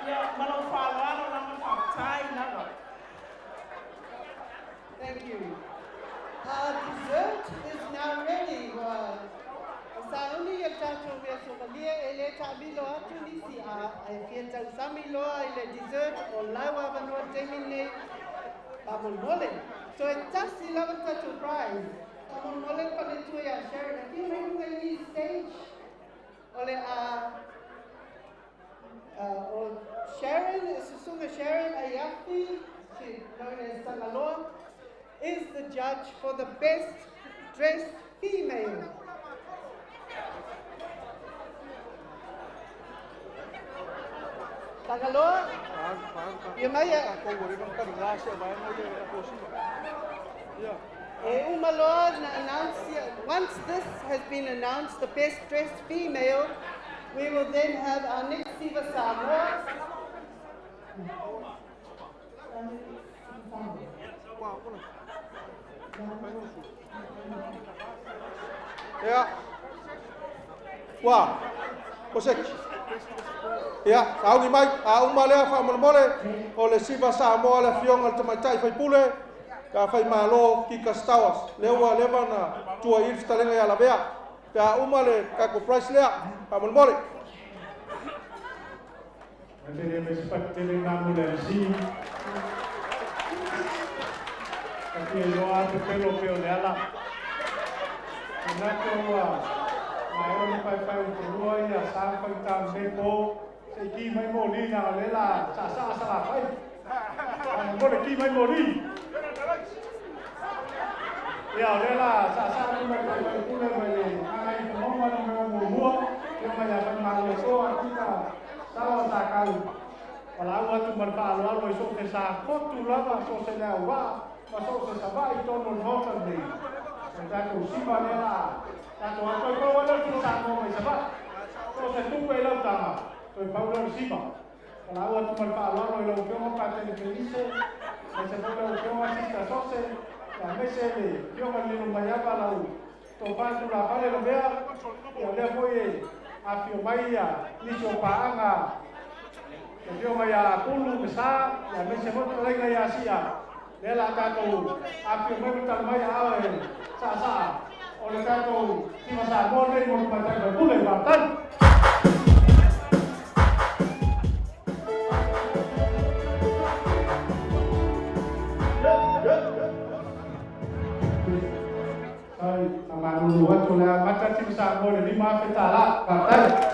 Yeah, malo whaloalo lama whaatai lava. Thank you. Our dessert is now ready. Sauni ia tātou mea somalia e le taamilo atu nisi a e fia tausami loa i le dessert o lau avanoa taimi nei faamolemole. So e tasi lava tatou prize. Faamolemole faletua ia Sharon. E fia mai luga i stage o le a o Sharon, Susunga Sharon Ayafi, she known as Tagaloa, is the judge for the best dressed female. Tagaloa, ia mai e umaloa na announce, once this has been announced, the best dressed female, we will then have our next Siva Samoa. Ia. Ua. O seki. Ia, sauni mai, a uma lea faamolemole, o le Siva Samoa le afioga le tamaitai faipule, ka fai malo Kika Stowers. Lea ua leva na tua i le fetalega ia lavea. Pe a uma le tatou prize lea, faamolemole. Tele me se tele na mo le MC. Ka fia iloa te pelo pe o le ala. Na ko ua ma e o pai pai o te ia sa fai ta me po se ki mai mo li na le la sa sa sa la fai. Mo le ki mai mo li. Ia o le la sa sa ni mai pai pai pule mai le ai ko mo ma no me mo mua ia mai ia fai ma le so a kita sa wa sa kau. Wala au atu ma le faaaloalo i so o se sa kotu lava so se le au vaa ma so o se savaʻi tonu o le maota lenei. O le tatou siva lea la tatou atoe pau ai lea o le Samoa mai savaʻi. So o se tupe i lau taga, toe pau lea o le siva. Wala au atu ma le faaaloalo i lau afioga Patele Felise, aemaise foi lau afioga Sista Sose, aemaise le afioga i le Lilo Maiava lau tofā tulafale lavea, ia o lea foi e afio mai ia nisi o paaga le afioga ia Pulu me Sa, ia aemaise foi fetalaiga ia Sia. Lea la tatou afio mai ma tala mai aao e saasaa o le tatou Siva Samoa lenei mo le tamaitai faipule. Faafetai. Ai, faamalulu atu o le a amata le Siva Samoa i le $5,000. Faafetai.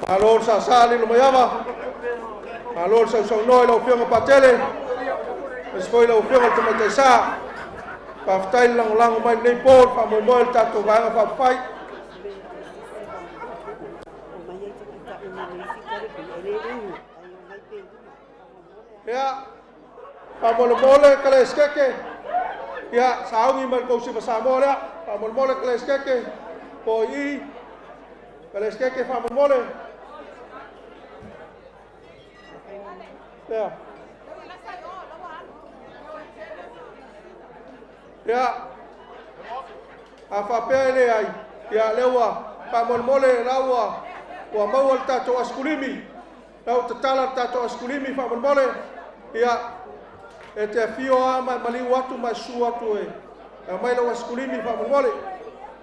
Malo le sāsā lilo mai ava, malo le sausaunoa i lau Afioga Patele, aemaise foi lau Afioga i le Tamaitai Sa. Faafetai le lagolago mai i lenei po i le faamoemoe o le tatou Vaega Faaupufai. Ia, faamolemole Kalesikeke, ia, sauni mai le tou Siva Samoa lea, faamolemole Kalesikeke, po i i, Kalesikeke faamolemole. Ia. Ia, a faapea e leai, ia lea ua faamolemole la ua maua le tatou asikulimi, la ua tatala le tatou asikulimi faamolemole, ia, e te afio lava ma e maliu atu ma e susu atu e aumai lau asikulimi faamolemole.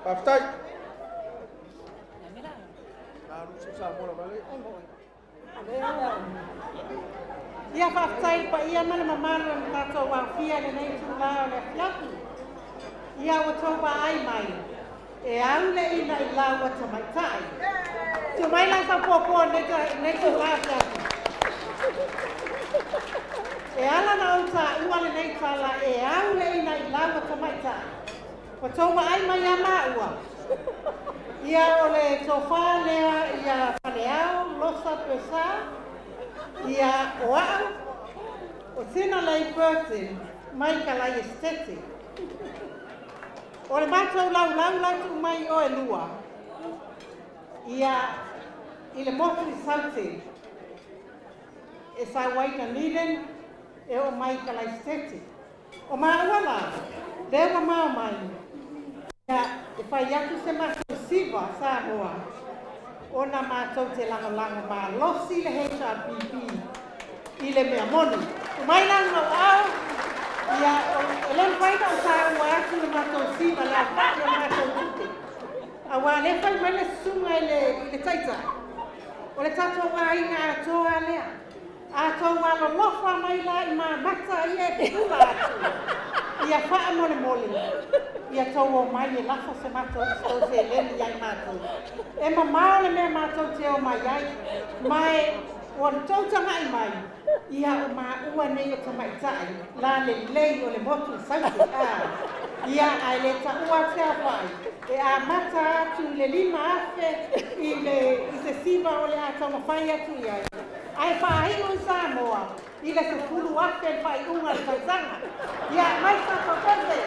Faafetai. Ia faafetai i le paia ma le mamalu o le tatou aofia i lenei itulā o le afiafi. Ia ua tou vaai mai, e au le ina i lau a tamaitai. Tuu mai la sau puapua i lenei itulā afiafi. E ala na ou taua lenei tala e au le ina i lau a tamaitai. Ua tou vaai mai ia maua, ia o le tofa lea ia Faleao Losa Purcell, ia o au, o Tina Lei Burton mai Kalai Esitete. O le matou laulau la tuu mai o e lua, ia i le motu i Saute, e sau ai Dunedin e oo mai i Kalai Esitete. O maua la, lea ua mao mai, ia e fai atu se matou siva Samoa ona matou te lagolago malosi le HRPP i le mea moni. Tumai la lau ao, ia e le mafai na o taua atu le matou siva le afa'i o le matou tupe. Auā lea fai mai le susuga i le taitai, o le tatou aiga atoa lea. A tou alolofa mai la i mamata ia e pupula atu, ia faamolemole, ia tou omai e lafo se matou se tou seleni ia i matou. E mamao le mea matou te omai ai, ma e ua tou tagai mai, ia o maua nei o tamaitai la lelei o le motu i Saute, a, ia ae le taua atu se aofai, e amata atu i le 5,000 i le i se siva o le a taumafai atu i ai. Ae faaiu i Samoa i le 10,000 le faaiuga o le tausaga. Ia aumai se tatou pese!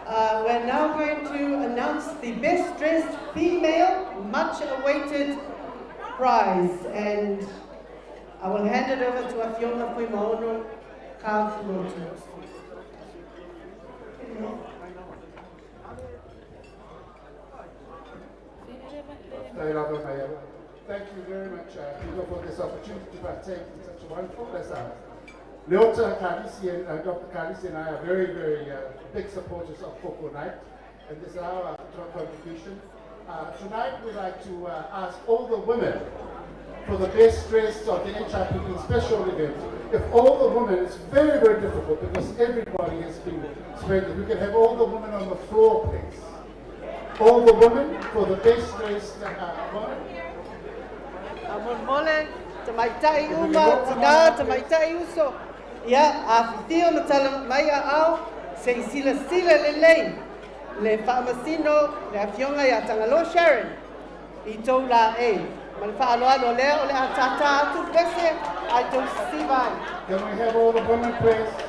We're now going to announce the best dressed female, much awaited prize. And I will hand it over to Afioga Fuimaono Carl Fumoto. Thank you very much, Hugo, for this opportunity to partake in such a wonderful lesson. Leota Kalisi and Dr. Kalisi and I are very, very big supporters of Koko Night, and this is our contribution. Tonight we'd like to ask all the women for the best dressed of the HRPP special event. If all the women, it's very, very difficult because everybody has been spread. If we can have all the women on the floor, please. All the women for the best dressed woman. Faamolemole, tamaitai uma, tina, tamaitai uso. Ia, afifio ma tala mai aao, se i silasila lelei, le faamasino, le afioga ia Tagaloa Sharon, i tou laei. Ma le faaaloalo lea o le a tātā atu pese ae tou sisiva ai. Can we have all the women, please?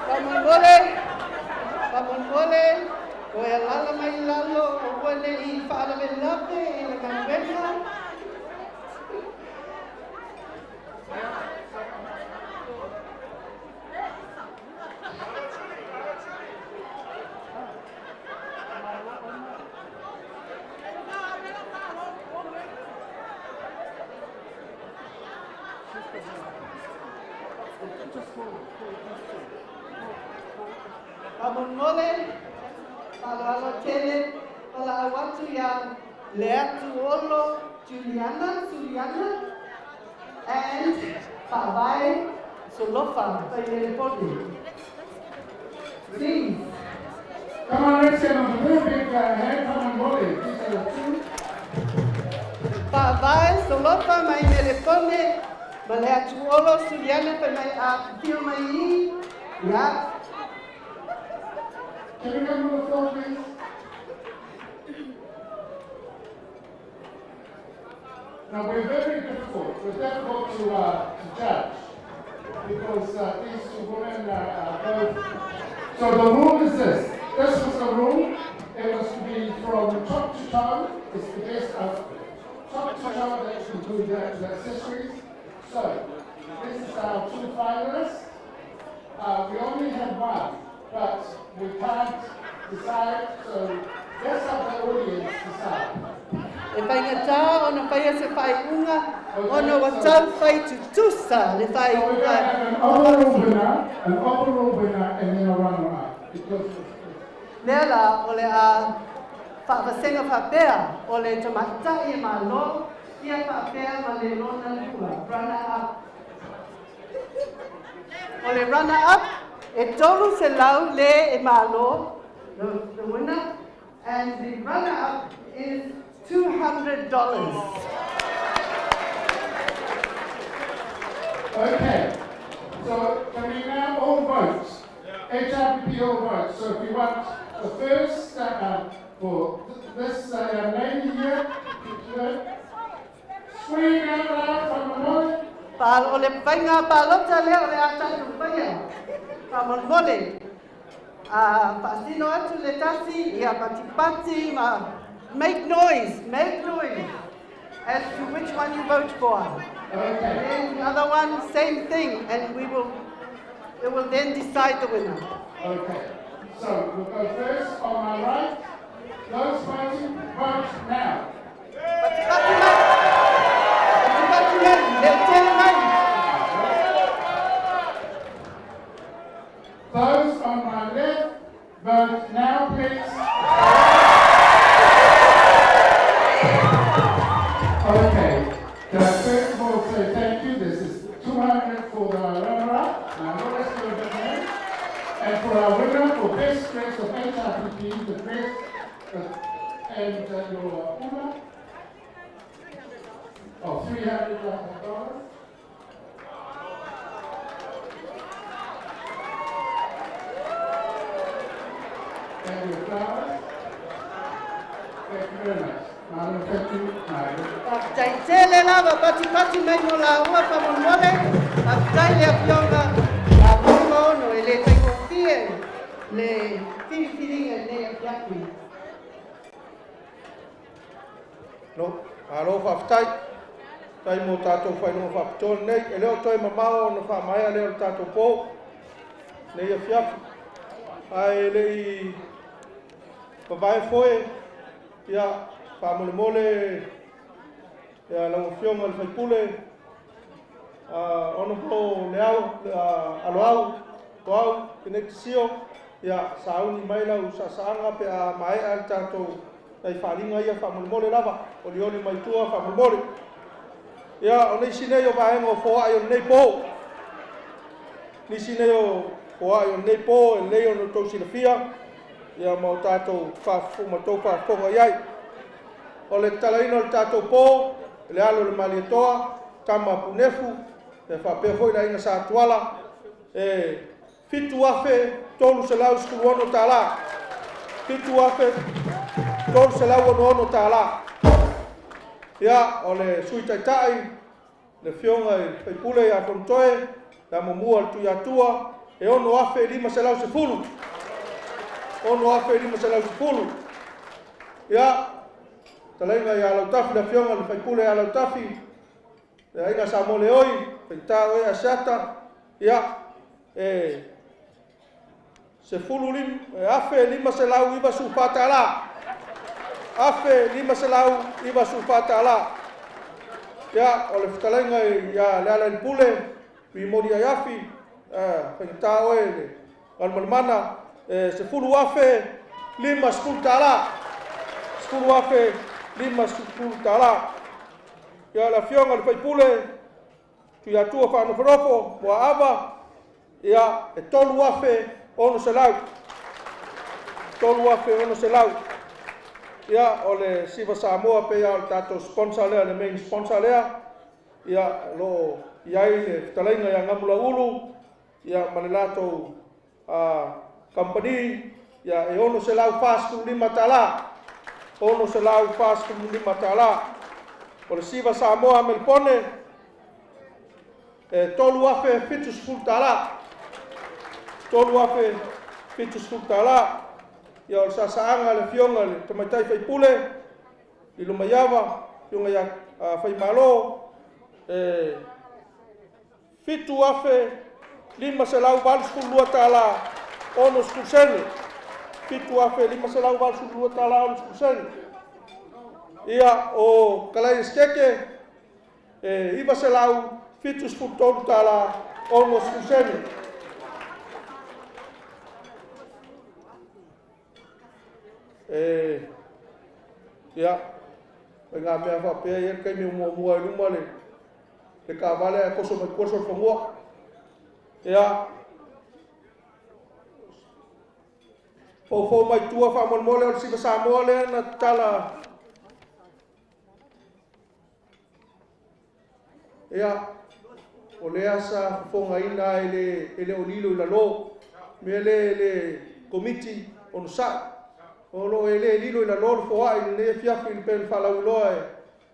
Faamolemole, faamolemole, toe alaala mai i lalo, aua ne i faalavelave i le galuega. Faamolemole, faaaloalo tele, valaau atu iā Leatuolo Juliana, Juliana, and Faavae Solofa Faileleponi. Please. Come on, let's give them a very big hand. Come on, Molly. These are the two. Talofa mai Melepone ma le atu Olo Suliana fai mai afifio mai i. Ia. Can we come to the floor, please? Now, we're very difficult. We're difficult to judge because these two women are both. So the rule is this. This was the rule. It was to be from top to toe. It's the best outfit. Top to toe, that include the accessories. So this is our two finalists. We only have one, but we can't decide. So let's have the audience decide. E whaingatā ona whaia se whaiunga, ona wa tau whai tutusa le So we're going to whaiunga. have an overall winner, an overall winner, and then a runner-up. Because Lea la o le a whaavasenga whapea o le tamaitai e malo, ia whaapea ma le lona lua, runner up. O le runner up, e 300 le e malo, the winner, and the runner up is $200. Okay, so can we now all vote? HRPP all vote. So if you want the first for this young lady here, scream out loud from the morning. Pa o le whainga palota lea o le a tātou whaia. Pa molemole. A whaasino atu le tasi, ia patipati, ma make noise, make noise as to which one you vote for. Okay. And then the other one, same thing, and it will then decide the winner. Okay. So we'll go first on my right. Those voting, vote now. Patipati mai. Patipati mai. Leo tele mai. Those on my left, vote now, please. Okay. Can I first of all say thank you? This is 200 for the runner-up. Now, let's do a bit more. And for our winner for best dress of HRPP, the dress and your ula, oh, $300. And your flowers. Thank you very much. Malo, thank you. Malo. Faafetai tele lava patipati mai mo laua faamolemole. Faafetai le afioga a Fuimaono e le faigofie le filifiliga i lenei afiafi. No, alo faafetai. Tai mo tātou whailoa whapitoa nei. E leo toe mamao na whaamaea leo le tātou pō. Nei afiafi. Ae le i pavae foe, ia whaamolemole, ia lau afioga le faipule, ono po le au, aloau, o au, keneti sio, ia sauni mai lau saasaga pe a maea le tātou nai faaliga ia faamolemole lava, olioli mai tua faamolemole. Ia, o nisi nei o vaega o foai o lenei pō. Nisi nei o foai o lenei pō, e lelei ona outou silafia, ia ma o tātou ma tou faafofoga i ai. O le tatalaina o le tātou pō, le alo le Malietoa, tama Punefu, e faapea foi le aiga Satuala, e $7,316. $7,316. Ia, o le sui taitai, le afioga i le faipule ia Fonotoe, le amomua le Tuiatua, e 6,510. 6,510. Ia, talaiga ia Lautafi, le afioga le faipule ia Lautafi, le aiga sa mo le oi, faigata oe Asiata, ia, e 15 e $1,594. $1,594. Ia, o le fetalaiga ia Lealailepule, Rimoni Aiafi, faigata oe le Galumalemana, e $10,050. $10,050. Ia, le afioga le faipule, Tuiatua Faanofonofo, Muaava, ia, e 3,600. 3,600. Ia, o le Siva Samoa pe ia o le tatou sponsor lea, le main sponsor lea, Ia, o lo o i ai le fetalaiga ia Gamulauulu, ia ma le latou kamupani, ia e $645, $645. O le Siva Samoa Melipone, e $3,070, $3,070. Ia o le saasaaga a le Afioga i le Tamaitai Faipule i Lumaiava, Afioga ia Faimalo, e $7,582 60 sene, $7,582 60 sene. Ia, o Kalaia Siteke, e $973 60 sene. E, ia, faiga mea faapea e i ai le taimi e muamua ai i luma le taavale ae toso mai tua le solofanua. Ia, foufou mai tua faamolemole, o le Siva Samoa lea na tatala. Ia, o lea sa fofogaina e le o lilo i lalo. Mea lea le komiti onosai, o lo o e le lilo i lalo le foai i lenei afiafi pei ona faalauiloa e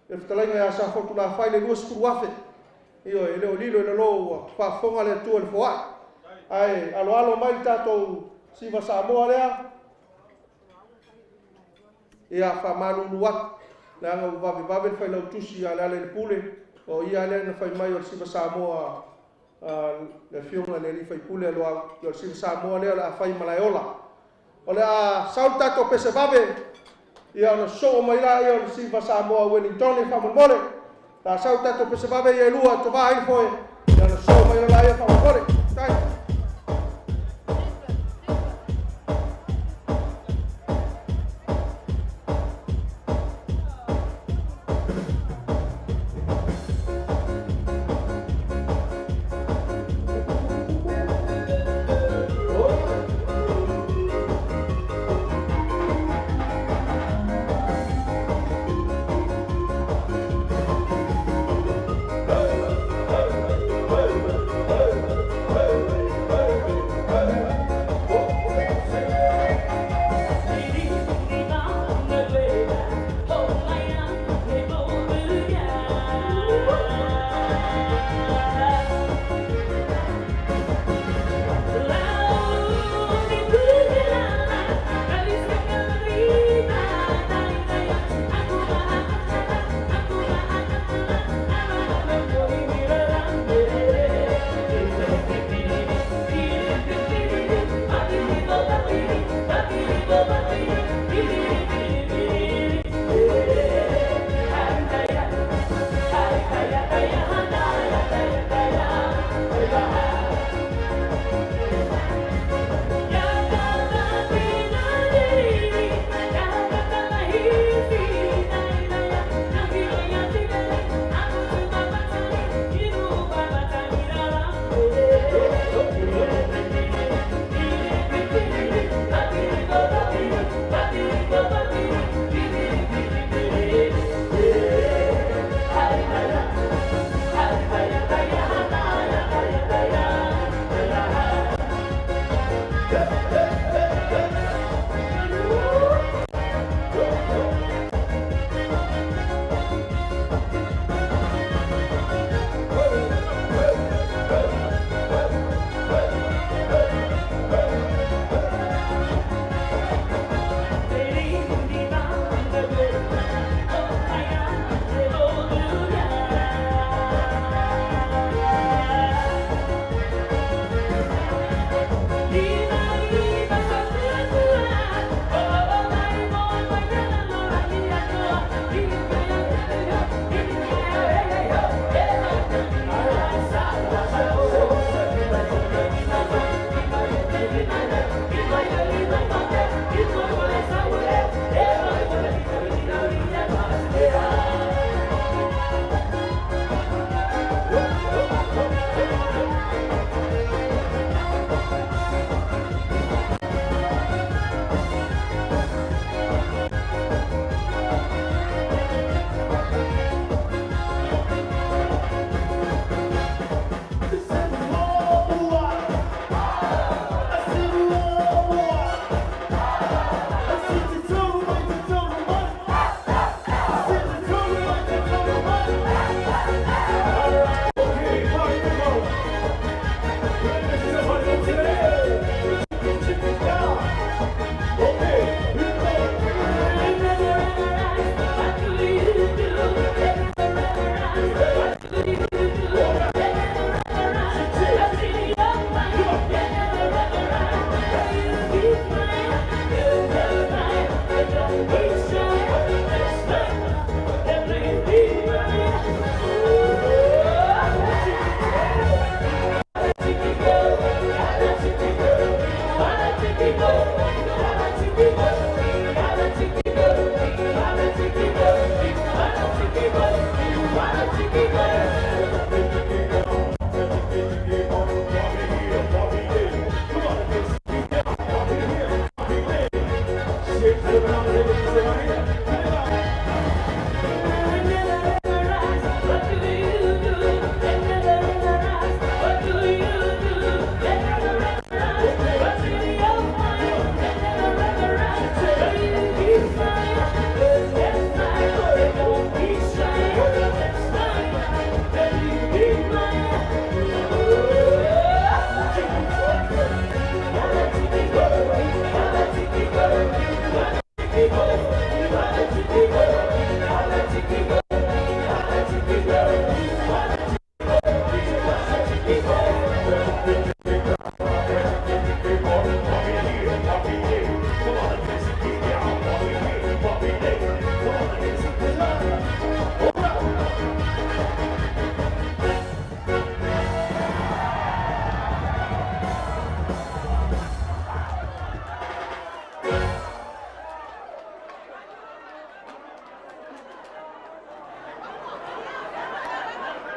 le fetalaiga ia Safotulafai le $20,000. Ioe, e le o lilo i lalo ua faafofoga le Atua i le foai. Ae aloalo mai le tatou Siva Samoa lea, ia faamalulu atu, leaga ua vavevave le Failautusi ia Lealailepule, o ia lea na fai mai o le Siva Samoa a le Afioga i le sui usufono a Loau, o le Siva Samoa lea o le a fai i Malaeola. O le a sau le tatou pese vave, ia ona sosoo mai lea o le Siva Samoa a Ueligitone faamolemole. O le a sau le tatou pese vave ia e lua e tova ai le foe, ia ona sosoo mai lea faamolemole. Tai.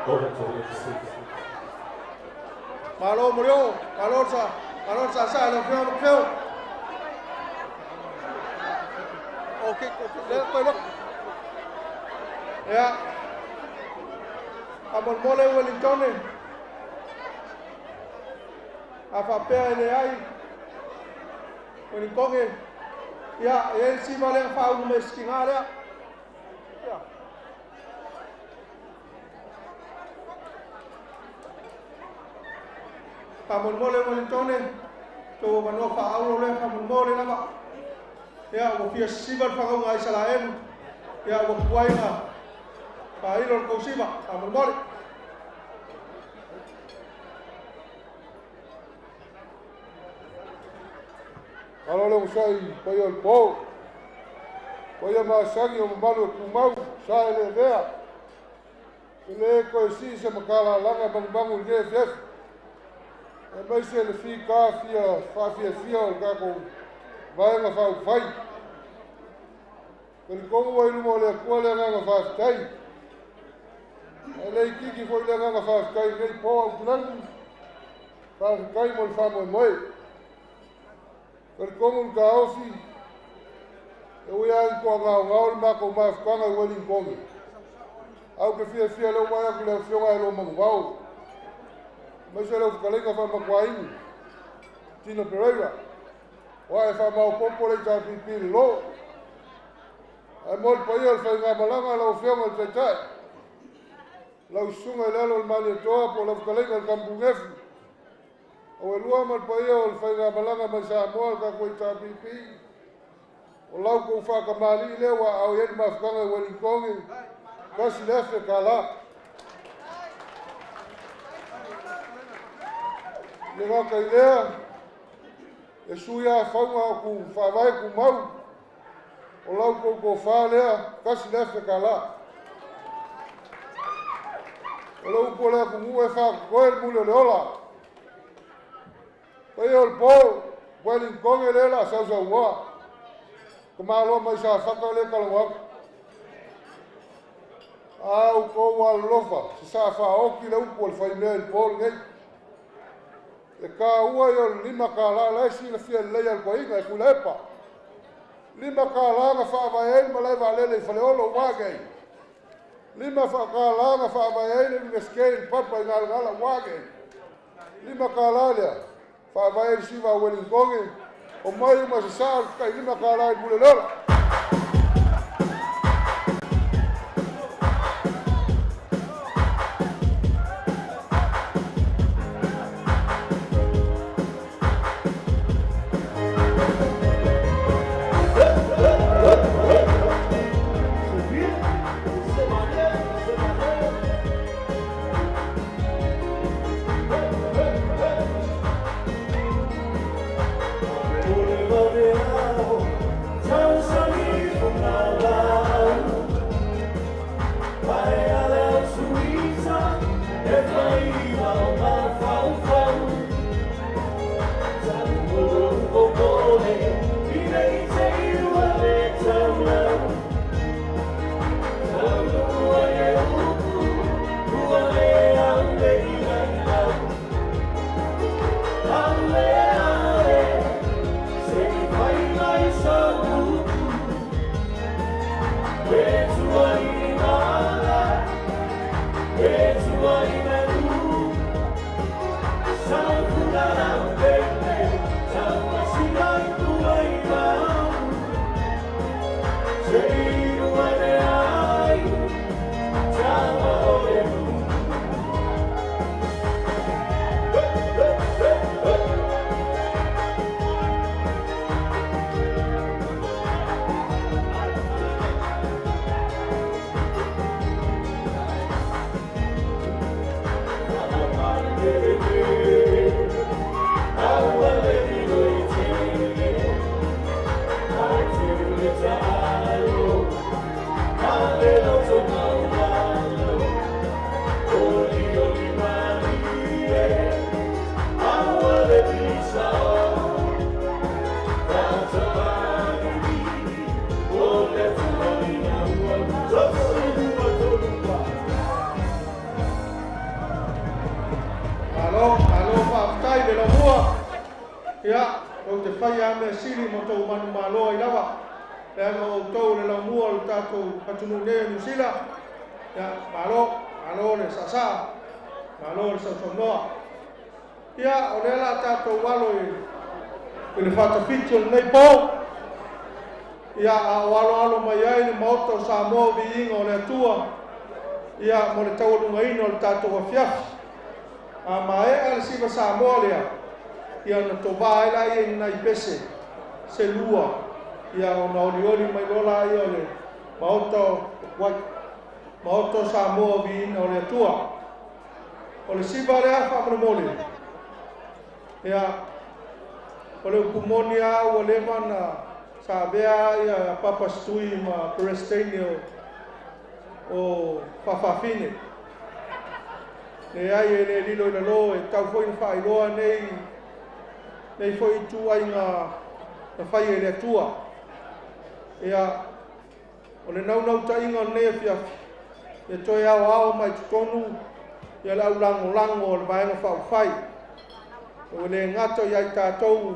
Go back to the edge seats. Malo mo malo sa, malo sa sa le feo le feo. Okay, le koe look. Ia. A mo mo le Wellington. A faapea e leai. Wellington. Ia, e si va le fa u me skinga lea. Ia. Faamolemole Wellington, tou avanoa faaaulo lea faamolemole lava. Ia, ua fia sisiva le fagauga a Isalaelu. Ia, ua tuai na faailo le tou siva. Faamolemole. Alo le usai paia o le po. Paia masani o mamalu e tumau, sa e le vea. E le koe si se makalalaga magumagu i le afiafi. E maise le fika fia faafiafia o le tatou vaega faaupufai. Talitonu ua i luma o le Atua le agaga faafetai. Ae le itiiti foi le agaga faafetai i lenei po Aukilani. Faafetai mo le faamoemoe. Talitonu le taofi, e ui lava ina toagaogao le matou mafutaga i Wellington. Ae ou te fiafia lea ua vaai atu i le afioga ia Luamanuvao, aemaise lau fetalaiga Faamatuainu, Tino Pereira, o ae faamaopoopo le HRPP i le lo. Ae mo le paia o le faigamalaga lau afioga i le Taitai, lau susuga i le alo o le Malietoa po o lau fetalaiga i le Kamukunefu, Auelua ma le paia o le faigamalaga mai Samoa le tatou HRPP, o lau tou faatamalii lea ua aao i ai le mafutaga i Wellington, $1,000. Le gata i lea, e sui lava fauga o ku faavae tumau, o lau tou tofa lea, $1,000. O le upu a le atunuu e faatotoe le muli o le ola. Paia o le po, Wellington lea la sausaunoa. Tamaloa mai Safata lea talanoa atu. A outou alolofa, se sa faaoti le upu a le faimea i le po lenei. E taua ia o le $5 la e silafia lelei e le toeaina e Tuilaepa. $5 na faavae ai le malae vaalele i Faleolo ua ake ai. $5 na faavae ai le Iunivesite i le papa i Galagala ua ake ai. $5 lea, faavae ai le siva a Wellington, o mai uma sasaa le tai $5 i Puleola. Ia, tou te faia lava mea sili ma tou manumalo ai lava, leaga o outou o le laumua o le tatou atunuu nei o Niu Sila. Ia, malo, malo le saasaa, malo le sausaunoa. Ia, o lea o le a tatou alo i le faatafiti o lenei po, ia, a o aloalo mai ai le Maota o Samoa Viiga o le Atua, ia, mo le taualugaina o le tatou afiafi. A maea le siva Samoa lea, ia ona tovā ai lea i nai pese se lua, ia ona olioli mai loa lea o le Maota o Kuai, Maota o Samoa Viiga o le Atua. O le siva lea faamolemole, ia, o le upu moni lava ua leva ona sa avea ia Papa Setui ma Peresetene o faafafine. Leai, e le lilo i lalo, e tau foi na faailoa nei foi ituaiga na fai e le Atua. Ia, o le naunautaiga o lenei afiafi, ia toe aoao mai totonu ia le aulagolago o le Vaega Faaupufai. Ua le gata ia i tatou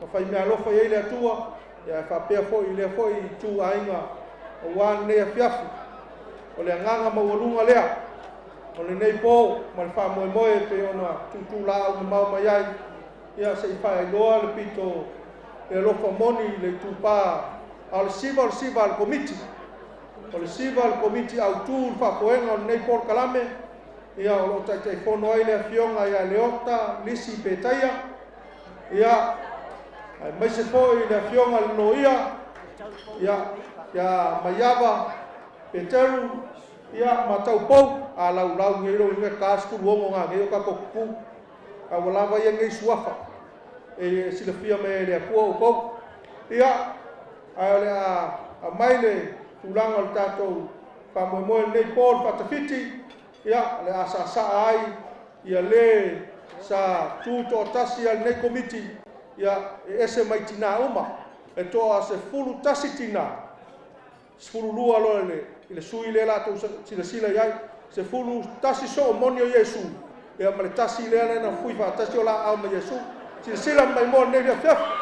na faimeaalofa i ai le Atua, ia faapea foi i lea foi ituaiga aua lenei afiafi. O le agaga maualuga lea o lenei po ma le faamoemoe e pei ona tuutuulaau mamao mai ai, ia se i faailoa le pito le alofa moni i le itupa, a o le siva a le Komiti. O le siva a le Komiti autu le faafoega o lenei polokalame, ia o lo o taitaifono ai le afioga ia Leota Lisi Petaia, ia aemaise foi le afioga i le Loia, ia ia Maiava Peteru, ia ma Taupou, a laulau nei lou igoa e 46 ngā nei o tatou kuku, a ua lava ia nei suafa e silafia mai e le Atua outou. Ia, ae o le a aumai le tulaga o le tatou faamoemoe lenei po le faatafiti, ia, o le a saasaa ai ia le sa tu toatasi a lenei komiti, ia, e ese mai tinā uma. E toa 11 tinā, 12 loa i le sui lea latou silasila i ai, 11 soo moni o Iesu, ia ma le tasi lea na fui faatasi o laau ma Iesu. Silasila mai mo lenei afiafi.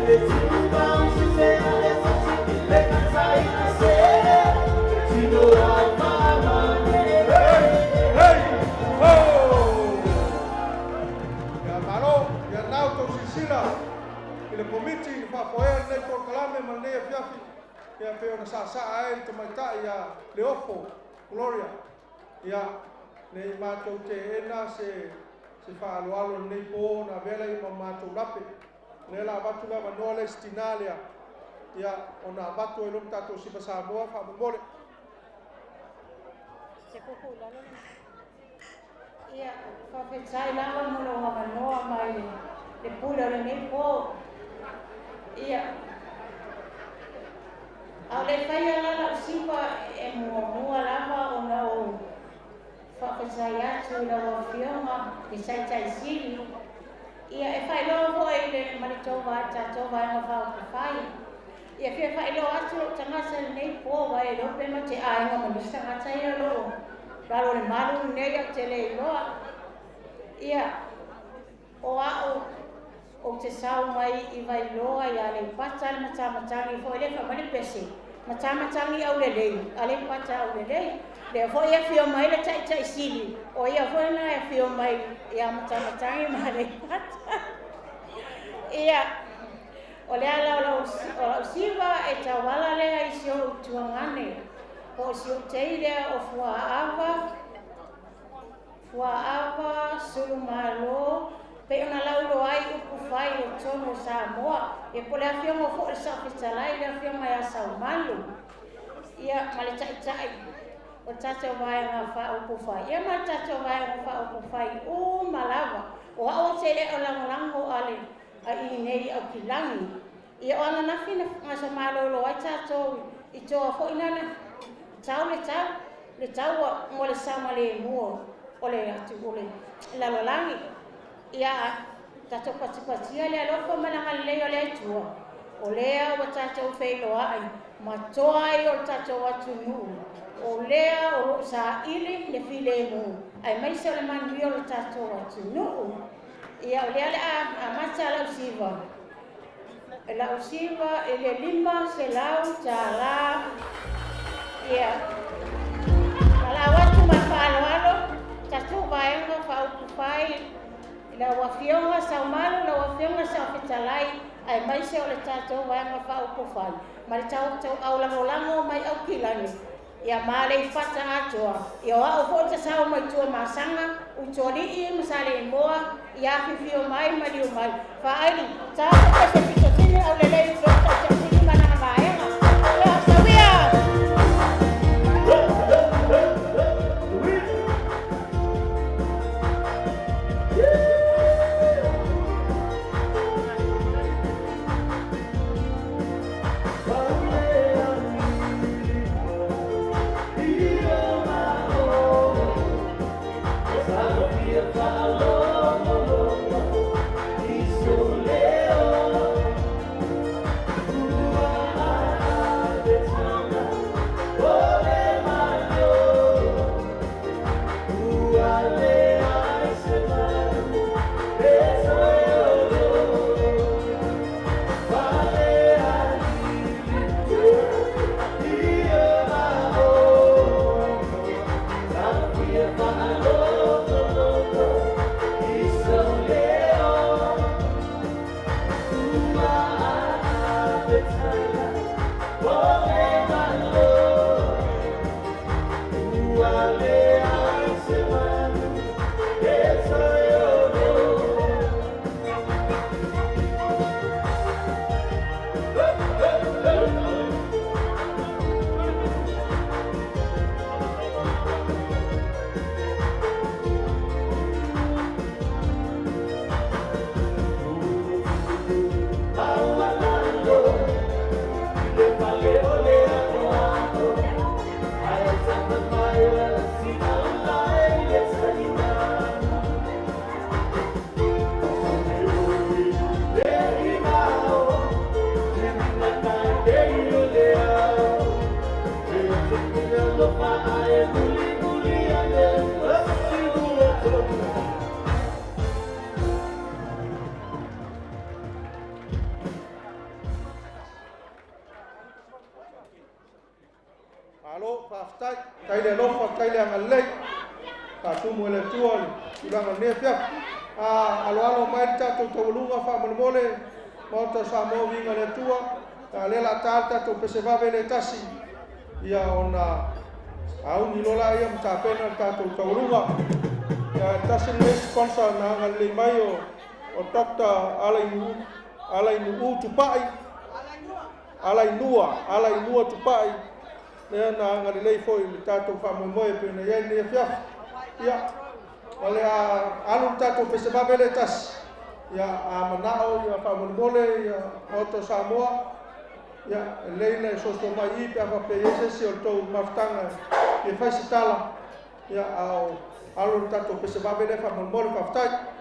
Hey! Ho! Ia malo, ia nau tau sisila i le komiti i le faafoea lenei polokalame ma lenei afiafi ia pei ona saasaa ai le tamaitai ia Leofo Gloria. Ia, nei matou teena se se faaaloalo i lenei po ona avea lea ma matou lape. O lea la avatu le avanoa lea i si tinā lea, ia ona avatu ai loa ma tatou siva Samoa faamolemole. Se kuku i lalo le. Ia, faafetai lava mo lou avanoa mai le pule o lenei po. Ia, a o le faia la lau siva e muamua lava ona ou faafetai atu i lau Afioga i Taitaisili. Ia, e faailoa foi i le ma le tou tatou Vaega Faaupufai. Ia fia faailoa atu lou tagata i lenei po, aua e iloa pe ma te aiga ma nisi tagata ia o lo o lalo o le malu lenei au te le iloa. Ia, o au ou te sau mai i Vailoa i Aleipata le matamatagi foi lea fai mai le pese, matamatagi aulelei, Aleipata aulelei. Lea foi e afio mai le Taitaisili, o ia foi lena e afio mai ia Matamatagi ma Aleipata. Ia, o le ala o lau siva e tauala lea i si ou tuagane, po o si ou tei lea o Fuaava, Fuaava, Sulumalo, pei ona lauiloa ai upu fai o totonu o Samoa. Ia po o le afioga foi o le Saofetalai, le afioga ia Saumalu, ia ma le Taitai o le tatou Vaega Faaupufai, ia ma le tatou Vaega Faaupufai uma lava. O au ou te le o lagolago a le a i nei Aukilagi. Ia o ananafi na gasa malolo ai tatou i toa foi nana tau le tau le taua mo le saogalemu o le atu o le lalolagi. Ia tatou patipatia le alofa ma le agalelei o le Atua, o lea ua tatou feiloai ma toa ai o le tatou atunuu, o lea o loo saili le filemu aemaise o le manuia o le tatou atunuu. Ia o lea le a amata lau siva. Lau siva i le $500. Ia, faalaau atu ma le faaaloalo tatou Vaega Faaupufai i lau Afioga Saumalu, lau Afioga Saofetalai, aemaise o le tatou Vaega Faaupufai ma le tatou aulagolago mai Aukilani ia ma Aleipata atoa. Ia o au foi tasau mai Tuamasaga, Utualii ma Saleimoa, ia afifio mai ma liu mai. Faaili, tatou pese pitotini aulelei i lou Taitaisili ma lana vaega. Ia, sawia! faatumu e le Atua le tulaga o lenei afiafi. A aloalo mai le tatou taualuga faamolemole, Maota o Samoa viiga i le Atua, a o lea o le a ta le tatou pese vave lea e tasi, ia ona auni loa lea ma tapena le tatou taualuga. Ia, tasi lenei sponsor na agalelei mai o Dr. Alainuu Tupai, Alainua, Alainua Tupai, lea na agalelei foi i le tatou faamoemoe pei ona i ai lenei afiafi. Ia, o le a alu le tatou pese vave lea e tasi. Ia, a manao ia faamolemole ia Maota o Samoa, ia, e lelei le soso mai i pe a faapea e i ai se isi o le tou mafutaga e fia fai se tala, ia, a o alu le tatou pese vave lea faamolemole, faafetai.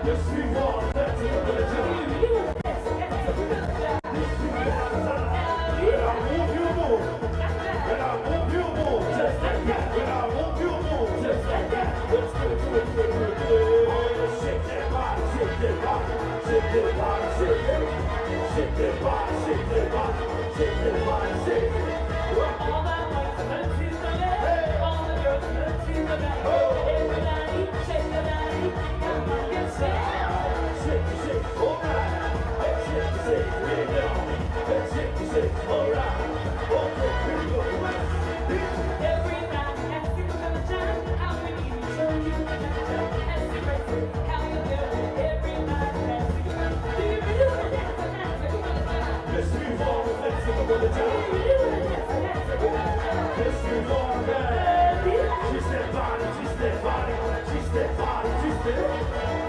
Yes, we wanna dance to the village. Yes, we wanna dance. When I move, you move. When I move, you move. Just like that. When I move, you move. Just like that. Let's do it, do it, do it, do it, do it. Shake that body, shake that body, shake that body, shake it. Shake that body, shake that body, shake that body, shake it. All the boys look to the left, all the girls look to the right. Everybody, shake your body, come on, get set. Shake, shake, all right. Shake, shake, we go. Shake, shake, all right. Okay, here we go. Everybody has to go to town. How we need to show you the culture. As you raise it, how you do it. Everybody has to go. Do you really wanna dance, dance, go to town? Yes, we wanna dance to the village. Do you really wanna dance, dance, go to town? Yes, we wanna dance. Twist that body, twist that body, twist that body, twist it.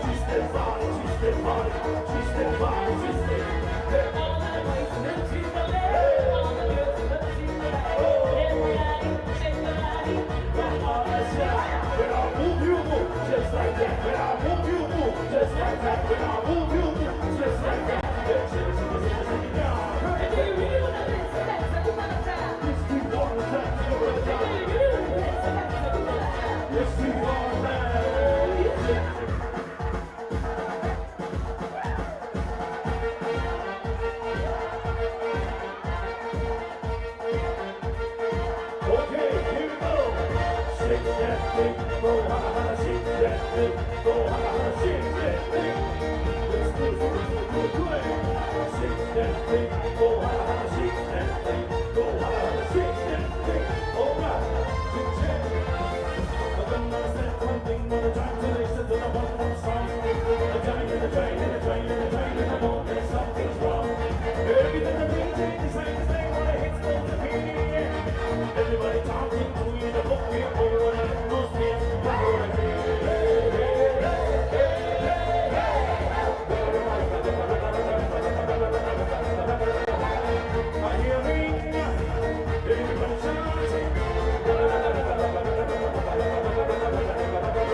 Twist that body, twist that body, twist that body, twist it. All the boys look to the left, all the girls look to the right. Everybody, shake your body, come on, let's shout. When I move, you move, just like that. When I move, you move, just like that. When I move, you move, just like that. Shake, shake, shake, shake, shake it down. Do you really wanna dance, dance, go to town? Yes, we wanna dance to the village. Do you really wanna dance, dance, go to town? Yes, we wanna dance. Okay, here we go. Shake that thing, go hana hana, shake that thing, go hana hana, shake that thing. Let's do it, do it, do it, do it, do it. Shake that thing, go hana hana, shake that thing, go hana hana, shake that thing. All right, shake, shake. I don't understand one thing when I try to listen to the one song. I try and I try and I try and I try and I know that something's wrong. Every time the DJ decides to play what hits goes to be. Everybody talking to me, the book here, oh, what an atmosphere. Hey, hey, hey, hey, hey. I hear ring, everybody shouting.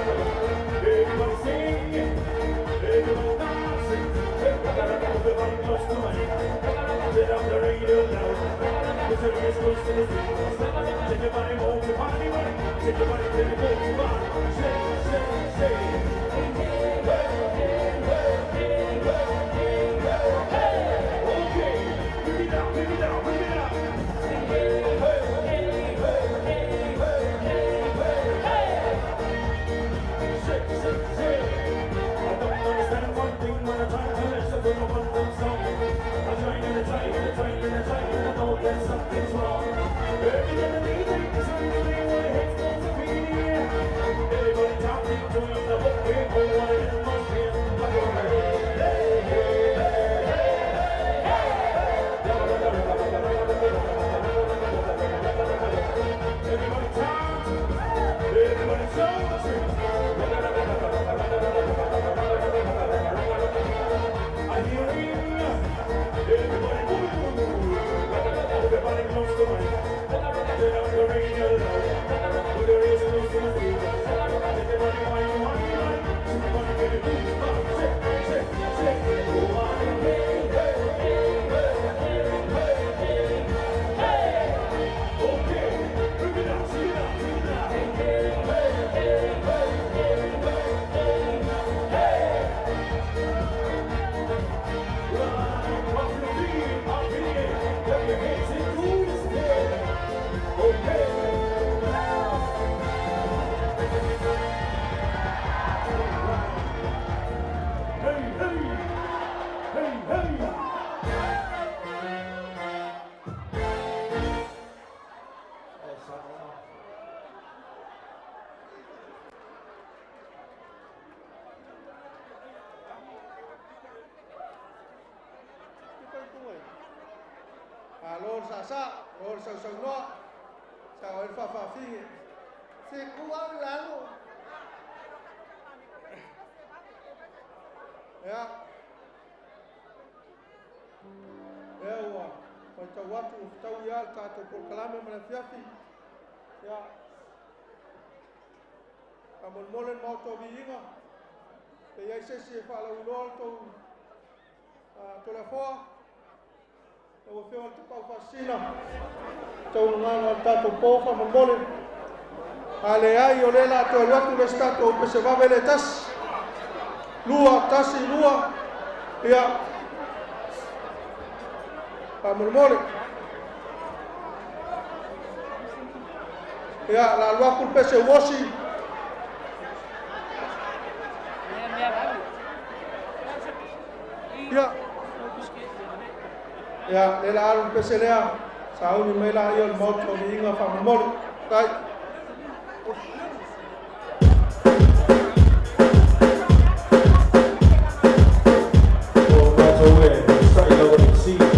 Everybody singing, everybody dancing. Everybody goes to money. Turn up the radio loud. Put your ears close to the speakers. Shake your body, move your body, right. Shake your body till you move your body. Shake, shake, shake. Hey, hey, hey, hey, hey, hey. Okay, bring it out, bring it out, bring it out. Hey, hey, hey, hey, hey, hey, hey. Shake, shake, shake. I don't understand one thing when I try to listen to the one song. I try and I try and I try and I try and I know that something's wrong. Every time the DJ decides to play what hits goes to be. Everybody talking to the book, oh, what an atmosphere. I go, hey, hey, hey, hey, hey, hey. Everybody talking, everybody talking. I hear ring, everybody move, everybody close to me. Turn up the radio loud, put your ears close to the speakers. Take your body, wine, wine, wine. Shake your body, get it, move, shake, shake, shake. Go on, hey, hey, hey, hey, hey, hey. Okay, bring it out, bring it out, bring it out. Hey, hey, hey, hey, hey, hey, hey. Right, off your feet, up in the air. Clap your hands and do the step. Okay. Hey, hey, hey, hey. Alo le sa'asa'a, o le sausaunoa, sa o ai le fa'afa'afige. Se ku au i lalo. Ia. Ea ua matau atu ua fetaui lava le tatou polokalame ma le afiafi. Ia. Faamolemole le maota o viiga. Pe i ai se isi e faalauiloa le tou Toleafoa, lau Afioga i le Tapaau Faasisina, taualumaga o le tatou po faamolemole. A leai, o lea o le a toe alu atu le isi tatou pese vave lea e tasi. 2, 1, 2. Ia, faamolemole. Ia, o le a alu atu le pese uosi. Ia, ia, lea o le a alu le pese lea. Sauni mai laia o le Maota o Viiga faamolemole. Tai. O matou e sa'i lava i le fesili.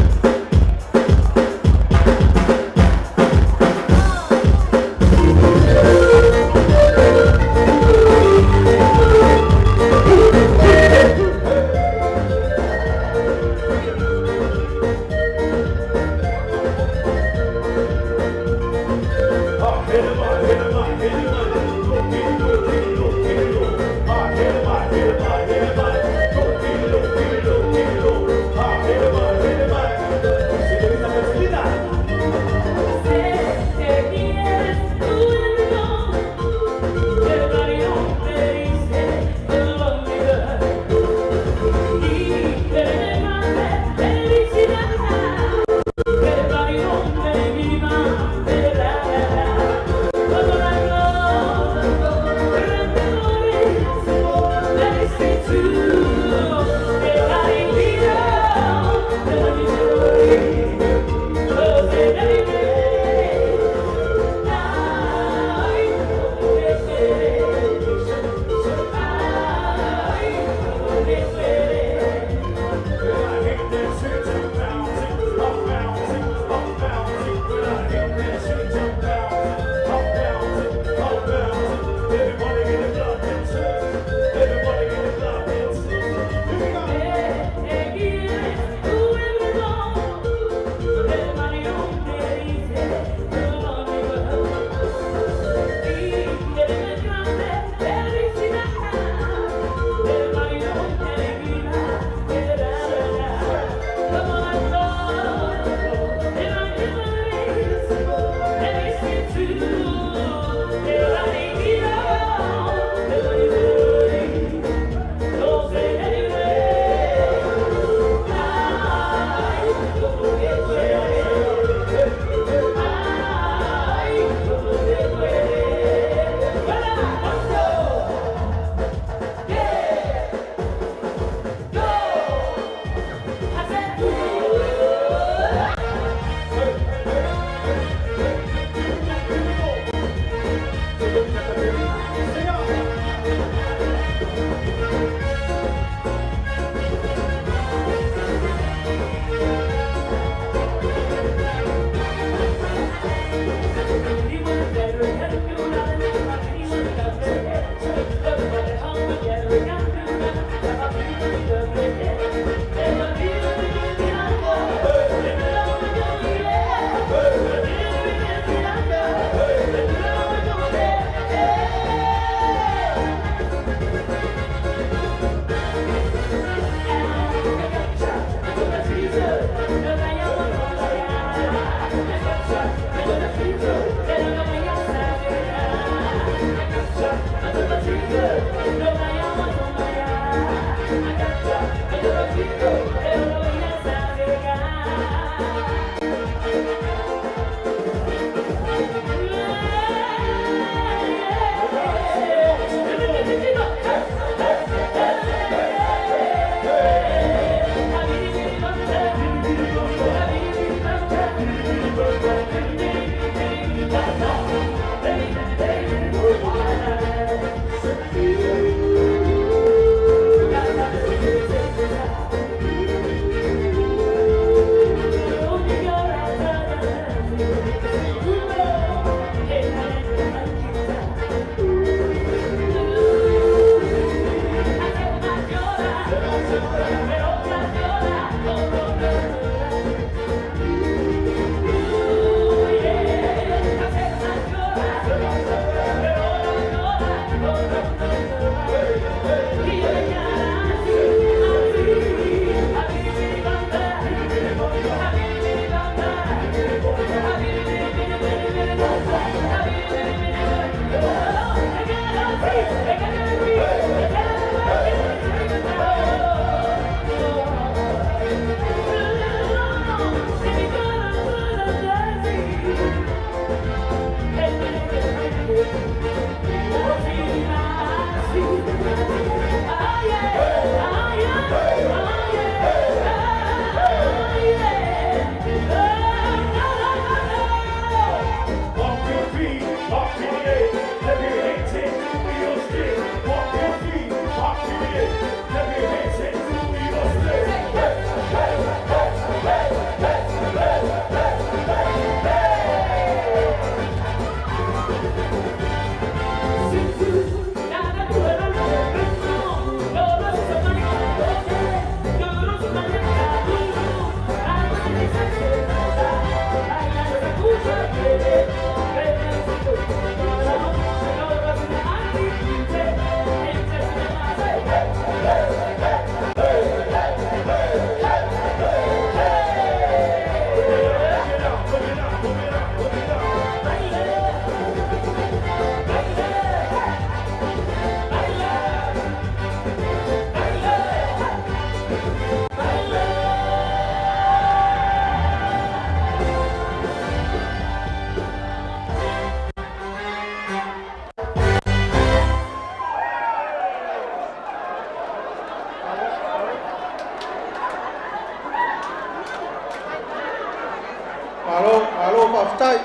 Faafetai.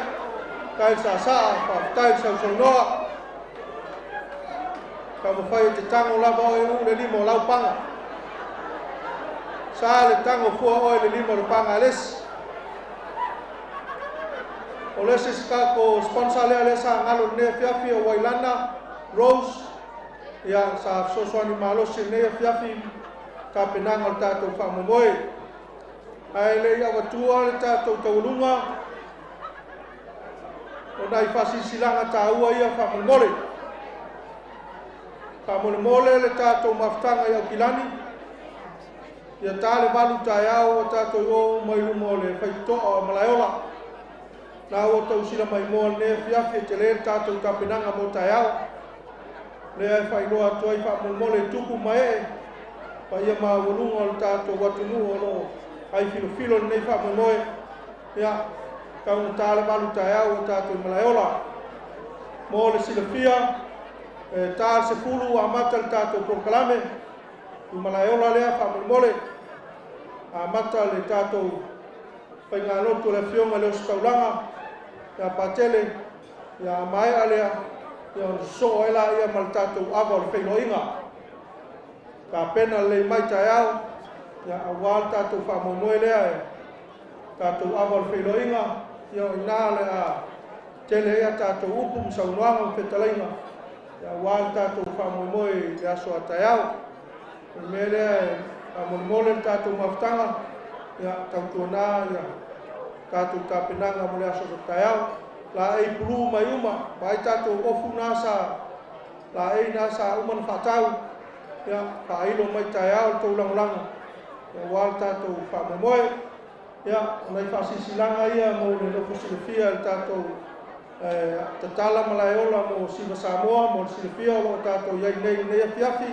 Faafetai le saasaa, faafetai le sausaunoa. Taumafai e te tago lava oe uu le lima o lau paga. Sa le tago fua oe i le lima o le paga a le isi. O le isi se tatou sponsor lea lea sa galo i lenei afiafi o Wailana Rose. Ia, sa fesoasoani malosi i lenei afiafi tapenaga o le tatou faamoemoe. Ae le i avatua le tatou taualuga, o nai faasilasilaga taua ia faamolemole. Faamolemole le tatou mafutaga i Aukilani, ia ta le 8 taeao ua tatou i o uma i luma o le faitotoa o Malaeola. Na ua outou sila maimoa lenei afiafi e tele le tatou tapenaga mo taeao. Lea e faailoa atu ai faamolemole i tupu ma ee, paia maualuga o le tatou atunuu o lo o ai filofilo i lenei faamoemoe. Ia, taugata le 8 taeao ua tatou i Malaeola. Mo le silafia, e ta le 10 ua amata le tatou polokalame i Malaeola lea faamolemole. Amata le tatou faigalotu a le Afioga i le Ositaulaga ia Patele, ia a maea lea, ia ona sosoo ai laia ma le tatou ava o le feiloaiga. Tapena lelei mai taeao, ia aua le tatou faamoemoe lea e tatou ava o le feiloaiga, ia o i ina le a tele ai a tatou upu ma saunoaga ma fetalaiga, ia aua le tatou faamoemoe i le aso a taeao. O le mea lea e faamolemole le tatou mafutaga, ia tautuana ia tatou tapenaga mo le aso taeao. Laei pulu mai uma, vaai tatou ofu na sa laei na sa uma na faatau, ia faailo mai taeao le tou lagolago, ia aua le tatou faamoemoe. Ia, o nai faasilasilaga ia mo le nofo silafia e le tatou tatala malaeola mo Siva Samoa, mo le silafia o lo o tatou i ai nei i lenei afiafi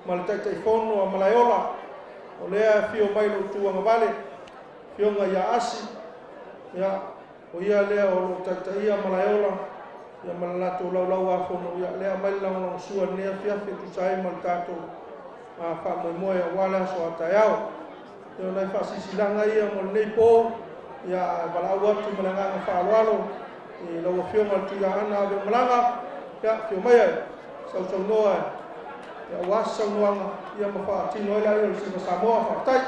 ma le Taitaifono a Malaeola, o lea e afio mai lou tuagavale, Afioga ia Asi, ia, o ia lea o lo o taitaia Malaeola, ia ma le latou laulau-a-fono, ia, lea aumai le lagolagosua i lenei afiafi e tusa ai ma le tatou faamoemoe aua le aso a taeao. Ia o nai faasilasilaga ia mo lenei po, ia valaau atu ma le agaga faaaloalo i lau Afioga i le Tuiaana Aveomalaga, ia afio maia e sausaunoa ia aua se saunoaga ia ma faatino ai laia o le Siva Samoa. Faafetai.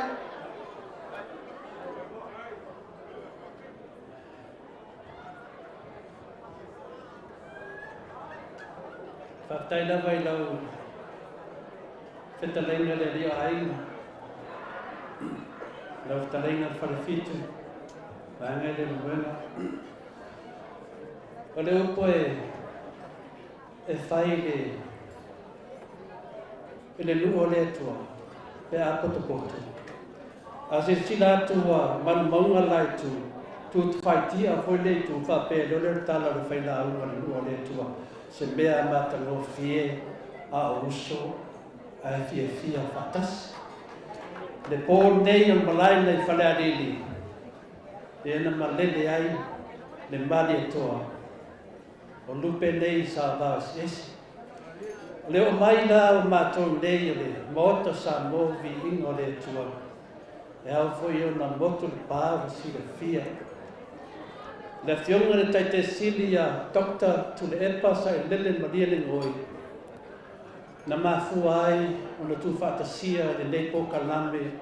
Faafetai lava i lau fetalaiga le alii o aiga, lau fetalaiga le Falefitu, vaega i le Lemuela. O le upu e, e fai i le, i le nuu o le Atua, pe a potopoto. A silasila atu ua manumauga le la itu, tutufaitia foi le itu faapea lea o le tala o le failauga o le nuu o le Atua, se mea matagofie a o uso ae fiafia faatasi. Le po lenei o le malae nai Falealili, lea na malele ai le Malietoa o lupe nei sa vaoesiesi. O le oo mai la o matou nei o le Maota Samoa Viiga o le Atua, e ao foi ona motu le pa ua silafia. Le Afioga i le Taitaisili ia Doctor Tuilaepa Sailele Malielegaoi, na mafua ai ona tuufaatasia lenei polokalame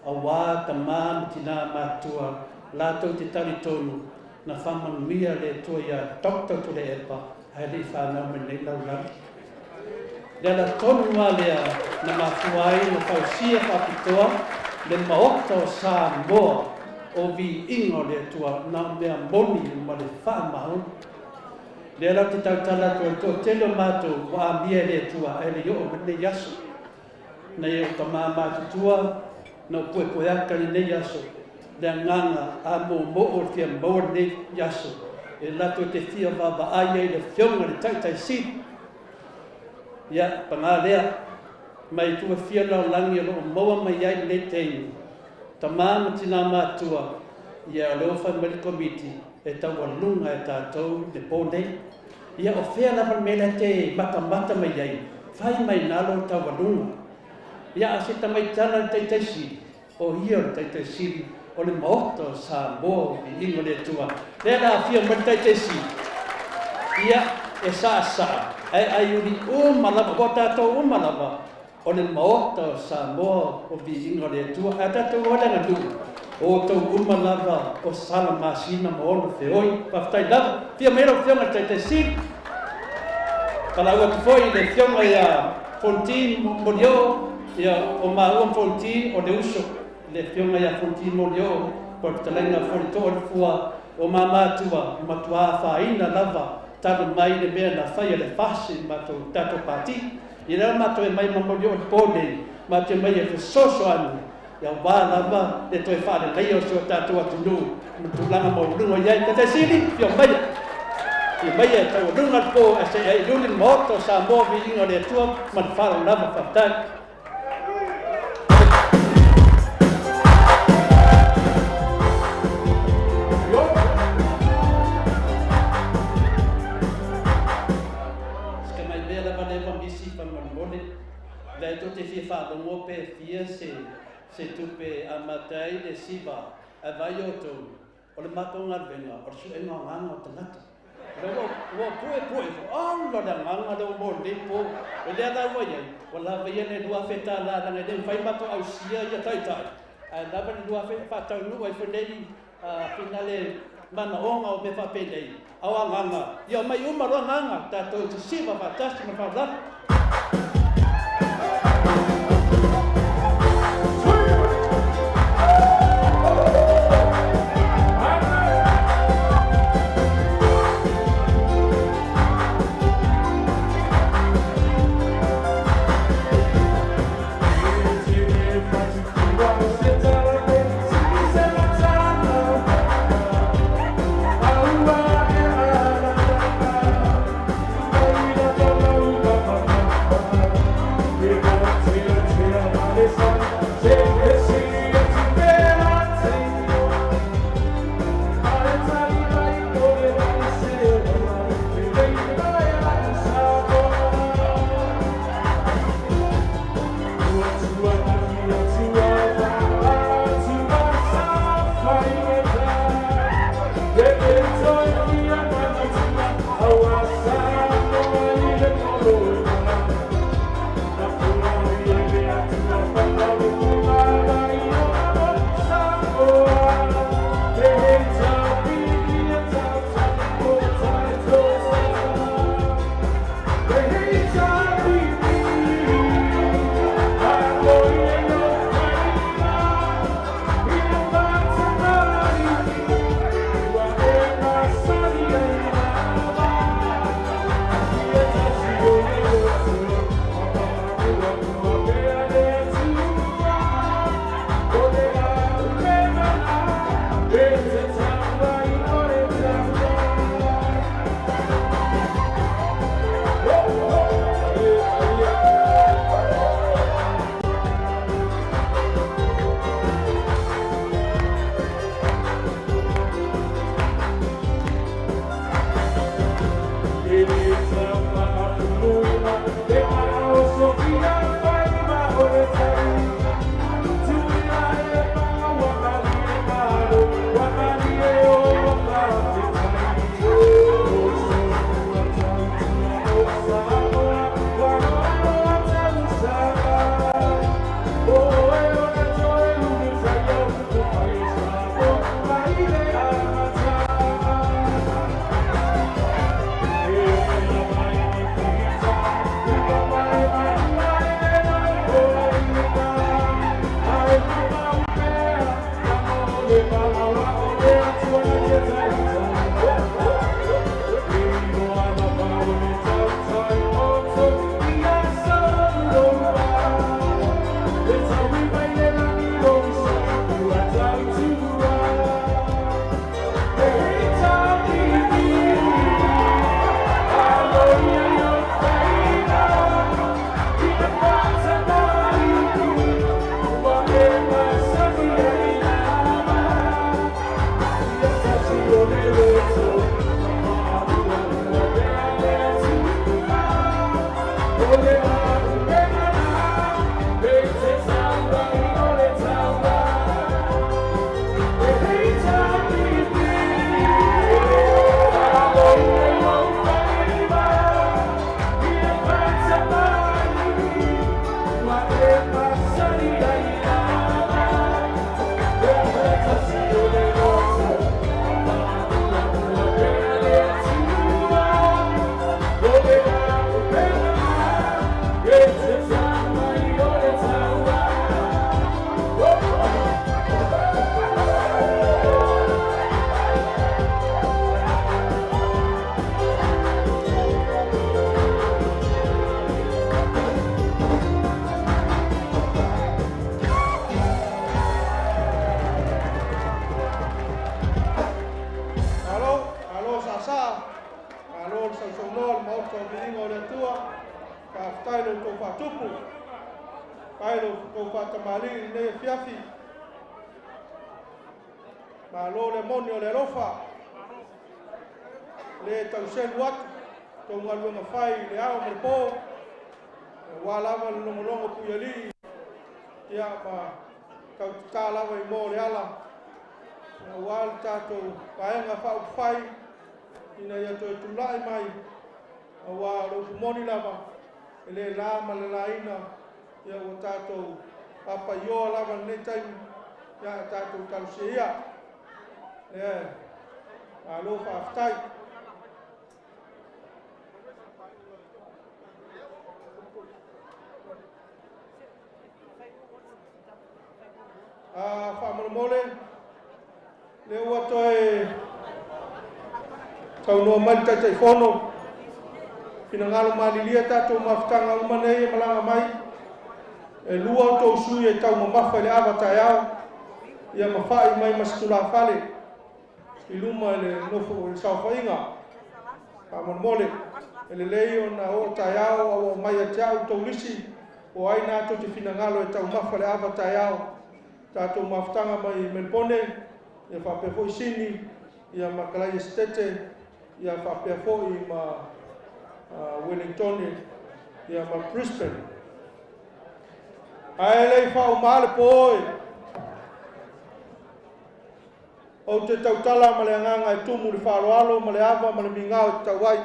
auā tamā ma tinā matutua latou te talitonu na faamanuia le Atua iā Doctor Tuilaepa ae le i fanau mai nei lalolagi. Le ala tonu lava lea na mafua ai ona fausia faapitoa le Maota o Samoa o Viiga o le Atua na o mea moni ma le faamaoni. Lea la ou te tautala atu ai, toatele o matou ua amia e le Atua ae le i oo mai lenei aso. Nai ou tama matutua, na ou puepueaka i lenei aso, le agaga a moomoo o le fia maua lenei aso, e latou te fia vaavaai ai i le Afioga i le Taitai Sili. Ia, paga lea, mai itu e fia o le lalolagi o lo o maua mai ai lenei taimi, tama ma tina matua, ia o lea ua fai mai le Komiti e taualuga e tatou le po nei. Ia, o fea lava le mea lea te matamata mai ai, fai mai na lou taualuga. Ia, a se tamaitala le Taitai Sili, o ia o le Taitai Sili o le Maota o Samoa o Viiga o le Atua. Lea le afio mai le Taitaisili, ia e saasaa, ae aiuli uma lava, ua tatou uma lava, o le Maota o Samoa o Viiga o le Atua. Ae tatou o le aganuu, o outou uma lava o sala masina ma ono feoi. Faafetai lava. Afio mai lau Afioga i le Taitaisili. Valaau atu foi i le Afioga ia Fonti Molioo, ia o maua ma Fonti o le uso, le Afioga ia Fonti Molioo, po o le fetalaiga Faletoo le Fua, o mamatua, matua afaina lava talu mai le mea na fai e le FAST i le matou tatou pati. Ia lea matou e mai ma Molioo i le po nei, matou e mai e fesoasoani, aua lava le toe faaleleia o si o tatou atunuu ma tulaga maualuga i ai. Taitaisili, fia maia. Fia maia e taualuga le po ae se i aiuli le Maota o Samoa viiga o le Atua ma le faaaloalo lava. Faafetai. Si tamai mea lava lea ua misi faamolemole, lea tou te fia faalogo pe fia se se tupe amata ai le siva ae vaai outou, o le matou galuega o le suega o agaga o tagata. O lea ua ua pue pue ifo, ala le agaga lea ua maua i lenei po. O lea la ua i ai, ua lava ia le $2,000 leaga e le mafai ona matou ausia ia taitai, ae lava le 2000 e faataunuu ai foi lenei finale manaoga o mea faapenei. A o agaga, ia omai uma loa agaga, tatou sisiva faatasi ma le faaaloalo. faatupu. Faafetai i lo outou faatamalii i lenei afiafi. Malo le moni o le alofa. Le tauselu atu tou galuega fai i le ao ma le po. Aua lava le logologo puialii ia ma tautatā lava i moa o le ala. Aua le tatou vaega faaupufai ina ia toe tulai mai aua o le upu moni lava e le la ma le laina ia ua tatou papaioa lava i lenei taimi ia ae tatou talosia ia. Lea malo faafetai. Faamolemole, lea ua toe saunoa mai le Taitaifono, finagalo malilie tatou mafutaga uma nei e malaga mai, e 2 outou sui e taumamafa i le ava taeao, ia mafa'i mai ma se tulafale i luma i le nofo i le saofaiga. Faamolemole, e lelei ona oo taeao a ua aumai ia te au tou lisi, o ai na tou te finagalo e taumafa le ava taeao, tatou mafutaga mai Melebone, ia faapea foi Sini, ia ma Kalaia Setete, ia faapea foi ma Wellingtone, ia ma Brisbane. Ae le i faauma le po e, ou te tautala ma le agaga e tumu le faaaloalo ma le ava ma le migao e tatau ai.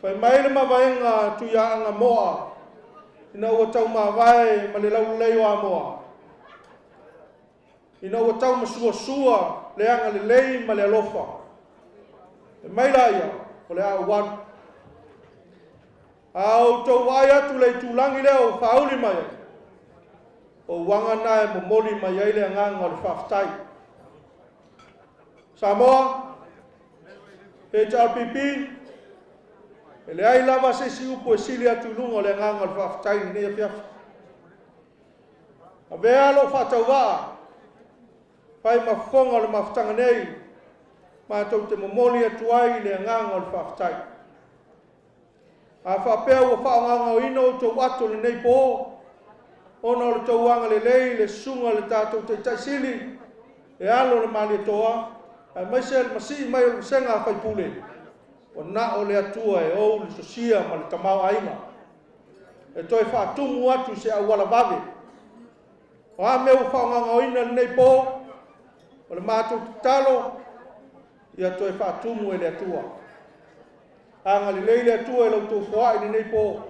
Fai mai le mavaega Tuiaana Moa ina ua taumavae ma le laulelei o Amoa, ina ua taumasuasua le agalelei ma le alofa, e mai laia o le a ou alu. A outou vaai atu le itulagi lea ua faauli mai ai, o uaga na e momoli mai ai le agaga o le faafetai. Samoa, HRPP, e leai lava se isi upu e sili atu i luga o le agaga o le faafetai i lenei afiafi. Avea lou faatauvaa, fai ma fofoga o le mafutaga nei, matou te momoli atu ai le agaga o le faafetai. A faapea ua faagaogaoina outou ato i lenei po, ona o le tou agalelei i le susuga i le tatou Taitai Sili, le alo o le Malietoa, aemaise le masii mai o le vasega a faipule, ua na o le Atua e ou le sosia ma le tamaoaiga, e toe faatumu atu se auala vave. O a mea ua faagaogaoina i lenei po, o le matou tatalo, ia toe faatumu e le Atua. Agalelei le Atua i la outou foai i lenei po.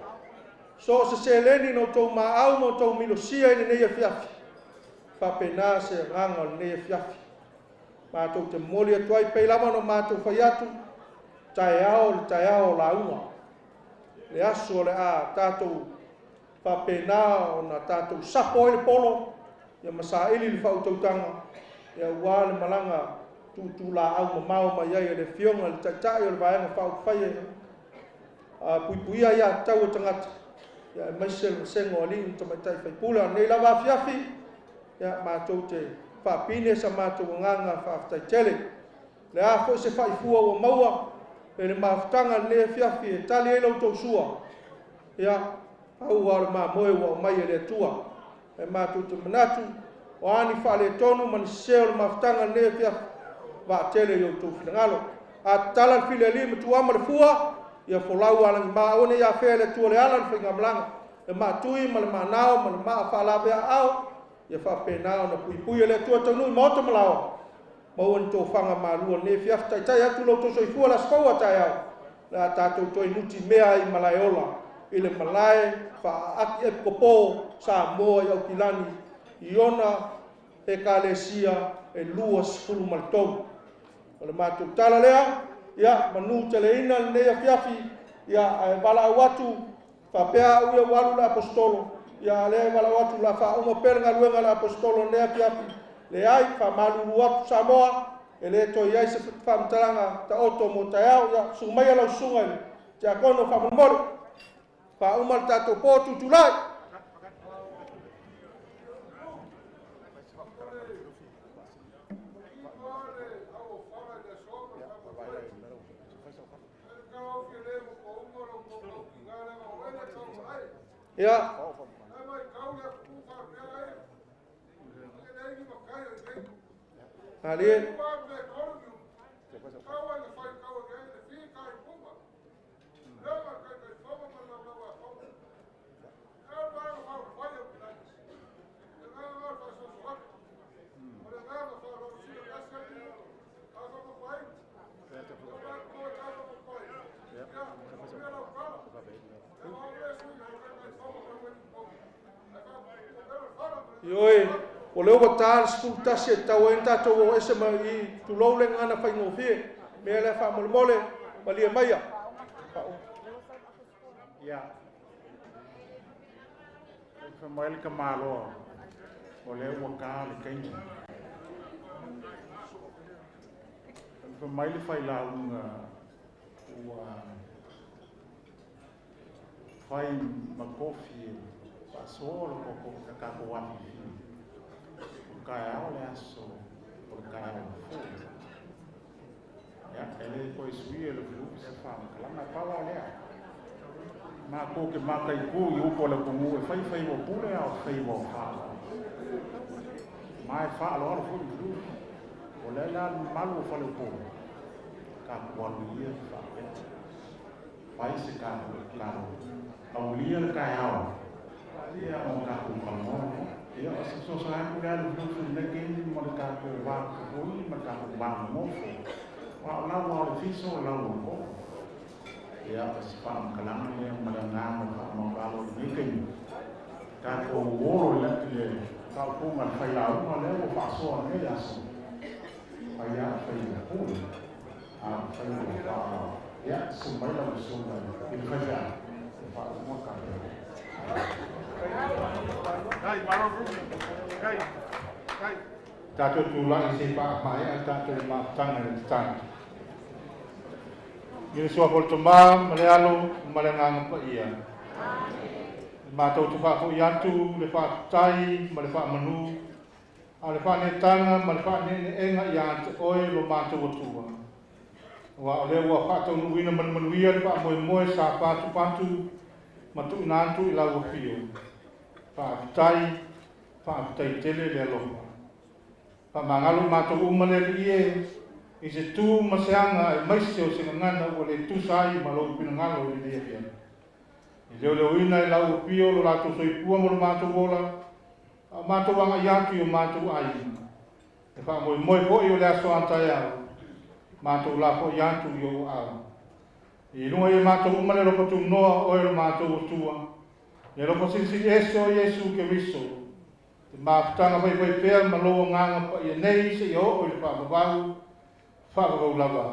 So o se seleni na outou maau ma outou milosia i lenei afiafi, faapena se agaga o lenei afiafi. Matou te momoli atu ai pei lava ona matou fai atu, taeao le taeao o lauga. Le aso o le a tatou faapena ona tatou sapo ai le polo, ia ma saili le faautautaga, ia aua le malaga tuutulaau mamao mai ai e le Afioga i le Taitai o le Vaega Faaupufai e puipuia ia tatau e tagata, ia aemaise le vasega o alii ma tamaitai faipule. A o lenei lava afiafi, ia matou te faapine sa matou agaga faafetai tele. Le a foi se faifua ua maua e le mafutaga i lenei afiafi e tali ai la outou sua, ia pau lava o le mamoe ua aumai e le Atua. E matou te manatu, o a ni faaletonu ma ni sese o le mafutaga i lenei afiafi, vaatele i outou finagalo. A tatala le filialii ma tuama le fua, ia folau alagima, aua ne i afea e le Atua le ala o le faigamalaga, le maatui ma le maanao ma le maa faalavea-aao, ia faapena ona puipui e le Atua taunuu i maota ma laoa, maua ni tofaga malua i lenei afiafi, taitai atu lo outou soifua le aso fou a taeao, le a tatou toe nutimea ai i Malaeola, i le malae faaaki epikopo Samoa i Aukilani, i ona ekalesia e 23. O le matou tala lea, ia manu teleina lenei afiafi, ia ae valaau atu, faapea au ia ua alu le aposetolo, ia a lea e valaau atu la faauma pea le galuega a le aposetolo lenei afiafi, leai, faamalulu atu Samoa, e le toe i ai se faamatalaga taoto mo taeao, ia susu maia lau susuga i le tiakono faamolemole. Faauma le tatou po tutulai. Ia. Malie. Ioe, o lea ua ta le 11 e tatau ai ona tatou o ese ma i, tulou le gagana faigofie. Mea lea faamolemole, malie maia. Ia. Fai mai le tamaloa, o lea ua ta le taimi. Fai mai le failauga ua fai ma kofi e faasoa le koko ka tatou afifi. O taeao le aso o le taeao fou. Ia, e le toe suia e Lufilufi se faamatalaga, e pau lava lea. Matou te mataitu i upu a le atunuu e fai faiva o pule a o faiva o faaaloalo. Ma e faaaloalo foi Lufilufi. O lea la le mamalu o Faleupolu, tatou alu ia faapea. Fai se tatou tatalo, aulia le taeao, ia ona tatou talanoa lea. Ia, o se fesoasoani atu lea Lufilufi i lenei taimi ma le tatou va pupuni ma le tatou va nonofo. Aua o lau lava o le fiso, o lau o le koko. Ia, o se faamatalaga lea ma le agaga faamaualalo i lenei taimi. Tatou olo i le faaupuga a le failauga lea ua faasoa i lenei aso, fai lava fai o pule, a o fai o faaaloalo. Ia, susu mai lau susuga i le faifeau e faauma tatou. Tatou tulai se i faamaea le tatou mafutaga i le tatalo. I le suafa o le Tama ma le Alo ma le Agaga Paia. E matou te faafoi atu le faafetai ma le faamanu, a o le faaneetaga ma le faaneeneega ia te Oe lo matou Atua, aua o lea ua faataunuuina ma le manuia le faamoemoe sa patupatu ma tuuina atu i lau Afio. Faafetai, faafetai tele le alofa. Faamagalo matou uma le Alii e, i se tu ma se aga aemaise o se gagana ua le tusa ai ma lou finagalo i lenei afiafi. E leoleoina e lau Afio lo latou soifua ma lo matou ola, a o matou agai atu i o matou aiga. E faamoemoe foi o le aso a taeao, matou lafoai atu i ou aao. I luga i e matou uma le alofa tunoa o oe lo matou Atua, le alofa silisili ese o Iesu Keriso, Te mafutaga faifai pea ma lou Agaga Paia nei seia oo i le faavavau, faavavau lava.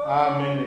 Amene.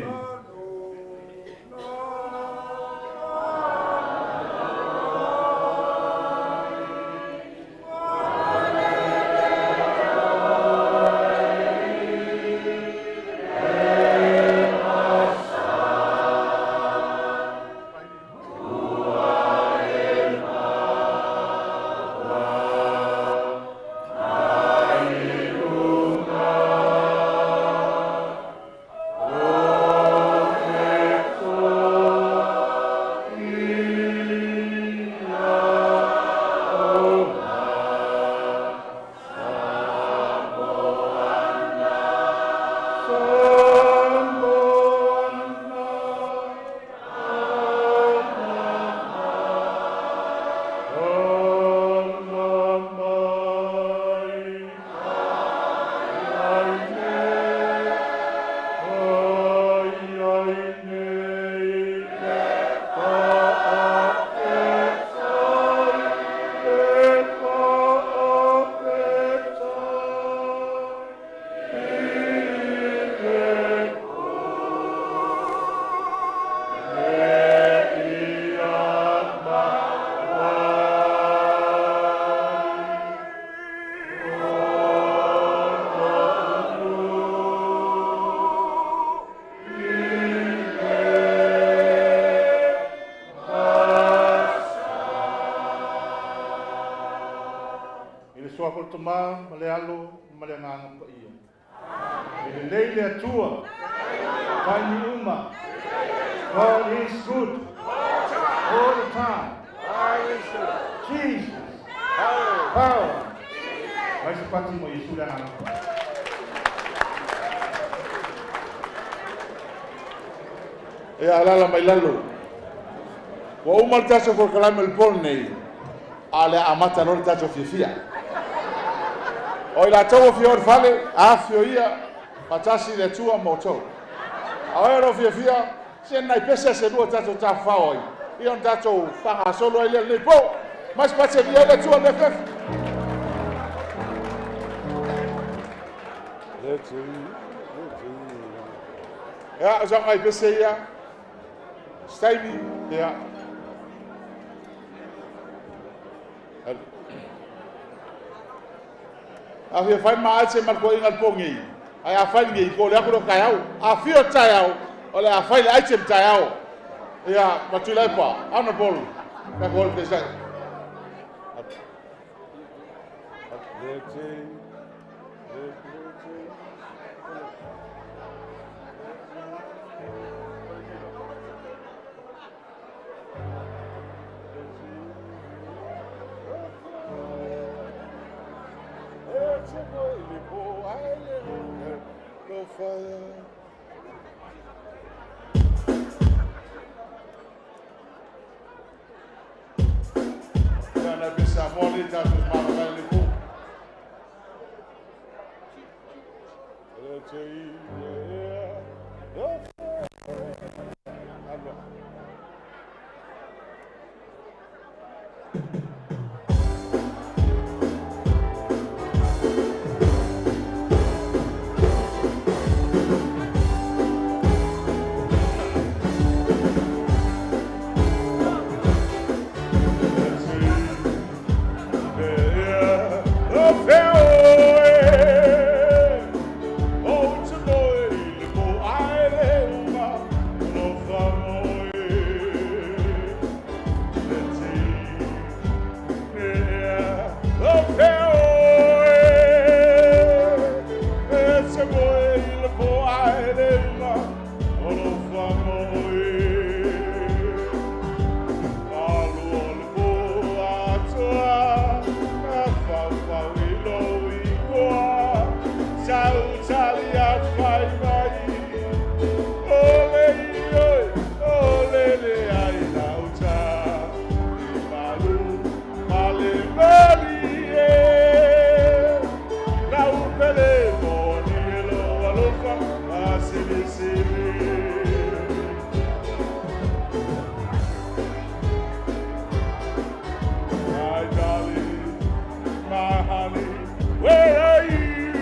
I le suafa o le Tama ma le Alo ma le Agaga Paia. E lelei le Atua. Taimi uma. God is good. All the time. Jesus. Power. Power. Mai se pati mo Iesu le agaga. Ia alaala mai lalo. Ua uma le tatou polokalame o le po lenei, a o le a amata loa le tatou fiafia. O i latou ua fia o i le fale, afifio ia, faatasi le Atua ma outou. A o e o lo o fiafia, se nai pese a se lua tatou tafafao ai, ia ona tatou faagasolo ai lea i lenei po. Mai se pasi e viia ai le Atua i lenei afiafi. Ia, o sau nai pese ia. Se taimi, ia. A fia fai ma aise ma le toeaina i le po nei, ae a fai nei, ko le atu lea o taeao. A fia taeao, o le a fai le item taeao. Ia, ma Tuilaepa, Honorable, tatou o i le Taitai. Samoa le tatou malaga le po. My darling, my honey, where are you?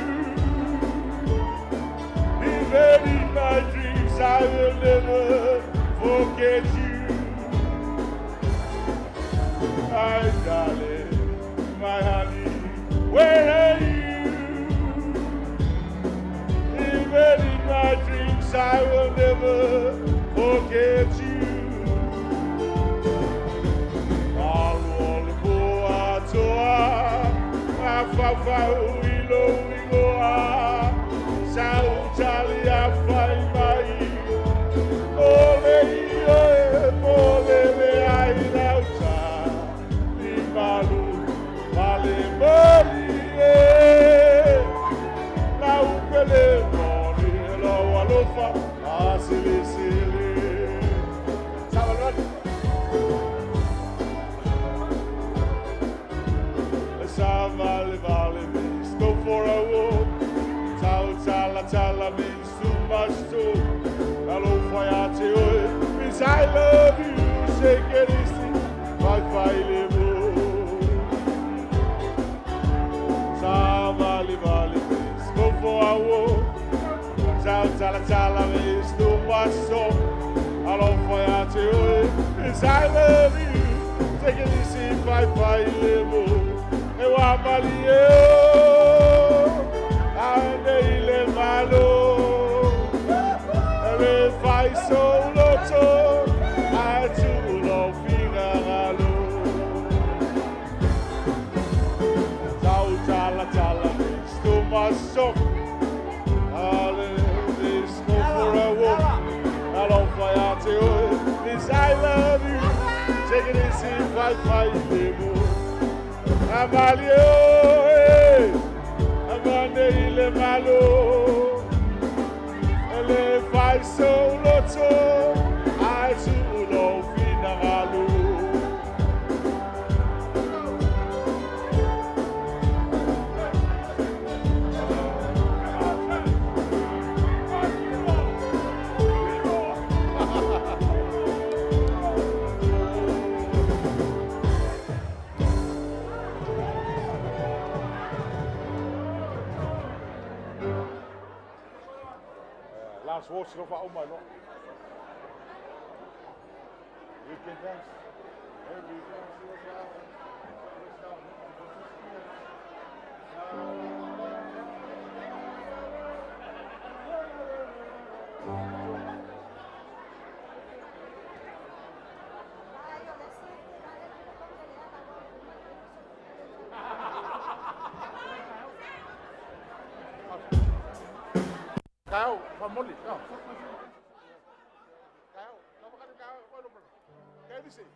Even in my dreams, I will never forget you. My darling, my honey, where are you? Even in my dreams, I will never forget you. Alu po atoa, a whawhau i lo ingoa, sau tali a whai mai. O le io e po le le ai lauta, i malu, male mali e. Lau pele moni lo alofa, a sili sili. Savalvali. Sa vale vale means go for a walk. Tau tala tala means too much talk. Alo whai te oe means I love you. Shake it easy, whai whai le mo. Sa vale vale means go for a walk. Tau tala tala means too much talk. Alo whai te oe means I love you. Take it easy, whai whai le mo. E wa mali e o, ane i le malo. E le fai solo to, a tu lo fingalo. Tau tala tala means too much talk. Let's go for a walk. Alo whai a te oe, means I love you. Take it easy, whai whai le mo. Amali oe, amane ile malo, ele fai so loto, ai su lo finagalu. Last watch lo fa uma no. You can dance. Every dance was Kau, famoli, kau. Kau, kau makan kau, kau lupa. Kau di sini.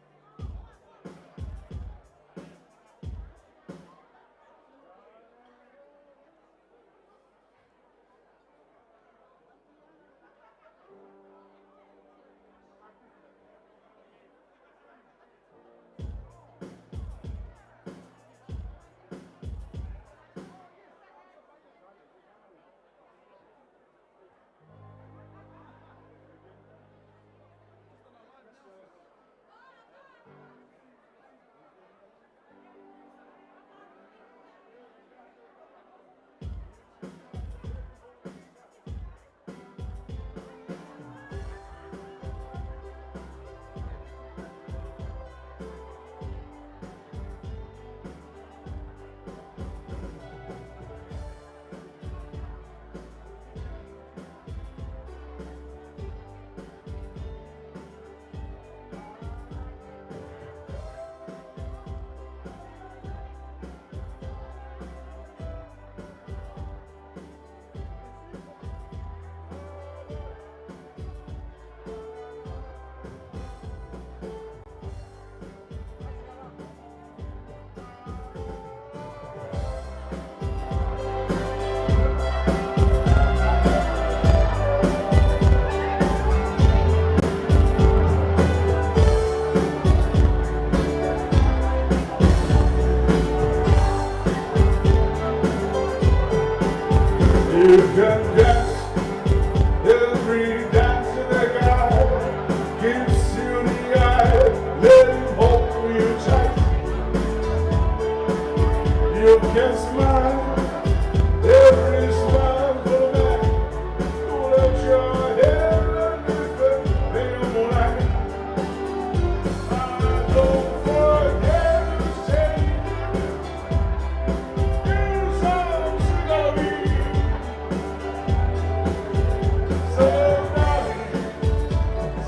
You can dance every dance in the guy gives you the eye, let him hold you tight. You can smile every smile for the man who let your head and Don't forget to say you gonna be. So darling,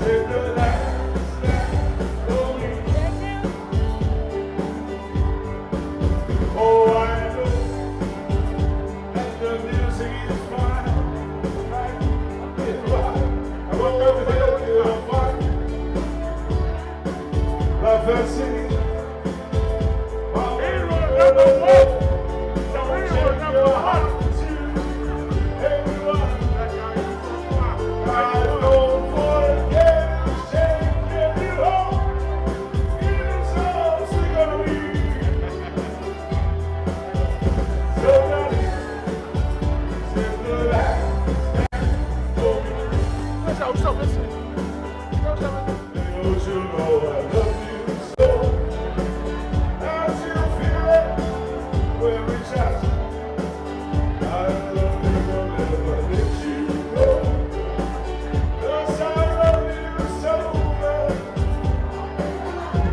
save the last dance for me. Oh, I know that the music is fine. It's fine. I walk over here to find love and singing. Hero number one. Don't take your heart to everyone. I don't forget to say you home. It's all gonna be. So darling, save the last dance for me. Don't you know I love you so? As you feel it when we touch, I love you, I'll never let you go. 'Cause I love you so much.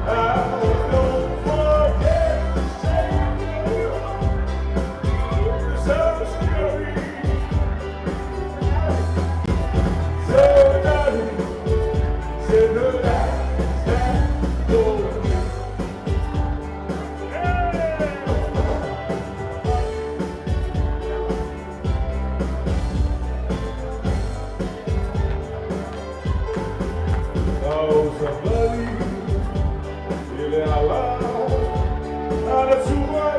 I don't forget to say you. It's gonna be. So darling, save the last dance for me. Oh, somebody, il est là, à la soirée.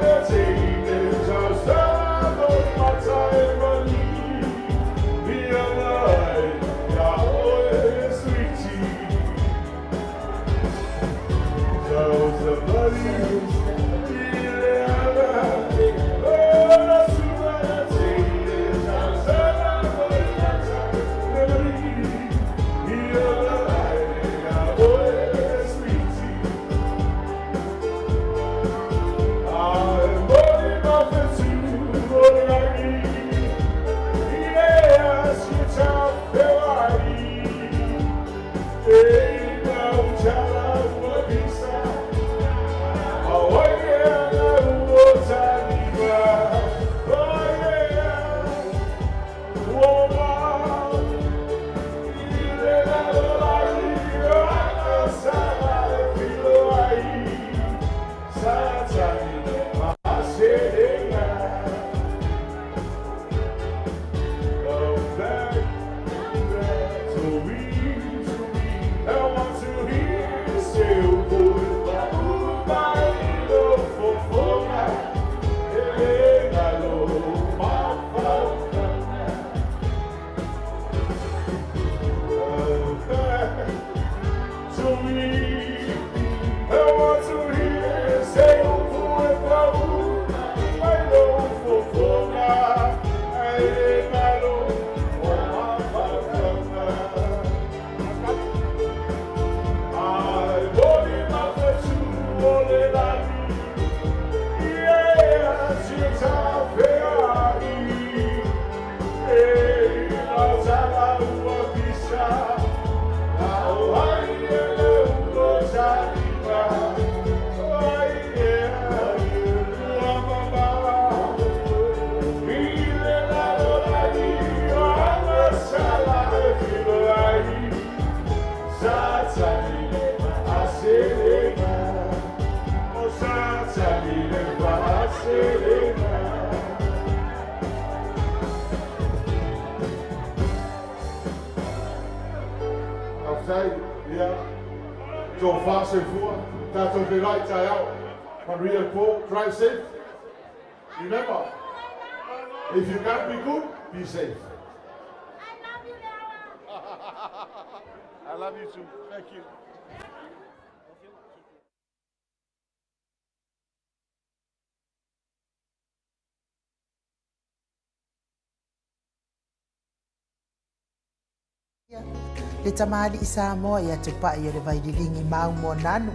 Le tamalii Samoa ia Tupai o le Vaililigi ma Moananu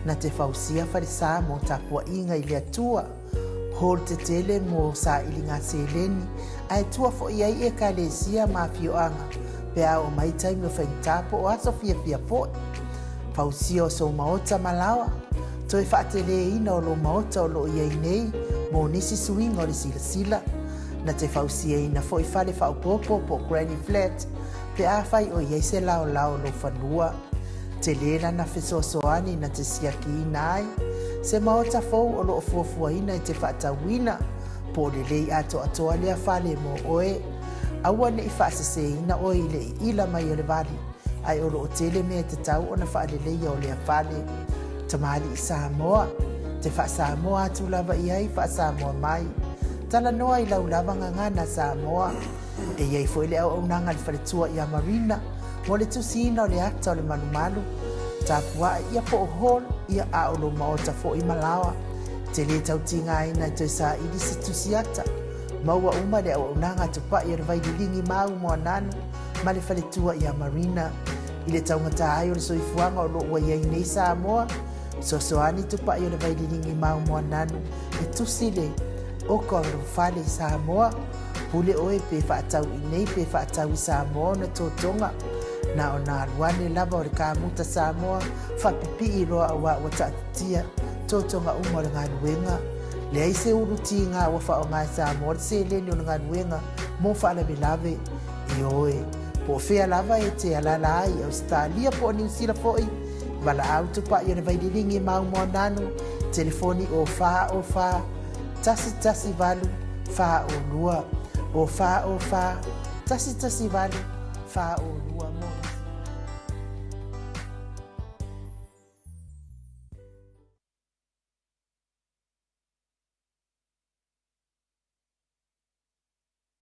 na te fausia falesa mo tapuaʻiga i le Atua. Hall tetele mo saʻiliga seleni ae tua foʻi ai ekalesia ma afioaga pe a oo mai taimi o faigata po o aso fiafia foʻi. Fausia o sou maota ma laoa. Toe faateleina o lou maota o loo i ai nei mo nisi suiga o le silasila. Na te fausiaina foʻi fale faaopoopo po o granny flat pe afai o i ai se laolao o lou fanua. Tele lana fesoasoani na te siakiina ai se maota fou o loo fuafuaina e te faatauina po o lelei atoatoa lea fale mo oe. Aua neʻi faaseseina oe i le iila mai o le vali, ae o loo tele mea e tatau ona faaleleia o lea fale. Tamalii Samoa, te faasamoa atu lava i ai faasamoa mai. Talanoa i lau lava gagana Samoa. E i ai foʻi le auaunaga a le faletua iā Marina mo le tusiina o le ata o le malumalu. Tapuaʻe ia po o hall ia a o lou maota foʻi ma laoa. E te lē tautigaina e toe saʻili se tusi ata. Maua uma le auaunaga a Tupai o le Vaililigi ma Moananu ma le faletua iā Marina. I le taugatā ai o le soifuaga o loo ua i ai nei Samoa, fesoasoani Tupai o le Vaililigi ma Moananu e tusi le oka o lou fale i Samoa. Pule oe pe faatau iinei pe faatau i Samoa ona totoga. Na ona alu ane lava o le kamuta Samoa faapipii loa auā ua taatitia totoga uma o le galuega. Leai se ulu tiga ua faaaoga e Samoa le seleni o le galuega mo faalavelave. Ioe, po o fea lava e te alaala ai i Ausetalia po o Niusila foʻi, valaau Tupai o le Vaililigi ma Moananu, telefoni o 4 o 4 118 4 o 2, o 4 o 4 118 4 o 2 mo.